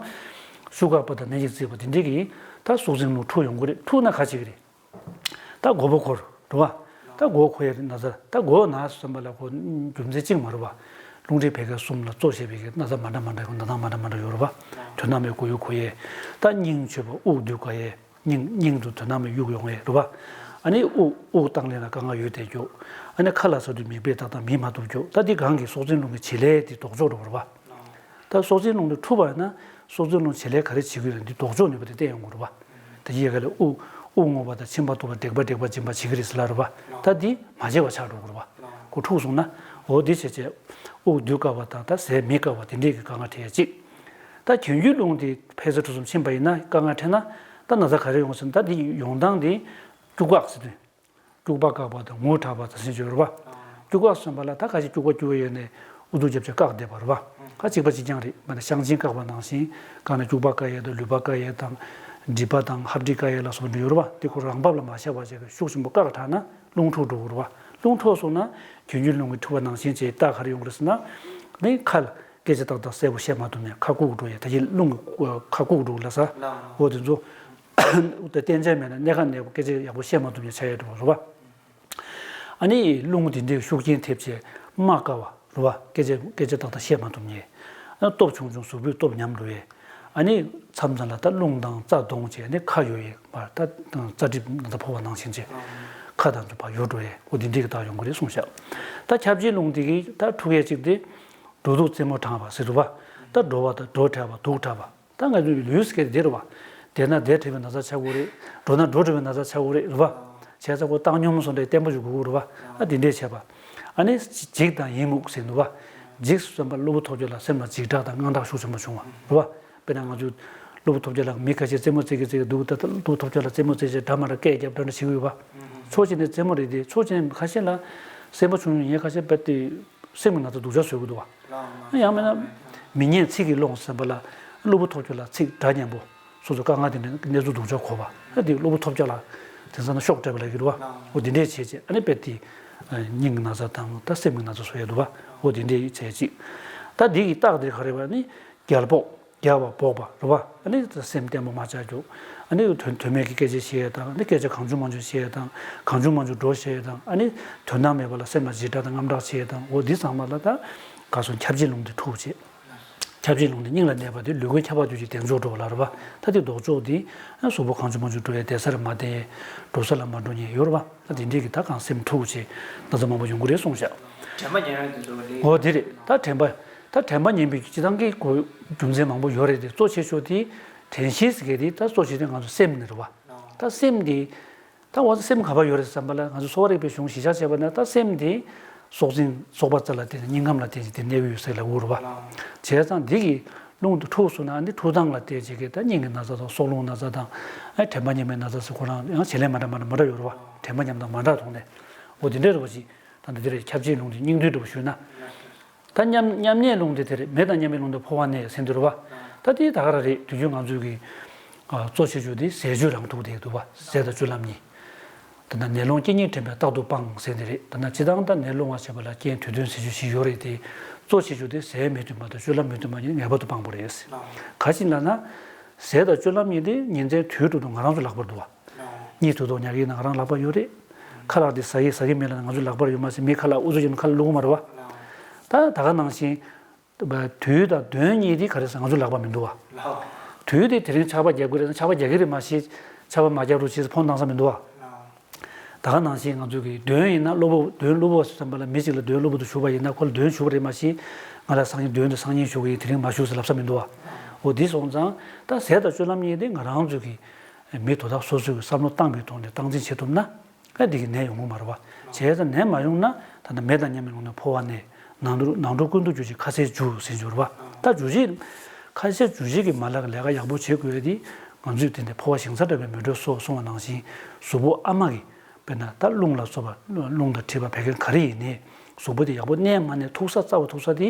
ཤུགས་བཀག་པ་དང་ནན་གྱིས་བརྩིགས་པ་དེ་འདྲས་ཀྱིས་ད་སྲོག་འཛིན་རླུང་འཁྲུགས་ཡོང་གི་རེད། འཁྲུགས་ན་ག་བྱེད་ཀྱི་རེད། ད་མགོ་བོ་འཁོར་རེད་བ། ད་མགོ་བོ་འཁོར་ཡས་ན་ཚ། ད་མགོ་ན་ཟེར་བ་ལ་ཁོ་རྒྱུ་མཚན་གཅིག་མ་རེད་བ། རླུང་མཁྲིས་བད་ཀན་གསུམ་ལ་གཙོ་བྱས་པའི་གི་ན་ཚ་མ་འདྲ་མ་འདྲ་གི་ན་ཚ་མ་འདྲ་མ་འདྲ་ཡོད་རེད་བ། དོན་དག་མའི་མགོ་ཡུ་འཁོར་ཡས། ད་སྙིང་ཆོད་པ་དབུགས་སྡུད་དཀའ་ཡས། སྙིང་སྙིང་དུ་དོན་དག་མའི་གཡུག་ཡོང་ཡས་རེད་བ། ཨ་ནི་དབུགས་དབུགས་བཏང་ལེན་ལ་དཀའ་ངལ་ཡོད་བསྡད་རྒྱུ། ཨ་ནི་ཁ་ལག་ཟ་དུས་མིད་པས་ཏག་ཏག་མིད་མ་ཐུབ་རྒྱུ། ད་འདི་གང་གི་སྲོག་འཛིན་རླུང་གི་བྱེད་ལས་དེ་ལྡོག་ཕྱོགས་རེད་བ། ད་སྲོག་འཛིན་རླུང་དེ་འཁྲུགས་པ་ཡིན་ན་སྲོག་འཛིན་རླུང་བྱེད་ལས་ག་རེ་བྱེད་ཀྱི་ཡོད་རེད། འདི་ལྡོག་ཕྱོགས་ནུས་པ་དེ་བསྟན་ཡོང་གི་རེད་བ། ད་ཡིག་ག་ལས་དབུགས་དབུགས་རྔུབ་པ་དང་མཆིན་པ་འཐུ་བ་འདེགས་པ་འདེགས་པ་འབྱིན་པ་བྱེད་ཀྱི་རེད་ཟེར་ལ་རེད་བ། ད་འདི་མ་བྱས་པ་ཆགས་འགྲོ་གི་རེད་བ། ཁོ་འཁྲུགས་སོང་ན། འོ་འདི་བྱས་བྱས་དབུགས་སྡུད་དཀའ་བ་དང་ད་ཟས་མིད་དཀའ་བ་དེ་འདྲས་ཀྱི་དཀའ་ངལ་འཕྲད་ཡ་གཅིག་ད་གྱེན་རྒྱུ་རླུང་དེ་འཕེལ་ཚད་འཕྲོ་གསུམ་ཕྱིན་པ་ཡིན་ན་དཀའ་ངལ་འཕྲད་ན། ད་ན་ཚ་ག་རེ་ཡོང་ཟེར་ན། ད་འདི་ཡོང་སྟངས་དེ་སྐྱུག་བཀག་ཟེར་དུས། སྐྱུག་པ་བཀག་པ་དང་ངུ་དྲག་པ་དང་ཟེར་གྱི་ཡོད་རེད་བ། སྐྱུག་བཀག་ཟེར་བ་ལ་ད་ཁ་ཅིག་སྐྱུག་པ་སྐྱུག་པ་ཡོད་ནས་ཨུ་ཚུགས་རྒྱབ་བྱས་བཀག་བསྡད་པ་རེད་བ། ཁ་གཅིག་པ་གཅིག་རྐྱང་རེད། མ་ནི་བཤང་གཅིན་བཀག་པ་ནང་བཞིན་གང་ན་སྐྱུག་པ་བཀག་ཡས་དང་ལུད་པ་བཀག་ཡས་དང་། མགྲིན་པ་དང་ཧབ་མགྲིན་བཀག་ཡས་ལ་སོགས་པ་འདྲ་ཡོད་རེད་བ། དེ་ཁོ་རང་བབས་ལ་མ་བཞག་པ་བྱས་ཤུགས་ཆེན་པོ་བཀག་དྲགས་ན་རླུང་འཁྲུགས་འགྲོ་གི་རེད་བ། རླུང་འཁྲུགས་སོང་ན་གྱེན་རྒྱུ་རླུང་གི་འཁྲུགས་པ་ནང་བཞིན་བྱས་རྟགས་ག་རེ་ཡོང་གི་རེད་ཟེར་ན། ནི་ཁ་ལ་སྐད་ཆ་ཏག་ཏག་གསལ་པོ་བཤད་མ་ཐུབ་ནས་ཁ་ལྐུགས་འགྲོ་ཡས། ད་གིན་རླུང་གི་ཁ་ལྐུགས་འགྲོ་ལབ་ས། འོ་དེ་ཚོ་ད་བསྟན་བྱ་མེད་ན་གནས་ཁ་གནས་པ་སྐད་ཆ་ཡག་པོ་བཤད་མ་ཐུབ་ནས་ཆགས་ཡས་འགྲོ་བ་རེད་བ། ཨ་ནི་རླུང་དེ་འདྲའི་ཤུགས་རྐྱེན་ཐེབས་བྱས་སྨྲ་དཀའ་བ་རེད་བ། སྐད་ཆ་སྐད་ཆ་ཏག་ཏག་བཤད་མ་ཐུབ་ནས། ཨ་སྟོབས་ཆུང་ཆུང་གཟུགས་པོའི་སྟོབས་ཉམས་འགྲོ་ཡས། ཨ་ནི་མཚམས་མཚམས་ལ་ད་རླུང་དང་རྩ་གདོང་བཅས་ནས་ཁ་ཡོད་ཡས་པར་ད་རྩ་གྲིབ་ན་ཚ་ཕོག་པ་ནང་བཞིན་བྱས། ཁ་དང་ཚོ་ཕར་ཡོར་འགྲོ་ཡས། འོ་འདི་འདྲའི་གི་རྟགས་ཡོང་གི་རེད་གསུངས་ཤག་ད་ཁྱབ་བྱེད་རླུང་དེ་གིས་ད་འཁྲུགས་ཡས་གཅིག་དེ། འགྲོ་འདུག་རྩེད་མོ་དྲངས་པ་ཟེར་འདུག་བ། ད་འགྲོ་བ་དང་འགྲོ་བྲལ་བ་འདུག་བྲལ་བ། ད་ང་ཚོའི་ལུས་སྐད་དེ་རེད་བ། བསྡད་ན་བསྡད་བྲལ་བའི་ན་ཚ་ཆགས་ཀྱི་ཡོད་རེད། འགྲོ་ན་འགྲོ་བྲལ་བའི་ན་ཚ་ཆགས་ཀྱི་ཡོད་རེད། རེད་བ། བྱས་ཙང་ཁོ་བཏང་སྙོམས་སོང་འདྲ་བརྟན་པོ་ཞིག་དགོས་ཀྱི་རེད་བ། ཨ་དེ་འདྲས་བྱས་པ། ཨ་ནི་འཇིགས་དང་ཡི་མུག་ཟེར་འདུག་བ། འཇིགས་སུ་བསམ་པ་གློ་བུར་ཐོལ་རྒྱག་ལ་སེམས་ལ་འཇིགས་སྐྲག་དང་དངངས་སྐྲག་ཤུགས་ཆེན་པོ་བྱུང་བ་རེད་བ། དཔེར་ན་ང་ཚོས་གློ་བུར་ཐོལ་རྒྱག་ལ་མི་ཁ་ཤས་རྩེད་མོ་རྩེ་གི་རྩེ་གི་འདུག་ད་གློ་བུར་ཐོལ་རྒྱག་ལ་རྩེད་མོ་རྩེ་བྱས་འདྲ་མ་འདྲ་སྐད་རྒྱབ་འདྲ་འདྲ་བྱེད་ཀྱི་ཡོད་བ། ཕྱོགས་གཅིག་ནས་རྩེད་མོ་རེད་དེ། ཕྱོགས་གཅིག་ནས་ཁ་ཤས་ལ་སེམས་པ་ཆུང་ཆུང་ཡིན་ཁ་ཤས་དཔེ་དེ་སེམས་ཀྱི་ན་ཚ་སྡུག་ཅག་བཟོ་གི་འདུག་བ། ཡང་མིན་ན་མི་སྙན་ཚིག་གི་ཀློང་ཟེར་བ་ལ་གློ་བུར་ཐོལ་རྒྱུ་ལ་ཚིག་སྒྲ་སྙན་པོ། སོ་སོ་དཀའ་ངལ་དེ་འདྲ་གནས་ཚུལ་སྡུག་ཅག་གོ་བ། ཨ་དེ་གློ་བུར་ཐོལ་རྒྱུ་ལ་དེང་སང་ན་ཤོག་སྤྲད་པ་ལ་ཡོད་རེད་བ། འོ་དེ་འདྲས་བྱས་བྱས་ཨ་ནི་དཔེ་དེ་སྙིང་གི་ན་ཚ་དང་ད་སེམས་ཀྱི་ན་ཚ་བཟོ་ཡ་འདུག་བ། འོ་དེ་འདྲས་བྱས་ཅིག་ད་འདི་གི་རྟགས་དེ་ག་རེ་བ་ནི་རྒྱལ་པོ། རྒྱལ་བ་འབོག་པ་རེད་བ། ཨ་ནི་སེམས་བརྟན་པོ་མ་ཆགས་རྒྱུ། ཨ་ནི་དོན་དོན་མེད་ཀྱི་སྐད་ཆ་བཤད་ཡས་དང་། ཨ་ནི་སྐད་ཆ་གང་བྱུང་མང་བྱུང་བཤད་ཡས་དང་། གང་བྱུང་མང་བྱུང་སྒྲོ་བཤད་ཡས་དང་། ཨ་ནི་དོན་དག་མེད་པ་ལ་སེམས་ལ་འཇིགས་སྐྲག་དང་དངངས་སྐྲག་བྱེད་ཡས་དང་། འོ་འདི་ཚང་མ་ལ་ད་ག་སོང་ཁྱབ་བྱེད་རླུང་དེ་འཁྲུགས་བྱེད། ཁྱབ་བྱེད་རླུང་དེ་སྙིང་ལ་གནས་པ་དེ་ལུས་ཀུན་ཁྱབ་པ་དུས་ཀྱི་གདེང་འཇོག་འགྲོ་བ་ལ་རེད་བ། ད་དེ་ལྡོག་ཕྱོགས་དེ་གཟུགས་པོ་གང་བྱུང་མང་བྱུང་འགྲོ་ཡས་བསྡད་ས་ལ་མ་བསྡད་ཡས། འགྲོ་ས་ལ་མ་འགྲོ་ཉེན་ཡོད་རེད་བ། ད་དེ་འདྲས་ཀྱི་ད་གང་སེམས་འཁྲུགས་བྱེད་ན་ཚ་མང་པོ་ཡོང་གི་རེད་གསུངས་ཤག་དྲན་པ་ཉམས་ཡ་དེ་ཚོ་ལས། འོ་དེ་རེད། ད་དྲན་པ། ད་དྲན་པ་ཉམས་པའི་སྤྱི་བཏང་གི་གོ་རྒྱུ་མཚན་མང་པོ་ཡོད་རེད་དེ། གཙོ་ཆེ་ཤོས་དེ་དྲན་ཤེས་ཟེར་མཁན་དེ་ད་གཙོ་ཆེ་དེ་ང་ཚོ་སེམས་ནི་རེད་བ། ད་སེམས་དེ་ད་འོ་སེམས་ག་པར་ཡོད་རེད་བསམ་པ་ལ། ང་ཚོ་གསོ་བ་རིག་པའི་གཞུང་གཞི་བཞག་བྱས་པ་ན་ད་སེམས་དེ་སྲོག་འཛིན་སྲོག་པ་རྩ་ལ་བརྟེན་ནས་སྙིང་ཁམས་ལ་བརྟེན་ཅིག་དེ་གནས་ཡོད་ཟེར་ལབ་ཀྱི་ཡོད་རེད་བ། བྱས་ཙང་འདི་གི་རླུང་དེ་འཁྲུགས་སོང་ན་འདི་འཁྲུག་སྟངས་ལ་བལྟས་བྱས་ཀྱི་ད་སྙིང་གི་ན་ཚ་དང་སྲོག་རླུང་ན་ཚ་དང་། ཨ་དྲན་པ་ཉམས་པའི་ན་ཚ་ཟེར་ཁོ་རང་ཡང་བྱེད་ལས་མ་འདྲ་མ་འདྲ་མ་འདྲ་ཡོད་རེད་བ། དྲན་པ་ཉམས་དང་མ་འདྲ་ཐོག་ནས། འོ་དེ་འདྲའི་རེད་བ་ཞིག་ད་འདི་དེ་རེད། ཁྱབ་བྱེད་རླུང་དེ་སྙིང་དུས་འདྲ་བོ་ཞུས་ན། ད་མཉམ་མཉམ་གནས་རླུང་དེ་དེ་རེད། མེ་དང་མཉམ་པའི་རླུང་དེ་འཕོ་བ་གནས་ཟེར་འདུག་རེད་བ། ད་དེ་ད་ག་རང་རེད། དུས་རྒྱུན་ང་ཚོའི་གི་ཨ་གཙོ་ཆེ་ཤོས་དེ་ཟས་སྤྱོད་རང་ཐུག་དེ་འདུག་བ། ཟས་དང་སྤྱོད་ལམ་གཉིས། དེ་ན་ནད་རླུང་རྐྱེན་གཉིས་འདྲེན་པས་རྟག་ཏུ་སྤང་ཟེར་ནི་རེད། དེ་ན་སྤྱིར་བཏང་ད་ནད་སློང་བ་བྱེད་པ་ལ་རྐྱེན་དུས་གདོན་ཟས་སྤྱོད་བཞི་ཡོད་རེད་དེ། གཙོ་ཆེ་ཤོས་དེ་ཟས་མེད་དུས་མ་གཏོགས་སྤྱོད་ལམ་མེད་དུས་མ་གཏོགས་ངེས་པར་དུ་སྤང་དགོས་རེད། ག་ཅི་ལབ་ན། ཟས་དང་སྤྱོད་ལམ་གཉིས་དེ་ཉིན་མཚན་དུས་དྲུག་ཏུ་ང་རང་ཚོ་ལག་པར་འདུག་བ། གཉིད་ཐུག་ཐུག་ཉལ་གི་ན་ང་རང་ལག་པར་ཡོད་རེད། ཁ་ལག་དེ་ཟ་གི་ཟ་གི་མེད་ལབ་ན་ང་ཚོ་ལག་པར་ཡོད་མ་ཟད། མི་ཁ་ལག་ཨུ་ཚུགས་བྱས་ན་ཁ་ལག་བླུག་གི་མ་རེད་བ། ད་ད་ག་ནང་བཞིན། དུས་དང་གདོན་གཉིས་དེ་ག་རེ་ཟེར་ང་ཚོ་ལག་པ་མི་འདུག་བ། དུས་དེ་དེ་རིང་ཆར་པ་རྒྱག་གི་རེད་ཟེར་ན་ཆར་པ་རྒྱག་གི་རེད་མ་གཞི། ཆར་པ་མ་རྒྱག་རོགས་བྱེད་ཟེར་ཕོན་བཏང་ས་མི་འདུག་བ། ད་ག་ནང་བཞིན་ང་ཚོ་གི་གདོན་ཡིན་ན་གློ་བུར། གདོན་གློ་བུར་བ་ཟེར་བསམ་པ་ལ་མི་གཅིག་ལ་གདོན་གློ་བུར་དུ་ཞུགས་པ་ཡིན་ན་ཁོ་ལ་གདོན་ཞུགས་པ་རེད་མ་གཞི། ང་ལ་སང་ཉིན་གདོན་དུ་སང་ཉིན་ཞུགས་ཀྱི་ཡིན། དེ་རིང་མ་ཞུགས་ཟེར་ལབ་ས་མི་འདུག་བ། འོ་དེ་སོང་ཙང་ད་ཟས་དང་སྤྱོད་ལམ་གཉིས་དེ་ང་རང་ཚོ་གི་མི་དོ་བདག་སོ་སོའི་བསམ་བློ་བཏང་བའི་ཐོག་ནས་སྟངས་འཛིན་བྱེད་ཐུབ་ན། ཨ་འདི་གི་ནད་ཡོང་གི་མ་རེད་བ། བྱས་ཙང་ནད་མ་ཡོང་ན་ད་ལྟ་མེ་དང་མཉམ་པའི་ལུང་ནས་འཕོ་བ་ནས་ནང་འགྲོ་ནང་འགྲོ་ཀུན་ཏུ་འཇུ་ཞིང་ཁ་ཟས་འཇུ་ཟེར་འཇུ་རེད་བ། ད་འཇུ་བྱེད། ཁ་ཟས་འཇུ་བྱེད་ཀྱི་མ་ལག་གི་ལས་ཀ་ཡག་པོ་བྱེད་དགོས་ཡ་དེ་ང་ཚོས་དེ་འདྲ་འཕོ་བ་ཞིང་ས་འདྲ་བའི་མེ་དྲོད་གསོ་གསུངས་པ་ནང་བཞིན་གཟུགས་པོ་ཨ་མ་གི་དཔེར་ན་ད་རླུང་ལ་སོགས་པ་རླུང་དང་མཁྲིས་པ་བད་ཀན་ག་རེ་ཡིན་ནའི་གཟུགས་པོ་དེ་ཡག་པོ་གནས་མ་གནས་ཐུག་ས་རྩ་བ་ཐུག་ས་དེ་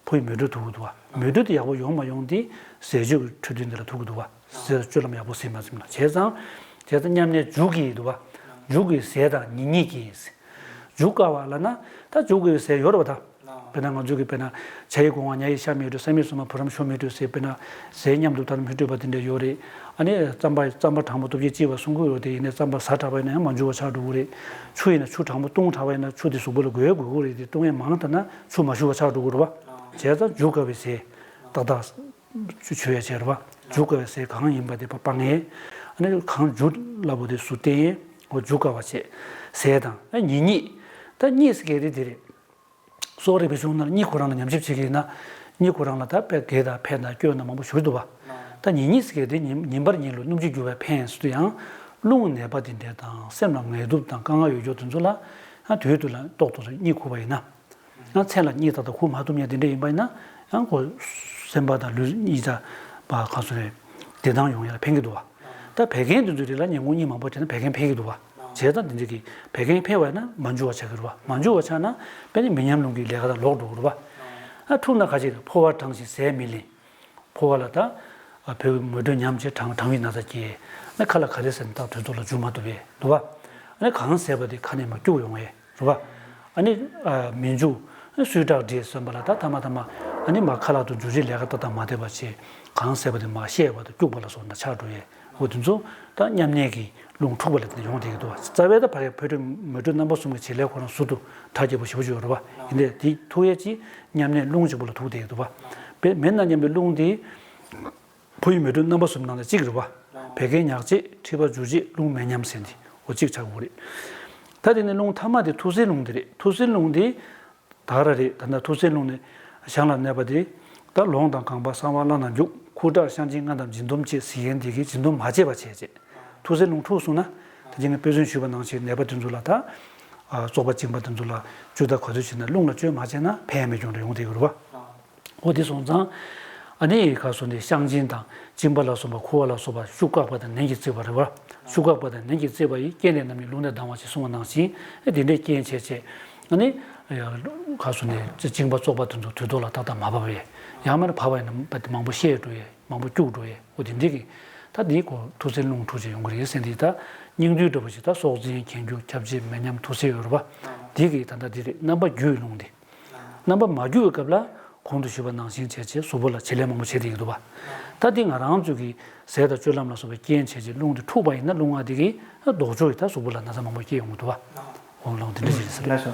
ཕོ་བའི་མེ་དྲོད་ཐུག་གི་འདུག་བ། མེ་དྲོད་དེ་ཡག་པོ་ཡོང་མ་ཡོང་དེ་ཟས་སྤྱོད་ཀྱི་འཕྲོད་བསྟེན་དེ་ལ་ཐུག་གི་འདུག་བ། ཟས་དང་སྤྱོད་ལམ་ཡག་པོ་ཟིན་མ་ཟིན་ལ། བྱས་ཙང་། བྱས་ཙང་མཉམ་གནས་འཇུ་གི་འདུག་བ། འཇུ་གི་ཟས་དང་ཉེ་གཉིས་ཀྱི། འཇུ་དཀའ་བ་ལབ་ན་ད་འཇུ་དགོས་པའི་ཟས་ཡོད་རེད་བ་ད། དཔེར་ན་ང་ཚོ་གི་དཔེར་ན་ཇ་ཡི་སྒོ་ང་ཉ་ཡི་ཤ་མི་འཕྲོད། ས་མི་སོ་མ་བུ་རམ་ཤོ་མི་འཕྲོད་ཟེར། དཔེར་ན་ཟས་མཉམ་དུ་ད་མི་འཕྲོད་པ་དེ་འདྲ་ཡོད་རེད། ཨ་ནི་རྩམ་པ་རྩམ་པ་གྲང་མོ་སྟོབས་ཆེ་གཅིག་པ་གསུང་གི་ཡོད་དེ། ཡིན་ནའི་རྩམ་པ་ཟ་དྲགས་པ་ཡིན་ན་ཡང་མ་འཇུ་བ་ཆགས་འགྲོ་གི་རེད། ཆུ་ཡིན་ན་ཆུ་གྲང་མོ་བཏུང་དྲགས་པ་ཡིན་ན་ཆུ་དེ་གཟུགས་པོ་ལ་འགོས་དགོས་ཀྱི་རེད་དེ། བཏུང་ཡས་མང་དྲགས་ན་ཆུ་མ་ཞུ་བ་ཆགས་འགྲོ་གི་རེད་བ། བྱས་ཙང་འཇུ་དཀའ་བའི་ཟས་ཏག་ཏག་ཆུ་ཆུ་ཡ་བྱས་རེད་བ། འཇུ་དཀའ་བའི་ཟས་གང་ཡིན་པ་དེ་སྤང་ཡས། ཨ་ནི་གང་འཇུ་སླ་པོ་དེ་ཟུར་བསྟེན་ཡས། འོ་འཇུ་དཀའ་བ་བྱས། ཟས་དང་ཨ་ཉེ་གཉིས། ད་གཉིས་ཟེར་མཁན་དེ་དེ་རེད། གསོ་བ་རིག་པའི་གཞུང་ནང་ལ་གཉིད་ཁོ་རང་ལ་ཉམས་ཞིབ་བྱེད་ཀྱི་ཡིན་ན། གཉིད་ཁོ་རང་ལ་ད་དཔེ་དགེ་དང་ཕན་དང་སྐྱོན་དང་མང་པོ་ཞུ་འདུག་བ། ད་ཉེ་གཉིས་ཟེར་མཁན་དེ་ཉིན་ཉིན་པར་གཉིད་ལོག་སྣུམ་གྱིས་རྒྱུ་བའི་ཕན་ཟེར་དུས་ཡང་རླུང་ནད་པ་དེ་འདྲ་དང་སེམས་ལ་ངལ་དུབ་དང་དཀའ་ངལ་ཡོད་རྒྱུ་དེ་ཚོ་ལ་ཡང་དུས་དུས་ལ་ཏོག་ཏོག་ཙམ་གཉིད་ཁུག་པ་ཡིན་ན། ཡང་མཚན་ལ་གཉིད་ཏག་ཏག་ཁུག་མ་ཐུབ་མཁན་དེ་འདྲ་ཡིན་པ་ཡིན་ན། ཡང་ཁོ་སེམས་པ་དང་ལུས་གཉིས་ཆ་པ་ག་ཚོད་རེད། བདེ་ཐང་ཡོང་ཡ་ལ་ཕན་གྱི་འདུག་བ། ད་བད་ཀན་དེ་ཚོའི་རིགས་ལ་ཉིན་གུང་གཉིད་མང་པོ་བྱས་ན་བད་ཀན་འཕེལ་གྱི་འདུག་བ། བྱས་ཙང་དེ་འདྲ་གི་བད་ཀན་འཕེལ་བ་ཡིན་ན་མ་འཇུ་བ་ཆགས་ཀྱི་རེད་བ། མ་འཇུ་བ་ཆགས་ན་དཔེ་ནི་མི་ཉམས་རླུང་གི་ལས་ཀ་དང་ལོག་འགྲོ་གི་རེད་བ། ཨ་འཁྲུགས་ན་ཁ་ཅིག་འཕོ་བ་གྲང་ཞིང་ཟས་མི་ལེན། འཕོ་བ་ལ་ད་བོད་ཀྱི་མེ་དྲོད་ཉམས་བྱས་གྲང་གྲང་བའི་ན་ཚ་སྐྱེ། ཨ་ཁ་ལག་ག་རེ་ཟ་ནས་ད་དུས་ཐོག་ལ་འཇུ་མ་ཐུབ་པས་འདུག་བ། ཨ་ནི་གང་བཟས་པ་དེ་ཁ་ནས་མར་སྐྱུག་ཡོང་ངེས། རེད་བ། ཨ་ནི་ཨ་མི་འཇུ། སུས་དྲག་བྲིས་སོན་པ་ལ་ད་ཐ་མ་ཐ་མ། ཨ་ནི་མ་ཁ་ལག་ཏུ་འཇུ་བྱེད་ལས་ཀ་ཏག་ཏག་མ་བསྡད་པ་བྱས། གང་བཟས་པ་དེ་མ་བཤད་པ་དང་སྐྱུག་པ་ལ་སོགས་ན་ཆགས་འགྲོ་ཡས། འོ་དེ་ཚོ་ད་མཉམ་གནས་ཀྱི་རླུང་འཁྲུགས་པ་ལ་དེ་ཡོང་བསྡད་ཀྱི་འདུག་བ། རྩ་བའི་ད་ཕ་གི་ཕོ་དྲོད་མེ་དྲོད་རྣམ་པ་གསུམ་གྱི་བྱེད་ལས་ཁོ་རང་ཟུར་དུ་གྲ་རྒྱས་པོ་ཞེ་པོ་ཅིག་ཡོད་རེད་བ། ཡིན་ཏེ་དེ་ཐུག་ཡས་ཀྱི་མཉམ་གནས་རླུང་གཅིག་པོ་ལ་ཐུག་བསྡད་ཀྱི་འདུག་བ། དཔེ་མེ་ནང་མཉམ་པའི་རླུང་དེ། ཕོ་ཡི་མེ་དྲོད་རྣམ་པ་གསུམ་ནང་ནས་གཅིག་རེད་བ། བད་ཀན་ཉག་གཅིག་མཁྲིས་པ་འཇུ་བྱེད་རླུང་མེ་མཉམ་ཟེར་འདི། འོ་གཅིག་ཆགས་དགོས་རེད། ད་དེ་ནས་རླུང་ཐ་མ་དེ་ཐུར་སེལ་རླུང་དེ་རེད། ཐུར་སེལ་རླུང་དེ་ད་ག་རང་རེད། ད་ལྟ་ཐུར་སེལ་རླུང་ནི་བྱང་ལ་གནས་པ་དེ། ད་ལོང་དང་རྐང་པ་གསང་བ་བརླ་ན་རྒྱུག་ཁུ་ཁྲག་བཤང་གཅི་རྔ་དང་འབྱིན་སྡོམ་བཅས་ཟེར་མཁན་དེ་གིས་འབྱིན་སྡོམ་མ་བྱས་པ་བྱས་བྱས། ཐུར་སེལ་རླུང་འཁྲུགས་སོང་ན། ད་ཅི་ངས་དཔེ་མཚོན་ཞུས་པ་ནང་བཞིན་ནད་པ་དེ་ཚོ་ལ་ད། ཨ་བཙོག་པ་གཅིན་པ་དེ་ཚོ་ལ་བཅོས་ཐབས་ག་ཚོད་བྱས་ན་རླུང་ལ་བཅོས་མ་བྱས་ན་ཕན་མེད་རྐྱང་རེ་ཡོང་བསྡད་ཡོད་རེད་བ། འོ་དེ་སོང་ཙང་། ཨ་ནི་ཁ་སོ་ནས་བཤང་གཅིན་དང་གཅིན་པ་ལ་སོགས་པ། ཁུ་བ་ལ་སོགས་པ་ཤུགས་བཀག་པ་དང་ནན་གྱིས་བརྩིགས་པ་རེད་བ། ཤུགས་བཀག་པ་དང་ནན་གྱིས་བརྩིགས་པ་ཡིས། རྐྱེན་ལས་རྣམ་སྨིན་རླུང་ནད་ལྡང་བ་ཞེས་གསུངས་པ་ནང་བཞིན། ཨ་དེ་འདྲའི་རྐྱེན་བྱས་བྱས། ཨ་ནི་ཁ་སོ་ནས་གཅིན་པ་བཙོག་པ་དེ་ཚོ་དུས་ཐོག་ལ་ཏག་ཏག་མ་བབས་པས། ཡང་མིན་ན་བབས་པ་ཡིན་ན་མང་པོ་བཤལ་འགྲོ་ཡས། མང་པོ་སྐྱུག་འགྲོ་ཡས། འོ་དེ་འདྲའི་གི། ད་དེའི་སྐོར་ཐུག་སྲིན་རླུང་འཁྲུགས་བྱས་ཡོང་གི་རེད་ཟེར། འདི་ད་སྙིང་བསྡུས་འདྲ་པོ་ཞིག། ད་སྲོག་འཛིན་གྱེན་རྒྱུ་ཁྱབ་བྱེད་མེ་མཉམ་ཐུག་སྲིན་ཡོད་རེད་པ། འདི་གི་ད་ལྟ་འདི་རེད། རྣམ་པ་རྒྱུ་ཡི་རླུང་འདི། རྣམ་པ་མ་རྒྱུ་བའི་སྐབས་ལ་གོང་དུ་ཞུས་པ་ནང་བཞིན་བྱས་བྱས་གཟུགས་པོ་ལ་བྱེད་ལས་མང་པོ་བྱེད་བསྡད་ཀྱི་འདུག་པ། ད་འདི་ང་རང་ཚོ་གི་ཟས་དང་སྤྱོད་ལམ་ལ་སོགས་པའི་རྐྱེན་བྱས་བྱས་རླུང་འདི་འཁྲུགས་པ་ཡིན་ན། རླུང་ལྔ་འདི་གིས་ལྡོག་ཕྱོགས་ཀྱི་ད་གཟུགས་པོ་ལ་ན་ཚ་མང་པོ་སྐྱེ་ཡོང་གི་འདུག་པ། འོ་ལགས་འདི་འདྲ་ཞིག་རེད་ཟེར། ལགས་སོ།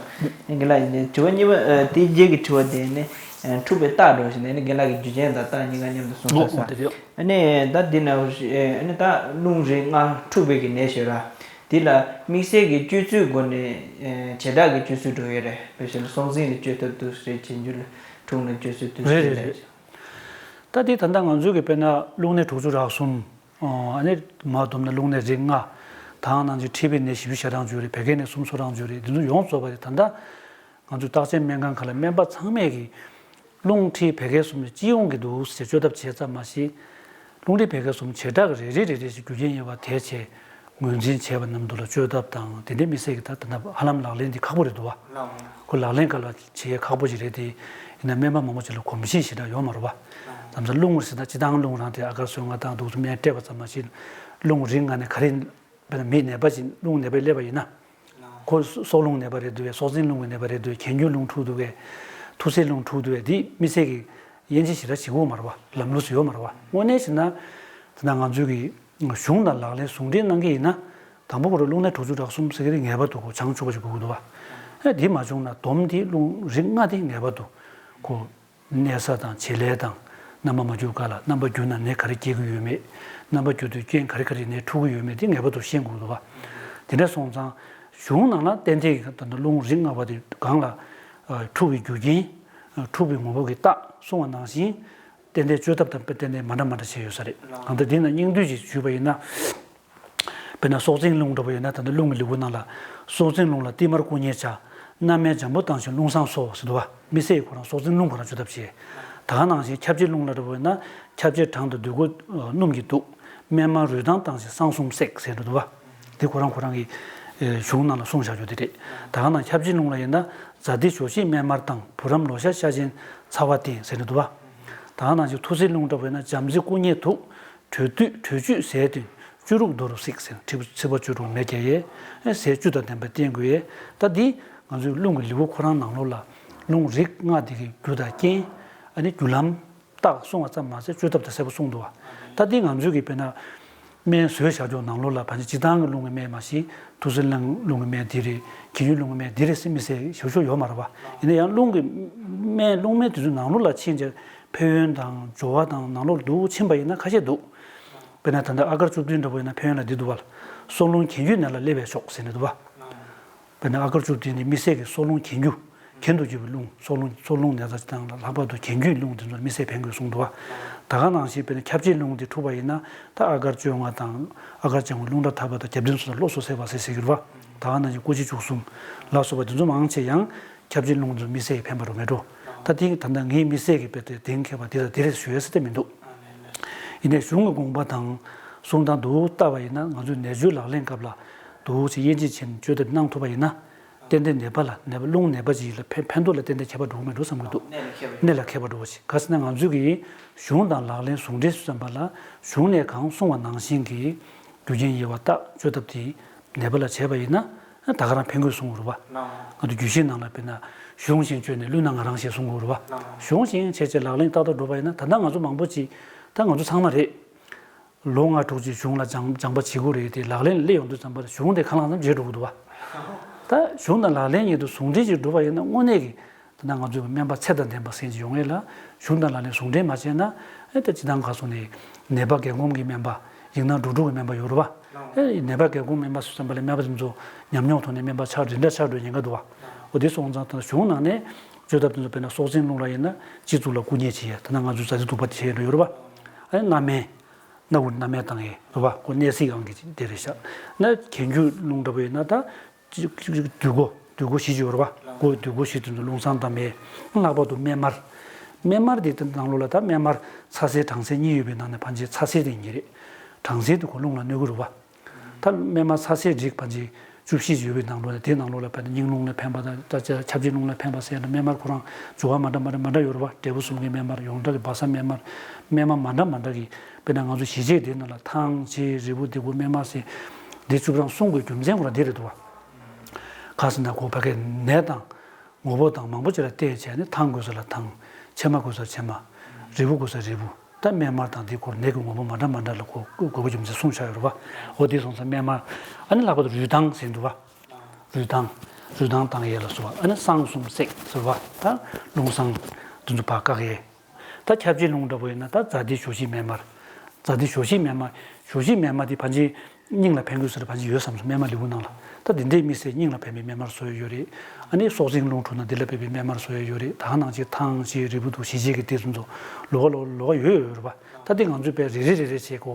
རྒན་ལགས་ཡིན་ནའི་དྲི་བ་གཉིས་པ། ཨ་དེའི་རྗེས་ཀྱི་དྲི་བ་དེ་ནི་ཨ་འཁྲུགས་པའི་རྟགས་འདྲ་བོ་ཞིག་ནས་ནི། རྒན་ལགས་ཀྱིས་རྒྱུ་རྐྱེན་དང་རྟགས་གཉིས་ཀ་མཉམ་དུ་གསུངས་ཚར་ས། འོ་འོ་དེ་རེད། ཨ་ནི་ད་འདི་ན་ཨ་ནི་ད་རླུང་རིགས་ལྔ་འཁྲུགས་པའི་གི་ནད་ཞེས་ར། འདི་ལ་དམིགས་བསལ་གྱི་བཅོས་ཚུལ་སྒོ་ནས་ཨ་བྱེ་བྲག་གི་བཅོས་ཚུལ་འགྲོ་ཡོད་རེད། དཔེ་བཞིན་སྲོག་འཛིན་ལ་བཅོས་ཐབས་འདུག་ཟེར། གྱེན་རྒྱུ་ལ་འཁྲུགས་ན་བཅོས་ཚུལ་འདུག་ཟེར། རེད་རེད་རེད། ད་འདི་ད་ལྟ་ང་ཚོའི་གི་དཔེར་ན་རླུང་ནད་དྲུག་ཅུ་རེ་གསུམ། ཨ་ནི་མར་བསྡོམས་ན་རླུང་ནད་རིགས་ལྔ། ད་ག་ནང་བཞིན་མཁྲིས་པའི་ནད་བཞི་བཅུ་ཞེ་གྲངས་ཅིག་ཡོད་རེད། བད་ཀན་ནད་སུམ་ཅུ་སོ་གྲངས་ཅིག་ཡོད་རེད། འདི་ཚོ་ཡོངས་རྫོགས་པ་རེད། ད་ལྟ་ང་ཚོའི་རྟགས་ཅན་སྨན་ཁང་ཁག་ལ་སྨན་པ་ཚང་མས་ཀྱི་རླུང་མཁྲིས་བད་ཀན་གསུམ་ནི་སྤྱི་ཡོངས་ཀྱི་འདུག་ཟེར་བཅོས་ཐབས་བྱས་ཙམ་མ་ཟད། རླུང་མཁྲིས་བད་ཀན་གསུམ་བྱེ་བྲག་གི་རེ་རེ་རེ་རེ་ཞིག་རྒྱུ་རྐྱེན་ཡོད་པ་དེ་བྱས་ངོས་འཛིན་བྱས་པ་མཉམ་དུ་ལ་བཅོས་ཐབས་དང་དེ་འདྲའི་དམིགས་བསལ་གྱི་ད་ད་ལྟ་ཧ་ལམ་ལག་ལེན་འདི་ཁག་པོ་རེད་འདུག་པ། ཁོ་ལག་ལེན་ག་ལ་བྱེད་ཡས་ཁག་པོ་ཞིག་རེད་དེ། ཡིན་ན་སྨན་པ་མང་པོ་ཞིག་ལ་གོམས་གཤིས་ཞེ་དྲག་ཡོད་མ་རེད་པ། དེང་སང་རླུང་ཟེར་ན་སྤྱིར་བཏང་རླུང་རང་དེ་ཨ་གར་སོལ་རྔ་དང་འདུག་སེ་སྨན་སྤྲད་པ་ཙམ་མ་ཟད། རླུང་རིགས་ལྔ་ནས་ག་རེ་དཔེར་ན་མིའི་ནད་པ་ཞིག་རླུང་ནད་པས་སླེབས་པ་ཡིན་ན། ཁོ་སྲོག་རླུང་ནད་པ་རེད་འདུག་གས། སྲོག་འཛིན་རླུང་གི་ནད་པ་རེད་འདུག་གས། གྱེན་རྒྱུ་རླུང་འཁྲུགས་འདུག་གས། ཐུག་སྲིན་རླུང་འཁྲུགས་འདུག་གས། འདི་དམིགས་བསལ་གྱི་དབྱེ་འབྱེད་ཞེ་དྲག་བྱེད་དགོས་མ་རེད་པ། ལམ་ལུགས་སུ་ཡོད་མ་རེད་པ། དངོས་གནས་བྱས་ན། དེ་ན་ང་ཚོས་ཀྱི་གཞུང་དང་ལག་ལེན་ཟུང་འབྲེལ་གནང་གི་ཡིན་ན། དང་པོ་ཁོ་རང་རླུང་ནད་དྲུག་ཅུ་རེ་གསུམ་ཟེར་གྱི་རེད། ངེས་པར་དུ་ཁོ་སྦྱང་ཆོག་པ་ཞིག་དགོས་ཀྱི་འདུག་པ། ཨེ་དེ་མ་བྱུང་ན་སྡོམ་དེ་རླུང་རིགས་ལྔ་དེ་ངེས་པར་དུ་ཁོ་གནས་ས་དང་བྱེད་ལས་དང་། རྣམ་པ་མ་རྒྱུ་ག་ལ་རྣམ་པ་རྒྱུ་ན་ནད་ག་རེ་སྐྱེ་གི་ཡོད་མེད། རྣམ་པ་རྒྱུ་དུས་རྐྱེན་ག་རེ་ག་རེ་ནད་འཁྲུག་གི་ཡོད་མེད་དེ་ངེས་པར་དུ་ཤེས་དགོས་ཀྱི་འདུག་པ། དེ་འདྲ་སོང་ཙང་གཞུང་ནང་ལ་ཏན་ཏན་གྱི་ད་ལྟ་རླུང་རིགས་ལྔ་པ་དེ་གང་ལ་འཁྲུག་པའི་རྒྱུ་རྐྱེན། འཁྲུག་པའི་ངོ་བོ་གི་རྟགས་གསུངས་པ་ནང་བཞིན། ཏན་ཏན་བཅོས་ཐབས་དང་ཏན་ཏན་མ་འདྲ་མ་འདྲ་བྱས་ཡོད་ས་རེད། གང་ལྟར་འདི་ན་སྙིང་བསྡུས་ཅིག་ཞུས་པ་ཡིན་ན། དཔེར་ན་སྲོག་འཛིན་རླུང་འདྲ་པོ་ཡོད་ན། ད་ལྟ་རླུང་གི་ལེའུ་ནང་ལ། སྲོག་འཛིན་རླུང་ལ་ཏིལ་མར་བསྐུ་མཉེ་བྱ། སྣ་མའི་འཇམ་པོ་བཏང་ཞིང་རླུང་བསང་གསོལ་ཟེར་འདུག་པ། དམིགས་བསལ་གྱི་ཁོ་རང་སྲོག་འཛིན་རླུང་ཁོ་རང་བཅོས་ཐབས་བྱས། ད་ག་ནང་བཞིན་ཁྱབ་བྱེད་རླུང་ལ་འདྲ་པོ་ཡོད་ན། ཁྱབ་བྱེད་གྲང་དང་སྡུག་གུ་སྣུམ་གྱིས་བདུག་སྨན་མར་རུལ་ཐང་བཏང་ཞིང་བསང་གསུམ་བསྲེག་ཟེར་འདུག་པ། འདི་ཁོ་རང་ཁོ་རང་གི་གཞུང་ནང་ལ་གསུངས་བཞག་རྒྱུ་དེ་རེད། ད་ག་ནང་ཁྱབ་བྱེད་རླུང་ལ་ཡིན་ན། ཛཱ་ཏི་ཇོ་ཤི་སྨན་མར་བཏང་། བུ་རམ་ལོ་ཤ་ཤ་ཅན་ཚ་བ་བསྟེན་ཟེར་ནས་འདུག་པ། ད་ག་ནང་བཞིན་ཐུག་སྲིན་རླུང་འདྲ་པོ་ཡིན་ན། འཇམ་རྩི་བསྐུ་མཉེ་དུགས། དྲོད་བསྡུས་དྲོད་བཅུད་ཟས་བསྟེན། བཅུ་རུག་རྡོ་རུག་བསྲེག་ཟེར། མཁྲིས་པ་བཅུ་དྲུག་མེ་རྒྱལ་ཡས། ཟས་བཅུད་དང་ལྡན་པ་བསྟེན་དགོས་ཡས། ད་འདི་ང་ཚོའི་རླུང་གི་ལེའུ་ཁོ་རང་ནང་ལོགས་ལ། རླུང་རིགས་ལྔ་འདི་གི་རྒྱུ་དང་རྐྱེན། ཨ་ནི་རྒྱུ་ལམ། རྟགས་གསུངས་པ་ཙམ་མ་ཟད་བཅོས་ཐབས་དང་གསལ་པོ་གསུངས་འདུག་པ། ད་འདི་ང་ཚོའི་གི་དཔེར་ན། སྨན་བཟོས་བཞག་རྒྱུ་ནང་ལོགས་ལ་ཕལ་ཆེར་སྤྱིར་བཏང་གི་རླུང་གི་སྨན་མ་གཞི། ཐུག་སྲིན་རླུང་གི་སྨན་འདི་རེད། གྱེན་རྒྱུ་རླུང་གི་སྨན་འདི་རེད་ཟེར་དམིགས་བསལ་ཞིབ་ཞིབ་ཡོད་མ་རེད་པ། ཡིན་ན་ཡང་རླུང་གི་སྨན། རླུང་སྨན་དེ་ཚོའི་ནང་ལོགས་ལ་ཕྱིན་རྗེས་ཕན་ཡོན་དང་སྦྱོར་བ་དང་ནང་ལོགས་འདུག་ཕྱིན་པ་ཡིན་ན་ཁ་ཤས་འདུག་དཔེར་ན་ད་ལྟ་ཨ་གར་བཅུ་བདུན་འདྲ་པོ་ཡིན་ན་ཕན་ཡོན་ལ་འདི་འདུག་པ། སྲོག་རླུང་གྱེན་རྒྱུའི་ནད་ལ་སླེབས་པས་ཆོག་ཟེར་ནས་འདུག་པ། དཔེར་ན་ཨ་གར་བཅུ་བདུན་ནི་དམིགས་བསལ་གྱི་སྲོག་རླུང་གྱེན་རྒྱུ། གྱེན་དུ་རྒྱུ་བའི་རླུང་། སྲོག་རླུང་། སྲོག་རླུང་ནད་རྩ་སྤྱི་དང་ལྷག་པར་དུ་གྱེན་རྒྱུའི་རླུང་དེ་ཚོར་དམིགས་བསལ་ཕན་དགོས་གསུངས་འདུག་པ། ད་ག་ནང་བཞིན་དཔེར་ན་ཁྱབ་བྱེད་རླུང་དེ་འཁྲུགས་པ་ཡིན་ན། ད་ཨ་གར་བཅོ་ལྔ་དང་། ཨ་གར་སྦྱང་བའི་རླུང་རྟ་ཐར་པ་དང་། རྒྱབ་མདུན་སོགས་དང་གློ་སོགས་སེལ་བ་ཟེར་ཟེར་གྱི་རེད་པ། ད་ག་ནང་བཞིན་སྐུ་མཆེད་བཅུ་གསུམ་ལ་སོགས་པ་དེ་ཚོ་མང་ཆེ་ཡང་ཁྱབ་བྱེད་རླུང་དེ་ཚོ་དམིགས་བསལ་གྱི་ཕན་པ་རུ་མེད་འགྲོ། ད་དེ་ད་ལྟ་ངའི་དམིགས་བསལ་གྱི་དཔེ་དེ་གཏན་འཁེལ་བ་དེ་དང་དེ་རེད་ཞུ་ཡ་ཟེར་ཏེ་མི་འདུག་ཡིན་ནའི་གཞུང་གི་དགོངས་པ་དང་གསུང་སྟངས་དུ་བལྟ་བ་ཡིན་ན། ང་ཚོས་ནད་བཅོས་ལག་ལེན་སྐབས་ལ་དུ་ཅིག་དབྱེ་འབྱེད་བྱས་ནས་བཅོས་ཐབས་གནང་ཐུབ་པ་ཡིན་ན། ཏན་ཏན་ནད་པ་ལ། ནད་པ། རླུང་ནད་པ་ཅིག་ལ་ཕན་ཕན་ཐོགས་ལ་ཏན་ཏན་ཁྱད་པར་འགྲོ་གི་མེད་འགྲོ་བསམ་གྱི་འདུག་གནད་ལ་ཁྱད་པར་འགྲོ་བ་ཞིག་ག་ཟེར་ན་ང་ཚོས་ཀྱི་གཞུང་དང་ལག་ལེན་ཟུང་འབྲེལ་བསམ་པ་ལ། གཞུང་ནས་གང་གསུངས་པ་ནང་བཞིན་གྱི་རྒྱུ་རྐྱེན་དབྱེ་བ་བརྟག་བཅོས་ཐབས་དེ་ནད་པ་ལ་བྱས་པ་ཡིན་ན། ད་ག་རང་ཕན་དགོས་གསུང་གི་རེད་པ། ང་ཚོ་རྒྱུད་བཞི་ནང་ལ་དཔེར་ན་གཞུང་བཞིན་བཅོས་ནས་བླུན་ན་ང་རང་ཞེས་གསུང་གི་རེད་པ། གཞུང་བཞིན་བྱས་བྱས་ལག་ལེན་ཏག་ཏག་འགྲོ་བ་ཡིན་ན། ད་ལྟ་ང་ཚོ་མང་པོ་ཅིག་ད་ང་ཚོ་ཚང་མ་རེད། ལོ་ལྔ་དྲུག་ཅིག་གཞུང་ལ་སྦྱང་སྦྱང་པ་བྱེད་དགོས་རེད་དེ། ལག་ལེན་ལ་སླེབས་ཡོང་དུས་ཙམ་པ་ལ་གཞུང་དེ་ཁ་ལངས་ཙམ་བརྗེད་འགྲོ་གི་འདུག་པ། ད་གཞུང་དང་ལག་ལེན་གཉིས་དུ་ཟུང་འབྲེལ་གྱིས་འགྲུབ་པ་ཡིན་ན་དངོས་གནས་ཀྱི། ད་ལྟ་ང་ཚོའི་སྨན་པ་ཚད་དང་ལྡན་པ་ཟེར་གྱི་ཡོང་ཡས་ལ་གཞུང་དང་ལག་ལེན་ཟུང་འབྲེལ་མ་བྱས་ན། ཨེ་ད་སྤྱིར་བཏང་ག་སོང་ནས་ནད་པ་རྒན་གོམས་ཀྱི་སྨན་པ། ཡིག་ནག་འབྲུག་ཕྲུག་གི་སྨན་པ་ཡོད་རེད་པ། ཨེ་ནད་པ་རྒན་གོམས་སྨན་པ་སུ་ཙམ་པ་ལ་སྨན་པ་དེ་ཚོ་ཉམས་མྱོང་ཐོག་ནས་སྨན་པ་ཆགས་འདྲ་འདྲ་ཆགས་འགྲོ་ཉེན་ཁ་འདུག་པ། འོ་དེ་སོང་ཙང་ད་གཞུང་ནང་ནས་བཅོས་ཐབས་དེ་ཚོ་དཔེར་ན་སྲོག་འཛིན་རླུང་ལ་ཡིན་ན་སྤྱི་གཙུག་ལ་བསྐུ་མཉེ་བྱེད་ཡས། ད་ནང་ང་ཚོའི་ཛཱ་ཏི་དུག་པ་དེ་བྱེད་ཡས་འགྲོ་ཡོད་རེད་པ། ཨེ་སྣ་སྨན། སྣ་བུག་སྣ་སྨན་བཏང་ཡས་རེད་པ། ཁོ་གནས་སྲིད་ཨང་གི་དེ་རེད་ཤག་ན་གྱེན་རྒྱུ་རླུང་འདྲ་པོ་ཡིན་ན་ད། གཅིག་གཅིག་གཅིག་དུས་སྒོ། དུས་སྒོ་བཞི་ཅིག་ཡོད་རེད་པ། སྒོ་དུས་སྒོ་བཞི་དེ་ཚོ་རླུང་བསང་དང་མེ། ལྷག་པར་དུ་སྨན་མར། སྨན་མར་དེ་ནང་ལོགས་ལ་ད་སྨན་མར་ཚ་སེལ་གྲང་སེལ་གཉིས་ཡོད་པའི་ནང་ནས་ཕན་ཆད་ཚ་སེལ་དེ་ཡིན་གྱི་རེད། གྲང་སེལ་དེ་ཁོ་རླུང་ལ་གནོད་ཀྱི་རེད་བ། ད་སྨན་མར་ཚ་སེལ་རིགས་ཕན་ཆད་བཅུ་བཞི་ཡོད་པའི་ནང་ལོགས་ནས་དེའི་ནང་ལོགས་ལ་དཔེར་ན་སྙིང་རླུང་ལ་ཕན་པ་དང་ད་ཆ་ཆབས་ཅིག་རླུང་ལ་ཕན་པ་ཟེར་ན་སྨན་མར་ཁོ་རང་བྱུང་བ་མ་འདྲ་མ་འདྲ་མ་འདྲ་ཡོད་རེད་བ། འབྲས་བུ་གསུམ་གྱི་སྨན་མར་ཡོངས་གྲགས་ཀྱི་སྦ་ས་སྨན་མར། སྨན་མར་མ་འདྲ་མ་འདྲ་གི་དཔེར་ན་ང་ཚོ་ཞི་བྱེད་དེའི་ནང་ལ་ཐང་ཆེ་རིལ་བུ་དེ་ཁོ་སྨན་མར་ཟེར་དེ་བཅུ་སྤྲང་གསུང་དགོས་རྒྱུ་མཚན་ཁོ་རང་དེ་རེད་འདུག་བ། ག་ཟེར་ན་ཁོ་ཕ་གའི་ནད་དང་། ངོ་བོ་དང་མང་པོ་ཅིག་ལ་བལྟས་བྱས་ནས་ཐང་དགོས་ས་ལ་ཐང་། ཕྱེ་མ་དགོས་ས་ཕྱེ་མ། རིལ་བུ་དགོས་ས་རིལ་བུ། ད་སྨན་མར་དང་འདི་སྐོར་ནད་ཀྱི་ངོ་བོ་མ་འདྲ་མ་འདྲ་ལ་གོ་དགོས་པ་རྒྱུ་མཚན་གསུངས་བཞག་ཡོད་རེད་བ། འོ་དེ་སོང་ཙང་སྨན་མར། ཨ་ནི་ལྷག་པར་དུ་རུས་ཐང་ཟེར་འདུག་བ། རུས་ཐང་། རུས་ཐང་བཏང་ཡས་ལ་སོགས་པ། ཨ་ནི་བསང་གསུམ་བསྲེག་ཟེར་བ། ད་རླུང་བསང་དེ་ཚོ་ཕར་བཀག་ཡས། ད་ཁྱབ་བྱེད་རླུང་འདྲ་པོ་ཡིན་ན་ད་ཛ་དྷི་ཞོ་ཤི་སྨན་མར། ཛ་དྷི་ཞོ་ཤི་སྨན་མར། ཞོ་ཤི་སྨན་མར་དེ་ཕན་ཆད་སྙིང་ལ་ཕན་དགོས་ཟེར་ཕན་ཆད་ཡོད་བསམ་སོང་སྨན་མར་ལེའུ་ནང་ལ། ད་དེ་འདྲའི་དམིགས་བསལ་སྙིང་ལ་ཕན་པའི་སྨན་མར་བཟོ་ཡས་ཡོད་རེད། ཨ་ནི་སྲོག་འཛིན་རླུང་འཁྲུགས་ན་དེ་ལ་ཕན་པའི་སྨན་མར་བཟོ་ཡས་ཡོད་རེད། ད་ག་ནང་བཞིན་ཐང་ཆེ་རིལ་བུ་འདུག་ཞི་བྱེད་ཀྱི་དེ་ཚོ་ཚོ་ལོགས་ཀ་ལོགས་ལོགས་ཀ་ཡོད་ཡོད་རེད་པ། ད་དེ་ང་ཚོས་དཔེ་རེ་རེ་རེ་རེ་བྱས་གོ་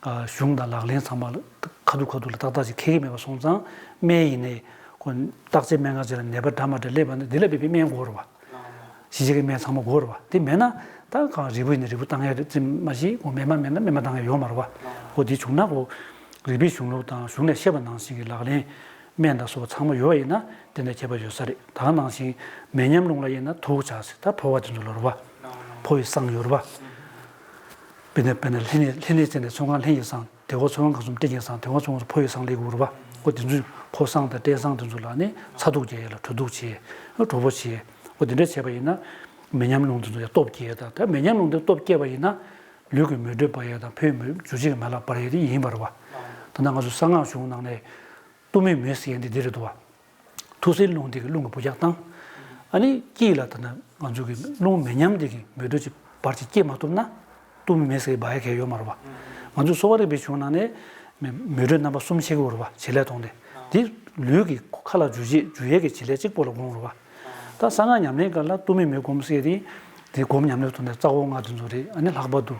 གཞུང་དང་ལག་ལེན་ཚང་མ་ཁ་ཐུག་ཁ་ཐུག་ལ་ཏག་ཏག་ཅིག་འཁེལ་གྱི་མེད་པ་སོང་ཙང་སྨན་ཡིན་ནའི་ཁོ་བརྟག་དཔྱད་སྨན་ཁང་ཅིག་ལ་ནད་པ་འདྲ་མ་འདྲ་སླེབས་པ་ན་དེ་ལ་ཕན་པའི་སྨན་དགོས་རེད་པ། ཞི་བྱེད་ཀྱི་སྨན་ཚང་མ་དགོས་རེད་བ། དེ་མེད་ན་ད་གང་རིལ་བུ་ཡིན་ན་རིལ་བུ་བཏང་ཡ་རེད་ཙམ་མ་གཞི་ཁོ་སྨན་མར་མེད་ན་སྨན་མར་བཏང་ཡ་ཡོད་མ་རེད་བ། ཁོ་དེ་བྱུང་ན་ཁོ་རིག་པའི་གཞུང་ལུགས་དང་གཞུང་ནས་བཤད་པ་ནང་བཞིན་གྱི་ལག་ལེན་སྨན་དང་སོགས་པ་ཚང་མ་ཡོད་པ་ཡིན་ན་དེ་འདྲ་ཁྱད་པར་ཡོད་ས་རེད། ད་ག་ནང་བཞིན་མེ་མཉམ་རླུང་ལ་དབྱེ་ན་དུགས་བྱ་ཟེར་ད་ཕོ་བ་དེ་ཚོ་ལ་རེད་བ། ཕོ་ཡི་བསང་ཡོད་རེད་བ། དཔེར་ན་དཔེར་ན་ལྷན་ནེ་ལྷན་ནེ་ཟེར་ནས་ཚོང་ཁང་ལྷན་ཡི་བསང་། དེ་ཁོ་ཚོང་ཁང་གང་གསུམ་སྤྲད་ཀྱིན་བསང་། དེ་ཁོ་ཚོང་ཁང་ཕོ་ཡི་བསང་ལས་དགོས་རེད་བ། ཁོ་དེ་ཚོས་ཕོ་བསང་དང་སྤྲེལ་བསང་དེ་ཚོ་ལ་ནི་ཚ་དུག་རྒྱག་ཡས་ལ་གྲོ་དུག་བྱེད། གྲོ་པོ་བྱེད། ཁོ་དེ་འདྲ་བྱས་པ་ཡིན་ན། མེ་མཉམ་རླུང་དེ་ཚོ་ཡང་སྟོབས་སྐྱེ་ཡས་དང་ད་མེ་མཉམ་རླུང་དེ་སྟོབས་སྐྱེས་པ་ཡིན་ན། ལུས་ཀྱི་མེ་དྲོད་འབར་ཡས་དང་ཕོའི་མེ་འཇུ་བྱེད་ཀྱི་མ་ལག་འབར་ཡས་དེ་ཡིན་པ་རེད་བ། ད་ནང་ང་ཚོ་གསང་སྔགས་གཞུང་ནང་ནས། གཏུམ་མོའི་མེ་ཟེར་ཡས་འདི་འདི་རེད་འདུག་བ། ཐུགས་སྲས་རླུང་འདི་གིས་རླུང་གི་འབུད་རྒྱག་བཏང་། ཨ་ནི་དཀྱིལ་ལ་ད་ནི་ང་ཚོ་གི་རླུང་མེ་མཉམ་འདི་གིས་མེ་དྲོད་ཅིག་འབར་ཅིག་སྐྱེ་མ་ཐུབ་ན། གཏུམ་མོའི་མེ་ཟེར་གྱི་འབར་ཡ་གང་ཡང་ཡོད་མ་རེད་བ། ང་ཚོ་གསོ་བ་རིག་པའི་གཞུང་ནང་ནས་མེ་མེ་དྲོད་རྣམ་པ་གསུམ་ཕྱེ་གི་ཡོད་རེད་བ་བྱེད་ལས་གཏོང་སྟེ། འདི་ལུས་ཀྱི་ཁ་ལ་འཇུ་བྱེད་འཇུ་ཡས་ཀྱི་བྱེད་ལས་གཅིག་པོ་ལ་དགོངས་རེད་བ། ད་གསང་སྔགས་ཉམས་ལེན་སྐབས་ལ་གཏུམ་མོའི་མེ་སྒོམ་ཟེར་ཡས་དེ། དེ་སྒོམ་ཉམས་ལེན་ཐོག་ནས་རྩ་བ་ལྔ་དེ་ཚོ་རེད། ཨ་ནི་ལྷག་པར་དུ་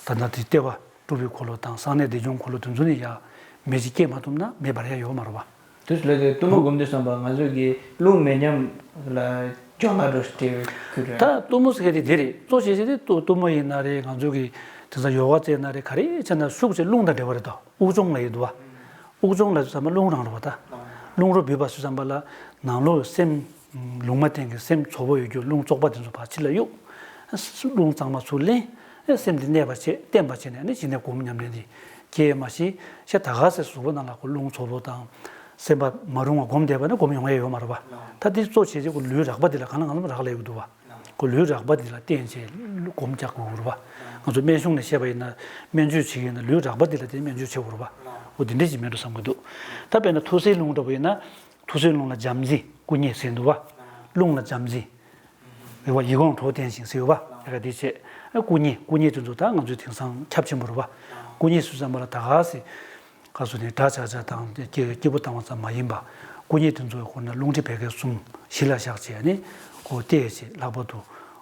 ད་ལྟ་དེ་ལྟེ་བ། སྤྲུལ་པའི་འཁོར་ལོ་དང་གསང་གནས་བདེ་སྐྱོང་འཁོར་ལོ་དེ་ཚོ་ནི་ཡང་མེ་ཅིག་སྐྱེས་མ་ཐུབ་ན་མེ་འབར་ཡ་ཡོད་མ་རེད་བ། དུས་ལ་དེ་གཏུམ་མོ་སྒོམ་དུས་ཙམ་པ་ང་ཚོ་གི་རླུང་མེ་མཉམ་ལ་སྦྱོར་མ་འགྲོ་སྤྲེལ་བའི་ཁུལ་རེད། ད་གཏུམ་མོ་ཟེར་དེ་དེ་རེད། གཙོ་ཆེ་ཆེ་དེ་གཏུམ་གཏུམ་མོ་ཡིན་ན་རེད། ང་ཚོ་གི་དེང་སང་ཡོ་ག་རྩེ་ན་རེད། ག་རེ་བྱས་ན་ཤུགས་ཆེ་རླུང་དང་འབྲེལ་བ་རེད་དོ། དབུགས་སྦྱོང་ལ་ཡོད་འདུག་བ། དབུགས་སྦྱོང་ལ་ཚང་མ་རླུང་རང་རེད་བ་ད། རླུང་རོ་འབུད་པ་སུ་ཙམ་པ་ལ་ནང་ལོགས་སེམས། ལུང་མ་བསྟན་གྱི་སེམས་བཙོག་པོ་ཡོད་རྒྱུ་རླུང་བཙོག་པ་དེ་ཚོ་ཕར་ཕྱི་ལ་གཡུག་རླུང་གཙང་མ་ཚུར་ལེན། སེམས་དེ་གནས་པ་བྱེད་བརྟན་པ་བྱས་ནས་ནི་ཇི་ནས་སྒོམ་ཉམས་ལེན་དེ་སྐྱེས་མ་ཤེས་ཤ་ད་ག་སེ་གཟུགས་པོ་ནང་ལ་ཁོ་རླུང་བཙོག་པོ་དང་། སེམས་པ་མ་རུང་བ་སྒོམ་བསྡད་པ་ན་སྒོམ་ཡོང་ཡ་ཡོད་མ་རེད་པ། ད་དེ་གཙོ་བྱས་རྗེས་ཁོ་ལུས་རགས་པ་དེ་ལ་གང་ལ་གང་འཚམ་རག་ལས་ཡོད་འདུག་བ། ཁོ་ལུས་རགས་པ་དེ་ལ་བརྟེན་བྱས་སྒོམ་རྒྱག་དགོས་རེད་པ། ང་ཚོ་སྨན་གཞུང་ནས་བཤད་པ་ཡིན་ན་སྨན་བཅོས་བྱེད་ཀྱི་ཡིན་ན་ལུས་རགས་པ་དེ་ལ་བརྟེན་སྨན་བཅོས་བྱེད་དགོས་རེད་པ། འོ་དེ་འདྲ་ཞིག་མེད་འགྲོ་བསམ་གྱི་འདུག་ད་དཔེར་ན་ཐུགས་སྲས་རླུང་འདྲ་པོ་ཡིན་ན། ཐུགས་སྲས་རླུང་ལ་བྱམས་བརྩེ་སྐུ་མཉེ་ཟེར་འདུག་བ། རླུང་ལ་བྱམས་བརྩེ། རེད་བ། ཡིད་འོང་གྲོགས་བསྟེན་ཞིང་ཟེར་བ། ཡ་ག་དེ་བྱས། སྐུ་མཉེ་སྐུ་མཉེ་དེ་ཚོ་ད་ང་ཚོའི་དེང་སང་ཁྱབ་ཆེན་པོ་རེད་བ། སྐུ་མཉེ་སུ་ཙམ་པ་ལ་ད་ག་སེ། ག་སོ་ནས་དགྲ་བྱ་བྱ་དང་སྐྱེ་སྐྱེ་བོ་བཏང་བ་ཙམ་མ་ཡིན་པ། སྐུ་མཉེ་དེ་ཚོའི་སྐོར་ན་རླུང་མཁྲིས་བད་ཀན་གསུམ་གཞི་ལ་བཞག་བྱས་ནས་ཁོ་བལྟས་བྱས་ལྷག་པར་དུ་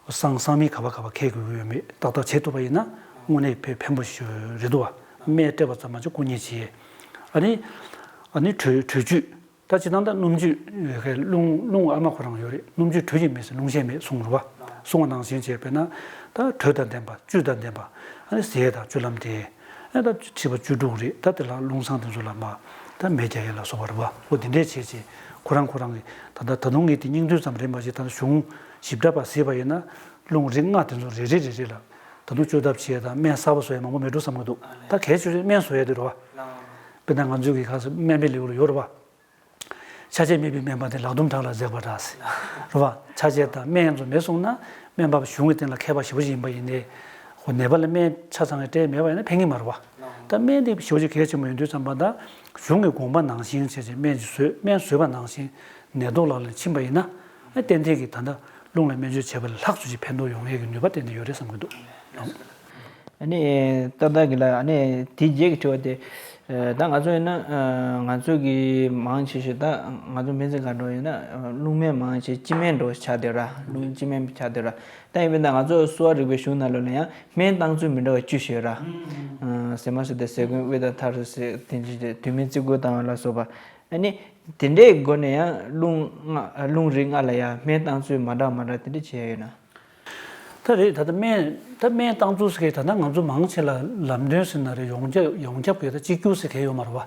བསང་བསང་མི་ག་པ་ག་པ་ཁེལ་དགོས་ཀྱི་ཡོད་མེད་ཏག་ཏག་བྱེད་ཐུབ་པ་ཡིན་ན་དངོས་གནས་དཔེ་ཕན་པོ་ཞིག་རེད་འདུག་བ། སྨན་སྤྲད་པ་ཙམ་མ་ཟད་སྐུ་མཉེ་བྱས། ཨ་ནི། ཨ་ནི་དྲོད་དྲོད་བཅུད། ད་སྤྱིར་བཏང་ད་སྣུམ་བཅུད་རླུང་རླུང་ཨ་མ་ཁོ་རང་ཡོད་རེད། སྣུམ་བཅུད་དྲོད་ཀྱི་མེ་ཟེར་རླུང་གཞན་མེད་གསུངས་རེད་བ། གསུངས་པ་ནང་བཞིན་བྱས་པས་ན་ད་དྲོད་དང་ལྡན་པ་བཅུད་དང་ལྡན་པ། ཨ་ནི་ཟས་དང་བཅུད་ལམ་ལྡན། ཨ་ད་མཁྲིས་པ་བཅུ་དྲུག་རེད། ད་དེ་ལ་རླུང་བསང་དེ་ཚོ་ལ་མ་ད་མེ་རྒྱག་ཡས་ལ་སོགས་པ་རེད་བ། འོ་དེ་འདྲས་བྱས་བྱས་ཁོ་རང་ཁོ་རང་གི་ད་ད་ད་དུང་ངས་དེ་སྙིང་བསྡུས་ཙམ་རེད་མ་གཞི་ད་ལྟ་གཞུང་ཞིབ་ཕྲ་བ་གཟིགས་པ་ཡིན་ན་རླུང་རིགས་ལྔ་དེ་ཚོ་རེ་རེ་རེ་རེ་ལ་ད་དུང་བཅོས་ཐབས་བྱས་དང་སྨན་གསར་པ་བཟོ་ཡས་མང་པོ་མེད་འགྲོ་བསམ་གི་འདུག་ད་གལ་ཆེ་ཤོས་སྨན་བཟོ་ཡས་དེ་རེད་བ། དཔེར་ན་ང་ཚོའི་གི་ཁ་སང་སྨན་པའི་ལེའུ་ལ་ཡོད་རེད་བ། ཆ་བྱད་མེད་པའི་སྨན་པ་དེ་ལག་རྡུམ་བྲག་ལ་འཛེགས་པ་འདྲ་ཟེར། རེད་བ། ཆ་བྱད་དང་སྨན་ཚོ་མེད་སོང་ན་སྨན་པ་གཞུང་གི་སྟེང་ལ་མཁས་པ་ཞེ་པོ་ཅིག་ཡིན་པ་ཡིན་ནའི། ཁོ་ནད་པ་ལ་སྨན་ཆ་ཚང་གི་སྤྲད་མེད་པ་ཡིན་ན་ཕན་གྱི་མ་རེད་བ། ད་སྨན་དེ་ཞེ་པོ་ཅིག་གལ་ཆེན་པོ་ཡིན་དུས་ཙམ་པ་ད་གཞུང་གི་དགོངས་པ་ནང་བཞིན་བྱས་བྱས་སྨན་ཅིག་བཟོས། སྨན་བཟོས་པ་ནང་བཞིན་ནད་ཐོག་ལག་ལེན་ཕྱིན་པ་ཡིན་ན། ཨ་ཏན་ཏན་གྱིས་ད་ལྟ་རླུང་ལ་སྨན་བཅོས་བྱས་པ་ལས་ལྷག་ཙམ་ཅིག་ཕན་ཐོགས་ཡོང་ཡས་ཀྱི་ནུས་པ་ཏན་ཏན་ཡོད་རེད་བསམ་གྱི་འདུག་ཨ་ནི་ཏག་ཏག་གི་ལ་ཨ་ནི་དེ་རྗེས་ཀྱི་དྲི་བ་དེ། ད་ང་ཚོ་ཡིན་ན་ང་ཚོ་གི་མང་ཆེ་ཤོས་ད་ང་ཚོ་སྨན་རྩིས་ཁང་འགྲོ་ཡིན་ན་རླུང་སྨན་མང་ཆེ་སྤྱི་སྨན་འགྲོ་ཆགས་བསྡད་ར། རླུང་སྤྱི་སྨན་ཆགས་བསྡད་ར། ད་ཡིན་པས་ན་ང་ཚོ་གསོ་བ་རིག་པའི་གཞུང་ནང་ལོགས་ལ་ཡང་སྨན་བཏང་ཚུལ་མི་འདྲ་བ་བཅུ་ཞིག་ཡོད་ར། ཟས་མ་ཟོས་ཏེ་ཟས་གོས་དབུལ་ད་ཐར་ཟེར་དེ་འདྲ་དུས་མིན་བརྩི་བཀུར་བཏང་བ་ལ་སོགས་པ། ཨ་ནི། དེ་འདྲའི་སྒོ་ནས་ཡང་རླུང་ལྔ་རླུང་རིགས་ལྔ་ལ་ཡང་སྨན་བཏང་ཚུལ་མ་འདྲ་མ་འདྲ་དེ་འདྲ་བྱས་ཡོད་ན། ད་རེད། ད་ལྟ་སྨན་ད་སྨན་བཏང་ཚུལ་ཟེར་གི་ད་ལྟ་ང་ཚོ་མང་ཆེ་ལ་ལམ་སྟོན་ཟེར་ན་རེད། ཡོངས་ཁྱབ་ཡོངས་ཁྱབ་ཀྱི་ད་གཅིག་གྱུར་ཟེར་གི་ཡོད་མ་རེད་བ།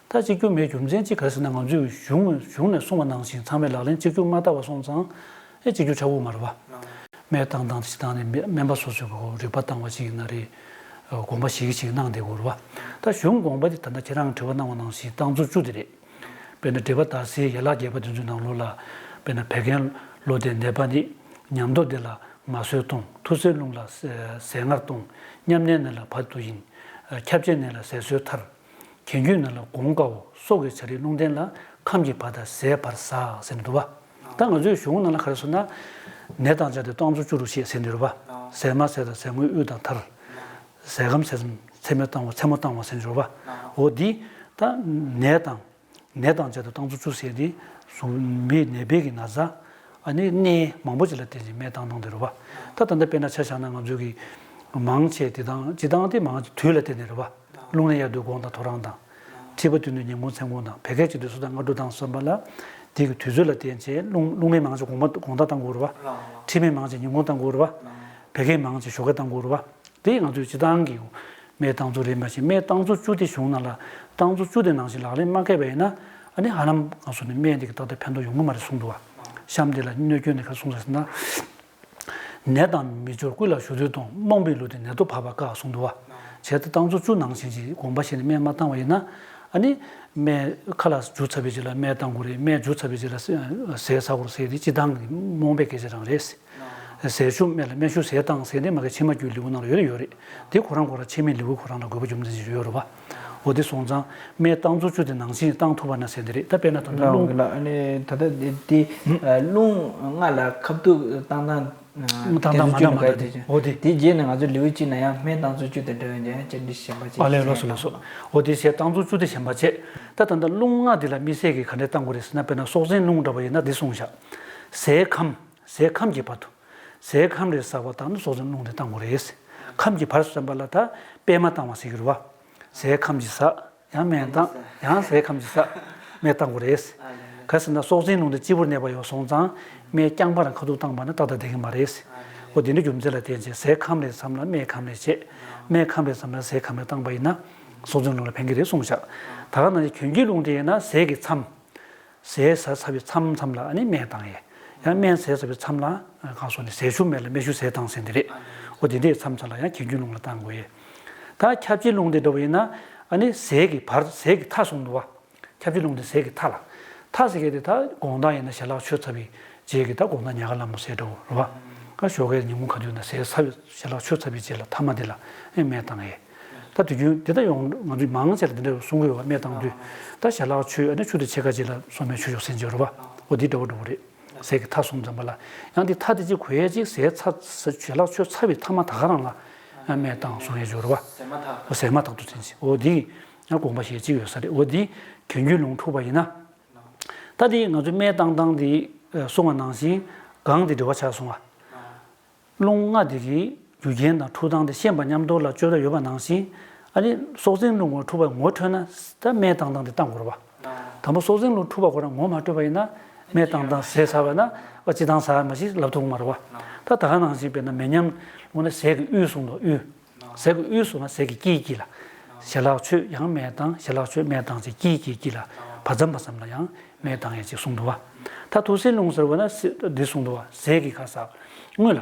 ད་གཅིག་གྱུར་མེད་རྒྱུ་མཚན་གཅིག་ག་རེ་ཟེར་ན་ང་ཚོས་གཞུང་གཞུང་ནས་གསུངས་པ་ནང་བཞིན་ཚང་མས་ལག་ལེན་གཅིག་གྱུར་མ་བསྟར་བ་སོང་ཙང་ཨེ་གཅིག་གྱུར་ཆགས་ཀྱི་མ་རེད་བ། སྨན་བཏང་སྟངས་དེ་སྤྱིར་བཏང་ནས་སྨན་པ་སོ་སོས་གོ་རིག་པ་བཏང་བ་ཅིག་ཡིན་ན་རེད། དགོངས་པ་བཞེས་ཀྱི་ཅིག་གནང་བསྡད་ཀྱི་ཡོད་རེད་བ། ད་གཞུང་དགོངས་པ་དེ་ད་ལྟ་ཁྱེད་རང་གིས་དྲི་བ་གནང་བ་ནང་བཞིན་བཏང་ཚུལ་བཅུ་དེ་རེད། དཔེར་ན་འགྲེལ་པ་དར་སའི་ཡན་ལག་བརྒྱད་པ་དེ་ཚོའི་ནང་ལོགས་ལ། དཔེར་ན་བད་ཀན་གློ་དང་ནད་པ་ནི། ཉམས་རྟོགས་འདི་ལ་མ་བཟོད་གཏོང་། ཐུར་སེལ་རླུང་ལ་ཟས་ཟས་མངར་གཏོང་། མཉམ་གནས་ནད་ལ་བར་དུ་ཡིན། ཁྱབ་བྱེད་ནད་ལ་ཟས་གསོལ་མཐར། གྱེན་རྒྱུ་ནད་ལ་སྒོང་དཀར་པོ། སྲོག་གི་བྱ་རིགས་རླུང་ལྡན་ལ། ཁམས་ཀྱི་བར་དང་ཟས་བར་ཟ་ཟེར་ནས་འདུག་བ། ད་ང་ཚོའི་གཞུང་ནང་ལ་ག་རེ་ཟེར་ན། ནད་དང་སྦྱར་ཏེ་བཏང་ཚུལ་བཅུ་རུ་བཤད་ཟེར་ནས་རེད་བ། ཟས་མ་ཟོས་དང་ཟས་སྔོན་དབུས་དང་མཐར། ཟས་ཁམ་ཟས་མཚམས་ཚད་མེད་བཏང་བ་མཚན་མོ་བཏང་བ་ཟེར་ནས་རེད་བ། འོ་འདི་ད་ནད་དང་། ནད་དང་བཅས་ཏེ་བཏང་ཚུལ་བཅུ་ཟེར་ཏེ། གཟུགས་མེད་ནད་པའི་གི་ན་ཚ། ཨ་ནི་ནད་མང་པོ་ཅིག་ལ་བརྟེན་ཅིང་སྨན་བཏང་སྟངས་དེ་རེད་བ། ད་ད་ལྟ་དཔེར་ན་ཆ་བཞག་ན་ང་ཚོའི་གི་མང་ཆེ་དེ་དང་སྤྱིར་བཏང་དེ་མང་ཆེ་དུས་ལ་བརྟེན་ནས་རེད་བ། རླུང་ནད་ཡར་དུས་དགོང་དང་ཐོ་རངས་དང་། མཁྲིས་པ་དུས་ནས་ཉིན་གུང་མཚན་གུང་དང་། བད་ཀན་སྐྱེ་དུས་སོ་ཐར་སྔ་དྲོ་དང་བསམ་པ་ལ། དེ་གི་དུས་ཚོད་ལ་བརྟེན་བྱས་རླུང་རླུང་སྨན་མང་ཆེ་དགོང་པ་དགོང་དག་བཏང་དགོས་རེད་བ། མཁྲིས་སྨན་མང་ཆེ་ཉིན་གུང་བཏང་དགོས་རེད་བ། བད་ཀན་མང་ཆེ་ཞོགས་ཀས་བཏང་དགོས་རེད་བ། དེ་ང་ཚོས་སྤྱིར་བཏང་གི་སྨན་བཏང་ཚུལ་རེད་མ་གཞི། སྨན་བཏང་ཚུལ་བཅུ་དེ་གཞུང་ནང་ལ་བཏང་ཚུལ་བཅུ་དེ་ནང་བཞིན་ལག་ལེན་མ་འཁེལ་བ་ཡིན་ན། ཨ་ནི་ཧ་ལམ་ང་ཚོ་ནི་སྨན་དེ་གི་ཏག་ཏག་ཕན་ཐོགས་ཡོང་གི་མ་རེད་གསུངས་འདུག་བ། གཤམ་དེ་ལ་གནོད་སྐྱོན་ནི་ག་རེ་གསུངས་ཟེར་ན། ནད་དང་མི་སྦྱོར་ཀུན་ལ་ཞུ་འདོད་གཏོང་། རྨོངས་པའི་ལུས་དེ་ནད་དུ་བབ་པ་དཀའ་གསུངས་འདུག་བ། བྱས་ཏེ་བཏང་ཚུལ་བཅུ་ནང་བཞིན་གྱི་དགོངས་པ་བཞེས་ནས་སྨན་མ་བཏང་བ་ཡིན་ན། ཨ་ནི་སྨན་ཁ་ལག་མཇུག་ཚར་བའི་རྗེས་ལ་སྨན་བཏང་དགོས་རེད། སྨན་མཇུག་ཚར་བའི་རྗེས་ལ་ཟས་ཟ་དགོས་རེད་ཟེར་དེ་སྤྱིར་བཏང་གི་རྨོངས་པའི་སྐད་ཆ་རང་རེད། ཟས་ཞུ་སྨན་ལ་སྨན་ཞུ་ཟས་བཏང་ཟེར་ནས་མ་གི་ཕྱི་མ་རྒྱུད་ལེའུ་ནང་ལ་ཡོད་རེད་ཡོད་རེད། དེ་ཁོ་རང་ཁོ་རང་ཕྱི་མའི་ལེའུ་ཁོ་རང་ལ་དགོས་པ་རྒྱུ་མཚན་ཞིག་ཡོད་རེད་བ། འོ་དེ་སོང་ཙང་སྨན་བཏང་ཚུལ་བཅུ་དེ་ནང་བཞིན་བཏང་ཐུབ་པ་ན་ཟེར་འདི་རེད། ད་དཔེར་ན་ད་ལྟ་རླུང་། ལགས་ལགས། ཨ་ནི་ད་ལྟ་འདི་འདི་རླུང་ལྔ་ལ་ཁ་ཐུག་བཏང་སྟངས། བཏང་སྟངས་མ་འདྲ་མ་འདྲ་དེ། འོ་དེ། དེ་རྗེས་ནས་ང་ཚོ་ལེའུ་གཅིག་ན་ཡང་སྨན་བཏང་ཚུལ་བཅུ་དང་འབྲེལ་བའི་འདི་ཡང་བཅར་འདྲི་གཞན་པ་ཅིག་ཨ་ལས། ལགས་སོ་ལགས་སོ། འོ་དེ་བྱས་བཏང་ཚུལ་བཅུ་དེ་གཞན་པ་བྱས། ད་ད་ལྟ་རླུང་ལྔ་འདི་ལ་དམིགས་བསལ་གྱི་ག་འདྲས་བཏང་དགོས་རེད་ཟེར་ན། དཔེར་ན་སྲོག་འཛིན་རླུང་འདྲ་བ་ཡིན་ན་འདི་གསུངས་བཞག་ཟས་ཁམས། ཟས་ཁམས་ཀྱི་བར་དུ། ཟས་ཁམས་རེ་ཟ་བ་དང་ནི་སྲོག་འཛིན་རླུང་དེ་བཏང་དགོས་རེད། ཁམས་ཀྱི་བར་ཟེར་བ་ལ་ད་སྤེལ་མ་བཏང་བ་ཟེར་གྱི་རེད་བ། ཟས་ཁམས་ཀྱི་ཟ། ཡང་སྨན་བཏང་། ཡང་ཟས་ཁམས་ཀྱི་ཟ། སྨན་བཏང་དགོས་རེད། ག་ཟེར་ན་སྲོག་འཛིན་རླུང་དེ་གཅིག་པུར་གནས་པ་ཡོད་སོང་ཙང་སྨན་རྐྱང་པ་རང་ཁ་ཐུག་བཏང་བ་ན་ཏག་ཏག་བསྡད་ཀྱི་མ་རེད། འོ་དེ་འདྲའི་རྒྱུ་མཚན་ལ་བརྟེན་བྱས་ཟས་ཁམས་རེ་མཚམས་ལ་སྨན་ཁམས་རེ་བྱས། སྨན་ཁམས་རེ་མཚམས་ལ་ཟས་ཁམས་རེ་བཏང་བ་ཡིན་ན་སྲོག་འཛིན་རླུང་ལ་ཕན་གྱི་རེད་གསུངས་བཞག་ད་ག་ནང་བཞིན་གྱོན་གོས་རླུང་དེ་ཡིན་ན་ཟས་ཀྱི་མཚམས། ཟས་ཟ་ཚར་བའི་མཚམས་མཚམས་ལ་ཨ་ནི་སྨན་བཏང་ཡས། ཡང་སྨན་ཟས་ཚར་བའི་མཚམས་ལ་གང་སོགས་ནས་ཟས་ཞུ་སྨན་ལ་སྨན་ཞུ་ཟས་བཏང་ཟེར་འདི་རེད། འོ་དེ་འདྲའི་མཚམས་མཚམས་ལ་ཡང་གྱོན་གོས་རླུང་ལ་བཏང་དགོས་ཡས། ད་ཁྱབ་བྱེད་རླུང་དེ་འདྲ་བ་ཡིན་ན་ཨ་ནི་ཟས་ཀྱི་བར་ཟས་ཀྱི་མཐའ་གསུངས་འདུག་བ། ཁྱབ་བྱེད་རླུང་དེ་ཟས་ཀྱི་མཐའ་ལ། མཐའ་ཟེར་མཁན་དེ་ད་དགོང་དག་ཡིན་ན་ཞལ་ལག་མཆོད་ཚར་བའི་རྗེས་ཀྱི་ད་དགོང་དག་ཉལ་ཁ་ལ་མོ་ཟས་འདྲ་བོ་རེད་བ། ཁ་ཞོགས་ཀས་ཉིན་གུང་ག་དུས་ན་ཟས་ཚར་བའི་ཞལ་ལག་མཆོད་ཚར་བའི་རྗེས་ལ་མཐའ་མ་དེ་ལ་ཨེ་སྨན་བཏང་ཡས། ད་དུས་རྒྱུན་དེ་ལྟར་ཡོང་ང་ཚོས་མང་ཆེ་ལ་འདི་འདྲ་གསུང་གི་ཡོད་པ། སྨན་བཏང་དུས་ད་ཞལ་ལག་མཆོད་ཨ་ནི་ཆུ་དེ་ཕྱེད་ཀ་རྗེས་ལ་སོ་སྨན་མཆོད་ཆོག་ཟེར་གྱི་ཡོད་རེད་བ། འོ་འདི་འདྲ་བོ་འདྲ་བོ་རེད། ཟས་ཀྱི་མཐའ་གསུམ་ཙམ་པ་ལ། ཡང་འདི་མཐའ་དེ་གཅིག་གོ་ཡས་གཅིག་ཟས་ཚར་ཞལ་ལག་མཆོད་ཚར་བའི་མཐའ་མ་ད་ག་རང་ལ་ཡང་སྨན་བཏང་གསུང་ཡས་ཡོད་རེད་བ། ཟས་མ་ཐག་ཏུ་ཟིན་ཅིང་འོ་འདི་ཡང་དགོངས་པ་བཞེས་གཅིག་ཡོད་ས་རེད། འོ་འདི་གྱོན་གོས་རླུང་འཁྲུགས་པ་ཡིན་ན། ད་འདི་ང་ཚོས་སྨན་བཏང་སྟངས་འདི་གསུང་བ་ནང་བཞིན་གང་འདི་འབྲེལ་བ་ཆགས་སོང་བ། རླུང་ལྔ་དེ་གི་རྒྱུ་རྐྱེན་དང་འཁྲུག་སྟངས་དེ་ཤེས་པ་མཉམ་དུ་ལ་བཅོས་ཐབས་ཡོད་པ་ནང་བཞིན། ཨ་ནི་སྲོག་འཛིན་རླུང་ངོ་འཁྲུགས་པ་ངོ་འཕྲོད་ན་ད་སྨན་བཏང་སྟངས་དེ་བཏང་དགོས་རེད་བ། དང་པོ་སྲོག་འཛིན་རླུང་འཁྲུགས་པ་ཁོ་རང་ངོ་མ་འཕྲོད་པ་ཡིན་ན་སྨན་བཏང་སྟངས་ཟས་ཟ་བ་ན་ཨ་ཅི་བཏང་ཟ་མ་ཞིག་ལབ་ཐུབ་མ་རེད་བ། ད་ད་ག་ནང་བཞིན་དཔེར་ན་མེ་མཉམ་རླུང་ན་ཟས་ཀྱི་དབུས་གསུངས་འདུག་དབུས། ཟས་ཀྱི་དབུས་སུ་ན་ཟས་ཀྱི་དཀྱིལ་དཀྱིལ་ལ། ཞལ་ལག་མཆོད་ཡང་སྨན་བཏང་། ཞལ་ལག་མཆོད་སྨན་བཏང་ཅེས་དཀྱིལ་དཀྱིལ་དཀྱིལ་ལ། བར་མཚམས་བར་མཚམས་ལ་ཡང་སྨན་བཏང་ཡས་ཅེས་གསུངས་འདུག་བ། ད་ཐུར་སེལ་རླུང་ཟེར་བ་ན་འདི་གསུངས་འདུག་བ། ཟས་ཀྱི་ཁ་ཟ། དངོས་ལ།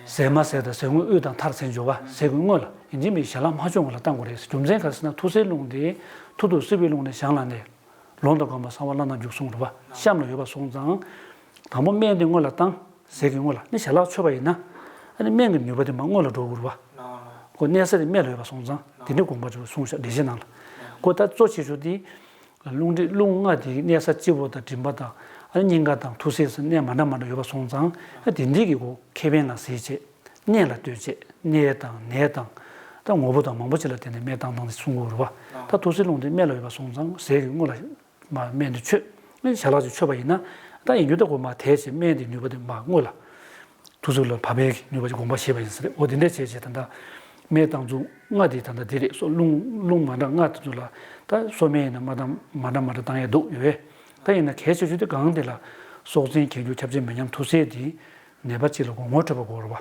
ཟས་མ་ཟོས་དང་ཟས་སྔོན་དབུས་དང་མཐར་ཟེར་འཇོག་པ། ཟས་ཀྱི་དངོས་ལ་ཡིན་གཅིག་མིན་ཞལ་ལག་མ་མཆོད་སྔོན་ལ་བཏང་དགོས་རེད། རྒྱུ་མཚན་ག་རེ་ཟེར་ན་ཐུར་སེལ་རླུང་དེ་ཐུར་དུ་སེལ་བའི་རླུང་ནས་བྱང་ལ་གནས། ལོང་དང་སྒོམ་པ་གསང་བ་བླ་ན་འཇུག་གསུངས་རེད་བ། གཤམ་ལ་ཡོད་པ་སོང་ཙང་། དང་པོ་སྨན་དེ་སྔོན་ལ་བཏང་། ཟས་ཀྱི་སྔོན་ལ་ནི་ཞལ་ལག་མཆོད་པ་ཡིན་ན། ཨ་ནི་སྨན་གྱི་ནུས་པ་དེ་མར་སྔོན་ལ་འགྲོ་དགོས་རེད་བ། ཁོ་གནས་ས་དེ་སྨན་ལ་ཡོད་པ་སོང་ཙང་དེ་འདྲའི་དགོངས་པ་ཅིག་གསུངས་ཤག་འགྲེལ་བཤད་ནང་ལ། ཁོ་ད་གཙོ་ཆེ་ཤོས་དེ། རླུང་མཁྲིས་རླུང་ལྔ་དེ་གནས་ས་སྤྱི་བོ་དང་མགྲིན་པ་དང་ཨ་ནི་སྙིང་ག་དང་ཐུར་སེལ་སོགས་གནས་མ་འདྲ་མ་འདྲ་ཡོད་པ་སོང་ཙང་ཨ་དེ་འདྲའི་གི་གོ་ཁེ་ཕན་ལ་ཟེར་བྱས། གནས་ལ་ལྟོས་བྱས་གནས་དང་ནད་དང་། ད་ངོ་བོ་དང་མང་པོ་ཅིག་ལ་བརྟེན་ནས་སྨན་བཏང་སྟངས་དེ་གསུང་དགོས་རེད་བ། ད་ཐུར་སེལ་རླུང་དེ་སྨན་ལ་ཡོད་པ་སོང་ཙང་ཟས་ཀྱི་སྔོན་ལ་མ་སྨན་དེ་མཆོད། ཞལ་ལག་ཅིག་མཆོད་པ་ཡིན་ན། ད་ཡིན་རྒྱུ་ད་གོ་མ་དེ་བྱས་སྨན་དེ་ནུས་པ་དེ་མ་སྔོན་ལ། ཐུར་སེལ་ལ་བབས་པའི་ནུས་པ་ཅིག་དགོངས་པ་བཞེས་པ་ཡིན་ས་རེད། འོ་དེ་འདྲས་བྱས་བྱས་ད་ལྟ་སྨན་བཏང་ཚུལ་ལྔ་དེ་ད་ལྟ་འདི་རེད། སོ་རླུང་རླུང་མ་འདྲ་ལྔ་དེ་ཚོ་ལ་ད་སོ་སྨན་ཡིན་ན་མ་བཏང་མ་འདྲ་མ་འདྲ་བཏང་ཡས་འདུག་ཡོད་པས། ད་ཡིན་ན་གལ་ཆེ་ཤོས་དེ་གང་དེ་ལ་སྲོག་འཛིན་གྱོན་གོས་ཁྱབ་བྱེད་མེ་མཉམ་ཐུར་སེལ་དེ་ ནད་པ་གཅིག་ལ་ཁོ་ངོ་འཕྲོད་པ་དགོས་རེད་པ།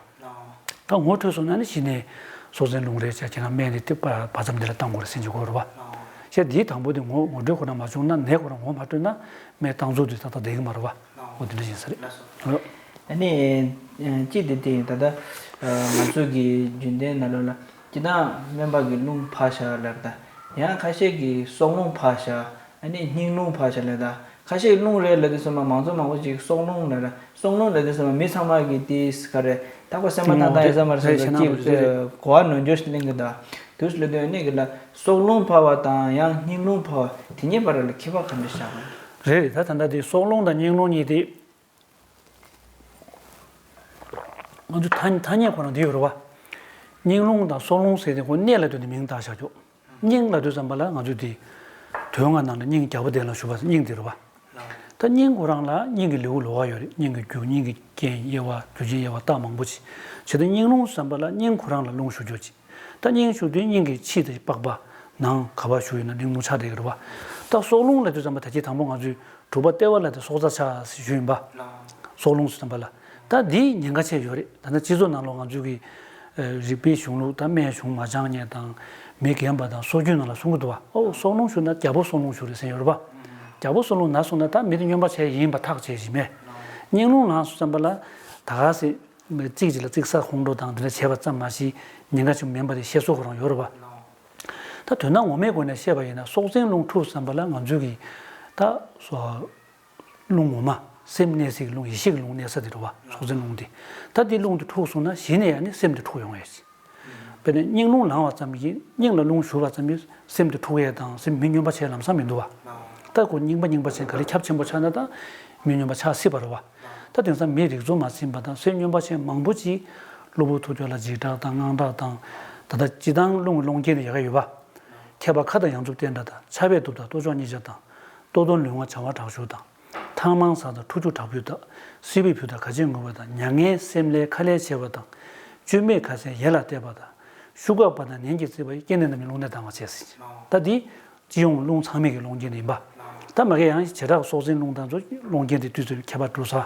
ད་ངོ་འཕྲོད་སོང་ན་ནི་གཞི་ནས་སྲོག་འཛིན་རླུང་རེད་བྱས། ཁྱེད་རང་སྨན་དེ་དེ་བ་བ་ཙམ་དེ་ལ་བཏང་དགོས་རེད་ཟེར་གྱི་དགོས་རེད་པ། བྱས་འདིའི་དང་པོ་དེ་ངོ་ངོ་འཕྲོད་ཁོ་རང་མ་བྱུང་ན། ནད་ཁོ་རང་ངོ་མ་འཕྲོད་ན་སྨན་བཏང་ཚུལ་དེ་ཏག་ཏག་བསྡད་ཀྱི་མ་རེད་པ། འོ་དེ་འདྲ་ཞིག་ས་རེད། ལགས་སོ། ཨ་ནི་གཅིག་དེ་དེ་ད་ལྟ་ང་ཚོ་གི་རྒྱུན་ལྡན་ནང་ལོགས་ལ་སྤྱིར་བཏང་སྨན་པ་གི་རླུང་འཕར་ཤག་ལབ་ད། ཡང་ཁ་ཤས་ཀྱིས་སྲོག་རླུང་འཕར་ཤག་ཨ་ནི་སྙིང་རླུང་འཕར་ཤག་ལབ་ད། ཁ་ཤས་རླུང་རེད་ལབ་དུས་ཙམ་པ་མང་ཚོགས་མང་པོ་ཅིག་སྲོག་རླུང་ལབ་ད། སྲོག་རླུང་ལབ་དུས་ཙམ་པ་མི་ཚང་མ་གིས་དེ་ག་རེ་ད་ཁོ་སེམས་པ་ཏག་ཏག་ཡོད་ས་མ་རེད་ཟེར་ཅིག་གོ་བ་ནོར་འགྱོ་ཞིག་གླེང་གི་འདུག་དུས་ལ་དོན་ནི་གི་ལ་སྲོག་རླུང་འཕར་བ་དང་ཡང་སྙིང་རླུང་འཕར་བ་དེ་གཉིས་བར་ལ་ཁྱད་པར་ག་འདྲ་ཤག་རེད་རེད། ད་ད་ལྟ་དེ་སྲོག་རླུང་དང་སྙིང་རླུང་གཉིས་དེ། ང་ཚོ་ཐ་ཐ་སྙད་ཁོ་རང་འདི་ཡོད་རེད་པ། སྙིང་རླུང་དང་སྲོག་རླུང་ཟེར་དེ་ཁོ་གནས་ལ་ལྟོས་ནས་མིང་བཏགས་བཞག་ཆོག་སྙིང་ལབ་དུས་ཙམ་པ་ལ་ང་ཚོ་འདི་དོན་ལྔ་ནང་ནས་སྙིང་རྒྱལ་པོ་གདན་ལ་བཞུགས་པ་སྙིང་འདི་རེད་པ། ད་སྙིང་ཁོ་རང་ལ་སྙིང་གི་ལེའུ་ལོགས་ཀ་ཡོད་རེད། སྙིང་གི་རྒྱུ། སྙིང་གི་རྐྱེན་དབྱེ་བ། རྒྱུ་རྐྱེན་དབྱེ་བ་རྟགས་མང་པོ་ཅིག་བྱེད་དུས། སྙིང་རླུང་ཙམ་པ་ལ་སྙིང་ཁོ་རང་ལ་རླུང་ཞུགས་ཆོག་ཅིག་ད་སྙིང་ཞུགས་དུས་སྙིང་གི་ཕྱི་དེ་པགས་པ། ནང་ག་པར་ཞུགས་ཡོད་ན་སྙིང་རླུང་ཆགས་བསྡད་ཀྱི་རེད་པ། ད་སྲོག་རླུང་ལབ་དུས་ཙམ་པ་ད་ཅི་དང་པོ་ང་ཚོས་དྲུག་པ་ལྟེ་བ་ལ་དེ་སྲོག་རྩ་ཆགས་ཟེར་ཞུས་ཡིན་པ། སྲོག་རླུང་ཟེར་ཙམ་པ་ལ། ད་འདིའི་ཉེན་ཁ་ཆེ་ཡོད་རེད། ད་ནི་སྤྱི་ཚོགས་ནང་ལོགས་ང་ཚོའི་གི་རིག་པའི་གཞུང་ལུགས་དང་སྨན་གཞུང་མ་སྦྱང་མཁན་དང་མི་རྒན་པ་དང་སྲོལ་རྒྱུན་ནང་ལ་གསུང་གི་འདུག་པ། ཨོ་སྲོག་རླུང་ཞུགས་ན་རྒྱལ་པོ་སྲོག་རླུང་ཞུགས་རེད་ཟེར་ཡོད་རེད་པ། རྒྱལ་པོ་སྲོག་རླུང་ན་སོང་ན་ད་མི་དེ་སྨྱོན་པ་བྱས་ཡིན་པ་ཐག་བཅད་བཞིན་མེད། སྙིང་རླུང་ལངས་སོང་ཙམ་པ་ལ་ད་ག་སེ་རྩིག་ཅིག་ལ་རྩིག་ས་ཁོང་ཁྲོ་དང་དེ་འདྲ་བྱས་པ་ཙམ་མ་གཞི་ཉེན་ཁ་ཅིག་མིན་པ་དེ་བཤད་སྲོལ་ཁོ་རང་ཡོད་རེད་པ། ད་དོན་དག་ངོ་མའི་སྒོ་ནས་བཤད་པ་ཡིན་ན་སྲོག་འཛིན་རླུང་འཁྲུགས་ཙམ་པ་ལ་ང་ཚོའི་གི་ད་སོ་རླུང་ངོ་མ་སེམས་གནས་སའི་རླུང་ཡེ་ཤེས་ཀྱི་རླུང་གནས་ས་དེ་རེད་པ། སྲོག་འཛིན་རླུང་དེ། ད་དེ་རླུང་དེ་འཁྲུགས་སོང་ན་གཞི་ནས་ཡང་ནི་སེམས་དེ་འཁྲུགས་ཡོང་ཡས་ཅིག་དཔེར་ན་སྙིང་རླུང་ལངས་པ་ཙམ་གྱིས་སྙིང་ལ་རླུང་ཞུགས་པ་ཙམ་གྱིས་སེམས་དེ་འཁྲུགས་ཡས་དང་སེམས་མི་སྨྱོན་པ་བྱས་ལམ་སང་མི་འདུག་པ། ད་ཁོ་རྙིང་པ་རྙིང་པ་ཅན་ག་ལེ་ཁྱབ་ཆེན་པོ་ཆགས་ན་ད་མི་སྨྱོན་པ་ཆགས་སྲིད་པ་རེད་པ། ད་དེང་སང་མི་རིགས་གཙོ་མ་ཟིན་པ་དང་སེམས་སྨྱོན་པ་ཅན་མང་པོ་ཅིག་གློ་བུར་ཐུག་ཕྱོགས་ལ་འཇིགས་སྐྲག་དང་དངངས་སྐྲག་དང་། ད་ལྟ་སྤྱིར་བཏང་རླུང་གི་སློང་རྐྱེན་དེ་ཡག་ག་ཡོད་པ། མཁས་པ་མཁའ་དང་ཡང་འཚུབ་བསྟན་དགྲ་དང་། ཕྱྭ་པས་གཏུབ་དང་ལྟོ་ཅོག་གཉིས་ཆར་དང་། ལྟོ་ཐུང་ལུས་ངག་བྱ་བ་དྲག་ཤུལ་དང་། ཐང་མང་ཟ་དང་ཁྲུས་ཆུ་དྲག་ཕུལ་དང་། སྲིད་པའི་བུ་དང་ག་ཅེས་ངུ་བ་དང་། མྱ་ངན་སེམས་ལས་ཁ་ལས་ཆེ་བ་དང་། བཅོས་མའི་ཁ་ཟས་ཡལ་ལ་གཏད་པ་དང་། ཤུགས་འགག་པ་དང་ནན་གྱིས་བརྩིས་པ་ཡིས། སྐྱེ་གནས་རྣམས་ཀྱི་རླུང་ནད་ལྡང་བར་བྱེད་ཟེར། ད་འདི་སྤྱི་ཡོངས་རླུང་ཚང་མའི་གི་སློང་རྐྱེན་དེ་ཡིན་པ། ད་མ་གི་ཡང་བྱེ་བྲག་སྲོག་འཛིན་རླུང་དང་ཚོ་སློང་རྐྱེན་དེ་དུས་ཚོད་ཁྱད་པར་འགྲོ་ས།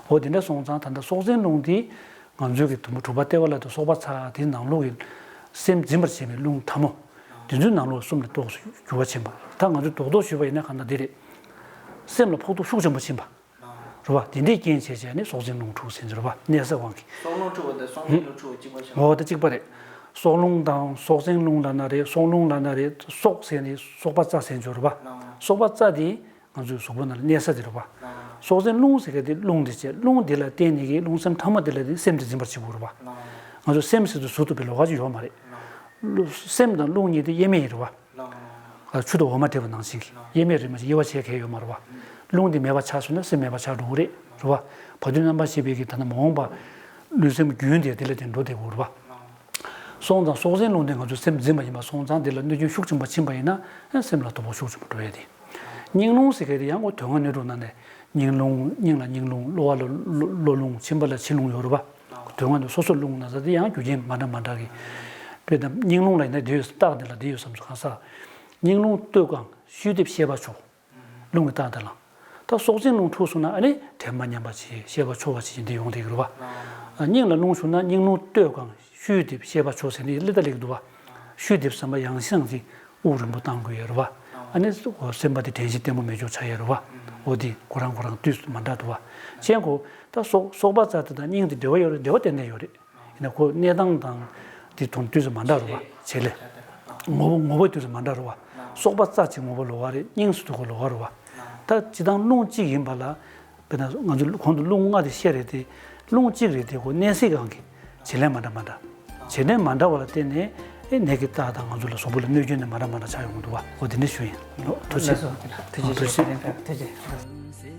འོ་དེ་འདྲ་སོང་ཙང་ད་ལྟ་སྲོག་འཛིན་རླུང་དེ་ང་ཚོའི་གི་དུམ་བུ་དྲུག་པ་ལྟེ་བ་ལ་དེ་སྲོག་པ་ཚ་དེའི་ནང་ལོགས་ཀྱི་སེམས་འཛིན་པར་བྱེད་པའི་རླུང་ཕྲ་མོ། དེ་ཚོའི་ནང་ལོགས་གསུམ་ལ་གཏོགས་སུ་འགྱུར་བ་ཕྱིན་པ། ད་ང་ཚོས་རྡོག་རྡོག་ཞུས་པ་ཡིན་ན་གང་ལྟར་འདི་རེད། སེམས་ལ་ཕོག་ཐུག་ཤུགས་ཆེན་པོ་ཕྱིན་པ། རེད་པ། དེ་འདྲའི་རྐྱེན་བྱས་བྱས་ནས་སྲོག་འཛིན་རླུང་འཁྲུགས་ཟེར་གྱི་རེད་པ། གནས་ས་དབང་གིས། སྲོག་རླུང་འཁྲུགས་པ་དང་སྲོག་འཛིན་རླུང་འཁྲུགས་པ་གཅིག་པ་ཆགས། འོ་དེ་གཅིག་པ་རེད། སྲོག་རླུང་དང་སྲོག་འཛིན་རླུང་ལབ་ན་རེད། སྲོག་རླུང་ལབ་ན་རེད། སྲོག་ཟེར་ནས་སྲོག་པ་རྩ་ཟེར་གྱི་རེད་པ། སྲོག་པ་རྩ་དེ་ང་ཚོའི་གཟུགས་པོ་ནང་ལ་གནས་ས་དེ་རེད་པ། སྲོག་འཛིན་རླུང་ཟེར་མཁན་དེ་རླུང་དེ་བྱས། རླུང་དེ་ལ་བརྟེན་ནས་ཀྱི་རླུང་སེམས་ཕྲ་མོ་དེ་ལ་དེ་སེམས་དེ་འཛིན་པར་བྱེད་དགོས་རེད་པ། ང་ཚོ་སེམས་ཟེར་དུས་ཟུར་དུ་བའི་ལོགས་ཀ་ཅིག་ཡོད་མ་རེད། སེམས་དང་རླུང་གཉིས་དེ་དབྱེར་མེད་ཡིན་རེད་པ། ཆུ་དང་འོ་མ་འདྲེས་པ་ནང་བཞིན་གྱི་དབྱེར་མེད་རེད། མ་གཞི་དབྱེ་བ་ཕྱེ་མཁན་ཡོད་མ་རེད་པ། རླུང་འདི་མེད་པ་ཆགས་སོང་ན་སེམས་མེད་པ་ཆགས་འགྲོ་གི་རེད། རེད་པ། བར་དོའི་རྣམ་པར་ཤེས་པའི་གི་ད་ནི་མ་འོངས་པ་ལུས་སེམས་རྒྱུན་དེ་དེ་ལ་དེ་འགྲོ་བསྡད་དགོས་རེད་པ། སོང་ཙང་སྲོག་འཛིན་རླུང་དེ་ང་ཚོའི་སེམས་འཛིན་པ་ཡིན་པ་སོང་ཙང་དེ་ལ་གནོད་སྐྱོན་ཤུགས་ཆེན་པོ་ཕྱིན་པ་ཡིན་ན་སེམས་ལ་དོ་ཕོག་ཤུགས་ཆེན་པོ་འགྲོ་ཡས་དེ། སྙིང་རླུང་ཟེར་མཁན་དེ་ཡང་ཁོ་དོན་ལྔ་སྣོད་དྲུག་ནང་ནས་སྙིང་རླུང་། སྙིང་ལ་སྙིང་རླུང་། གློ་བ་ལ་གློ་གློ་རླུང་། མཆིན་པ་ལ་མཆིན་རླུང་ཡོད་རེད་པ། དོན་ལྔ་དེ་སོ་སོ་རླུང་ན་ཚ་དེ་ཡང་རྒྱུ་རྐྱེན་མ་འདྲ་མ་འདྲ་གི། དཔེར་ན་སྙིང་རླུང་ལ་ཡིན་ན་དེ་ཡོད། རྟགས་དེ་ལ་དེ་ཡོད་བསམ་སོང་གང་ཟག་སྙིང་རླུང་སྟོད་བཀང་ཤུལ་འདེབས་ཤེས་པ་ཆོག་རླུང་གི་རྟགས་དེ་ལ། ད་སྲོག་འཛིན་རླུང་འཁྲུགས་སོང་ན་ཨ་ནི་དྲན་པ་ཉམས་པ་བྱེད། ཤེས་པ་འཆོར་བ་བྱེད་ཀྱི་འདི་ཡོང་བསྡད་ཀྱི་རེད་པ། སྙིང་ལ་རླུང་ཞུགས་ན་སྙིང་རླུང་སྟོད་བཀང་ཤུལ་འདེབས་ཤེས་པ་ཆོག་ཟེར་ནས་སླེབས་ད་སླེབས་ཀྱི་འདུག་པ། ཤུལ་འདེབས་བསམ་པ་ཡང་སེང་ཅིག་དབུགས་རིང་པོ་བཏང་དགོས་ཡ་རེད་པ། ཨ་ནི་སེམས་པ་དེ་དྲན་ཤེས་བརྟན་པོ་མེད་ཅོག་ཆགས་ཡ་རེད་པ། འོ་དེ་ཁོ་རང་ཁོ་རང་དུས་སུ་མ་འདྲ་འདུག་པ། མཁྱེན་གོ། ད་སྲོག་སྲོག་པ་རྩ་དེ་དང་སྙིང་དེ་འབྲེལ་བ་ཡོད་རེད། འབྲེལ་བ་ཏན་ཏན་ཡོད་རེད། ཡིན་ན་ཁོ་གནས་སྟངས་དང་དེ་དང་དུས་སུ་མ་འདྲ་རེད་པ། བྱེད་ལས། ངོ་བོ་ངོ་བོ་དུས་སུ་མ་འདྲ་རེད་པ། སྲོག་པ་རྩ་གཅིག་ངོ་བོ་ལོགས་ཀ་རེད། སྙིང་ཟེར་དུས་ཁོ་ལོགས་ཀ་རེད་པ། ད་སྤྱིར་བཏང་རླུང་གཅིག་ཡིན་པ་ལ། དཔེར་ན་ང་ཚོ་གོང་དུ་རླུང་ལྔ་དེ་བཤད་རེད་དེ། རླུང་གཅིག་རེད་དེ་ཁོ་གནས་སའི་སྒང་གི་བྱེད་ལས་མ་འདྲ་མ་འདྲ། བྱེད་ལས་མ་འདྲ་བ་ལ་བརྟེན་ནས་ཨེ་ནད་ཀྱི་རྟགས་དང་ང་ཚོ་ལ་གཟུགས་པོ་ལ་གནོད་སྐྱོན་དེ་མ་འདྲ་མ་འདྲ་ཆགས་ཡོང་གི་འདུག་པ། འོ་དེ་འདྲ་ཞུ་ཡིན། ཐུགས་རྗེ་ཆེ། ལགས་སོ། ཐུགས་རྗེ་ཆེ། ཐུགས་རྗེ་ཆེ།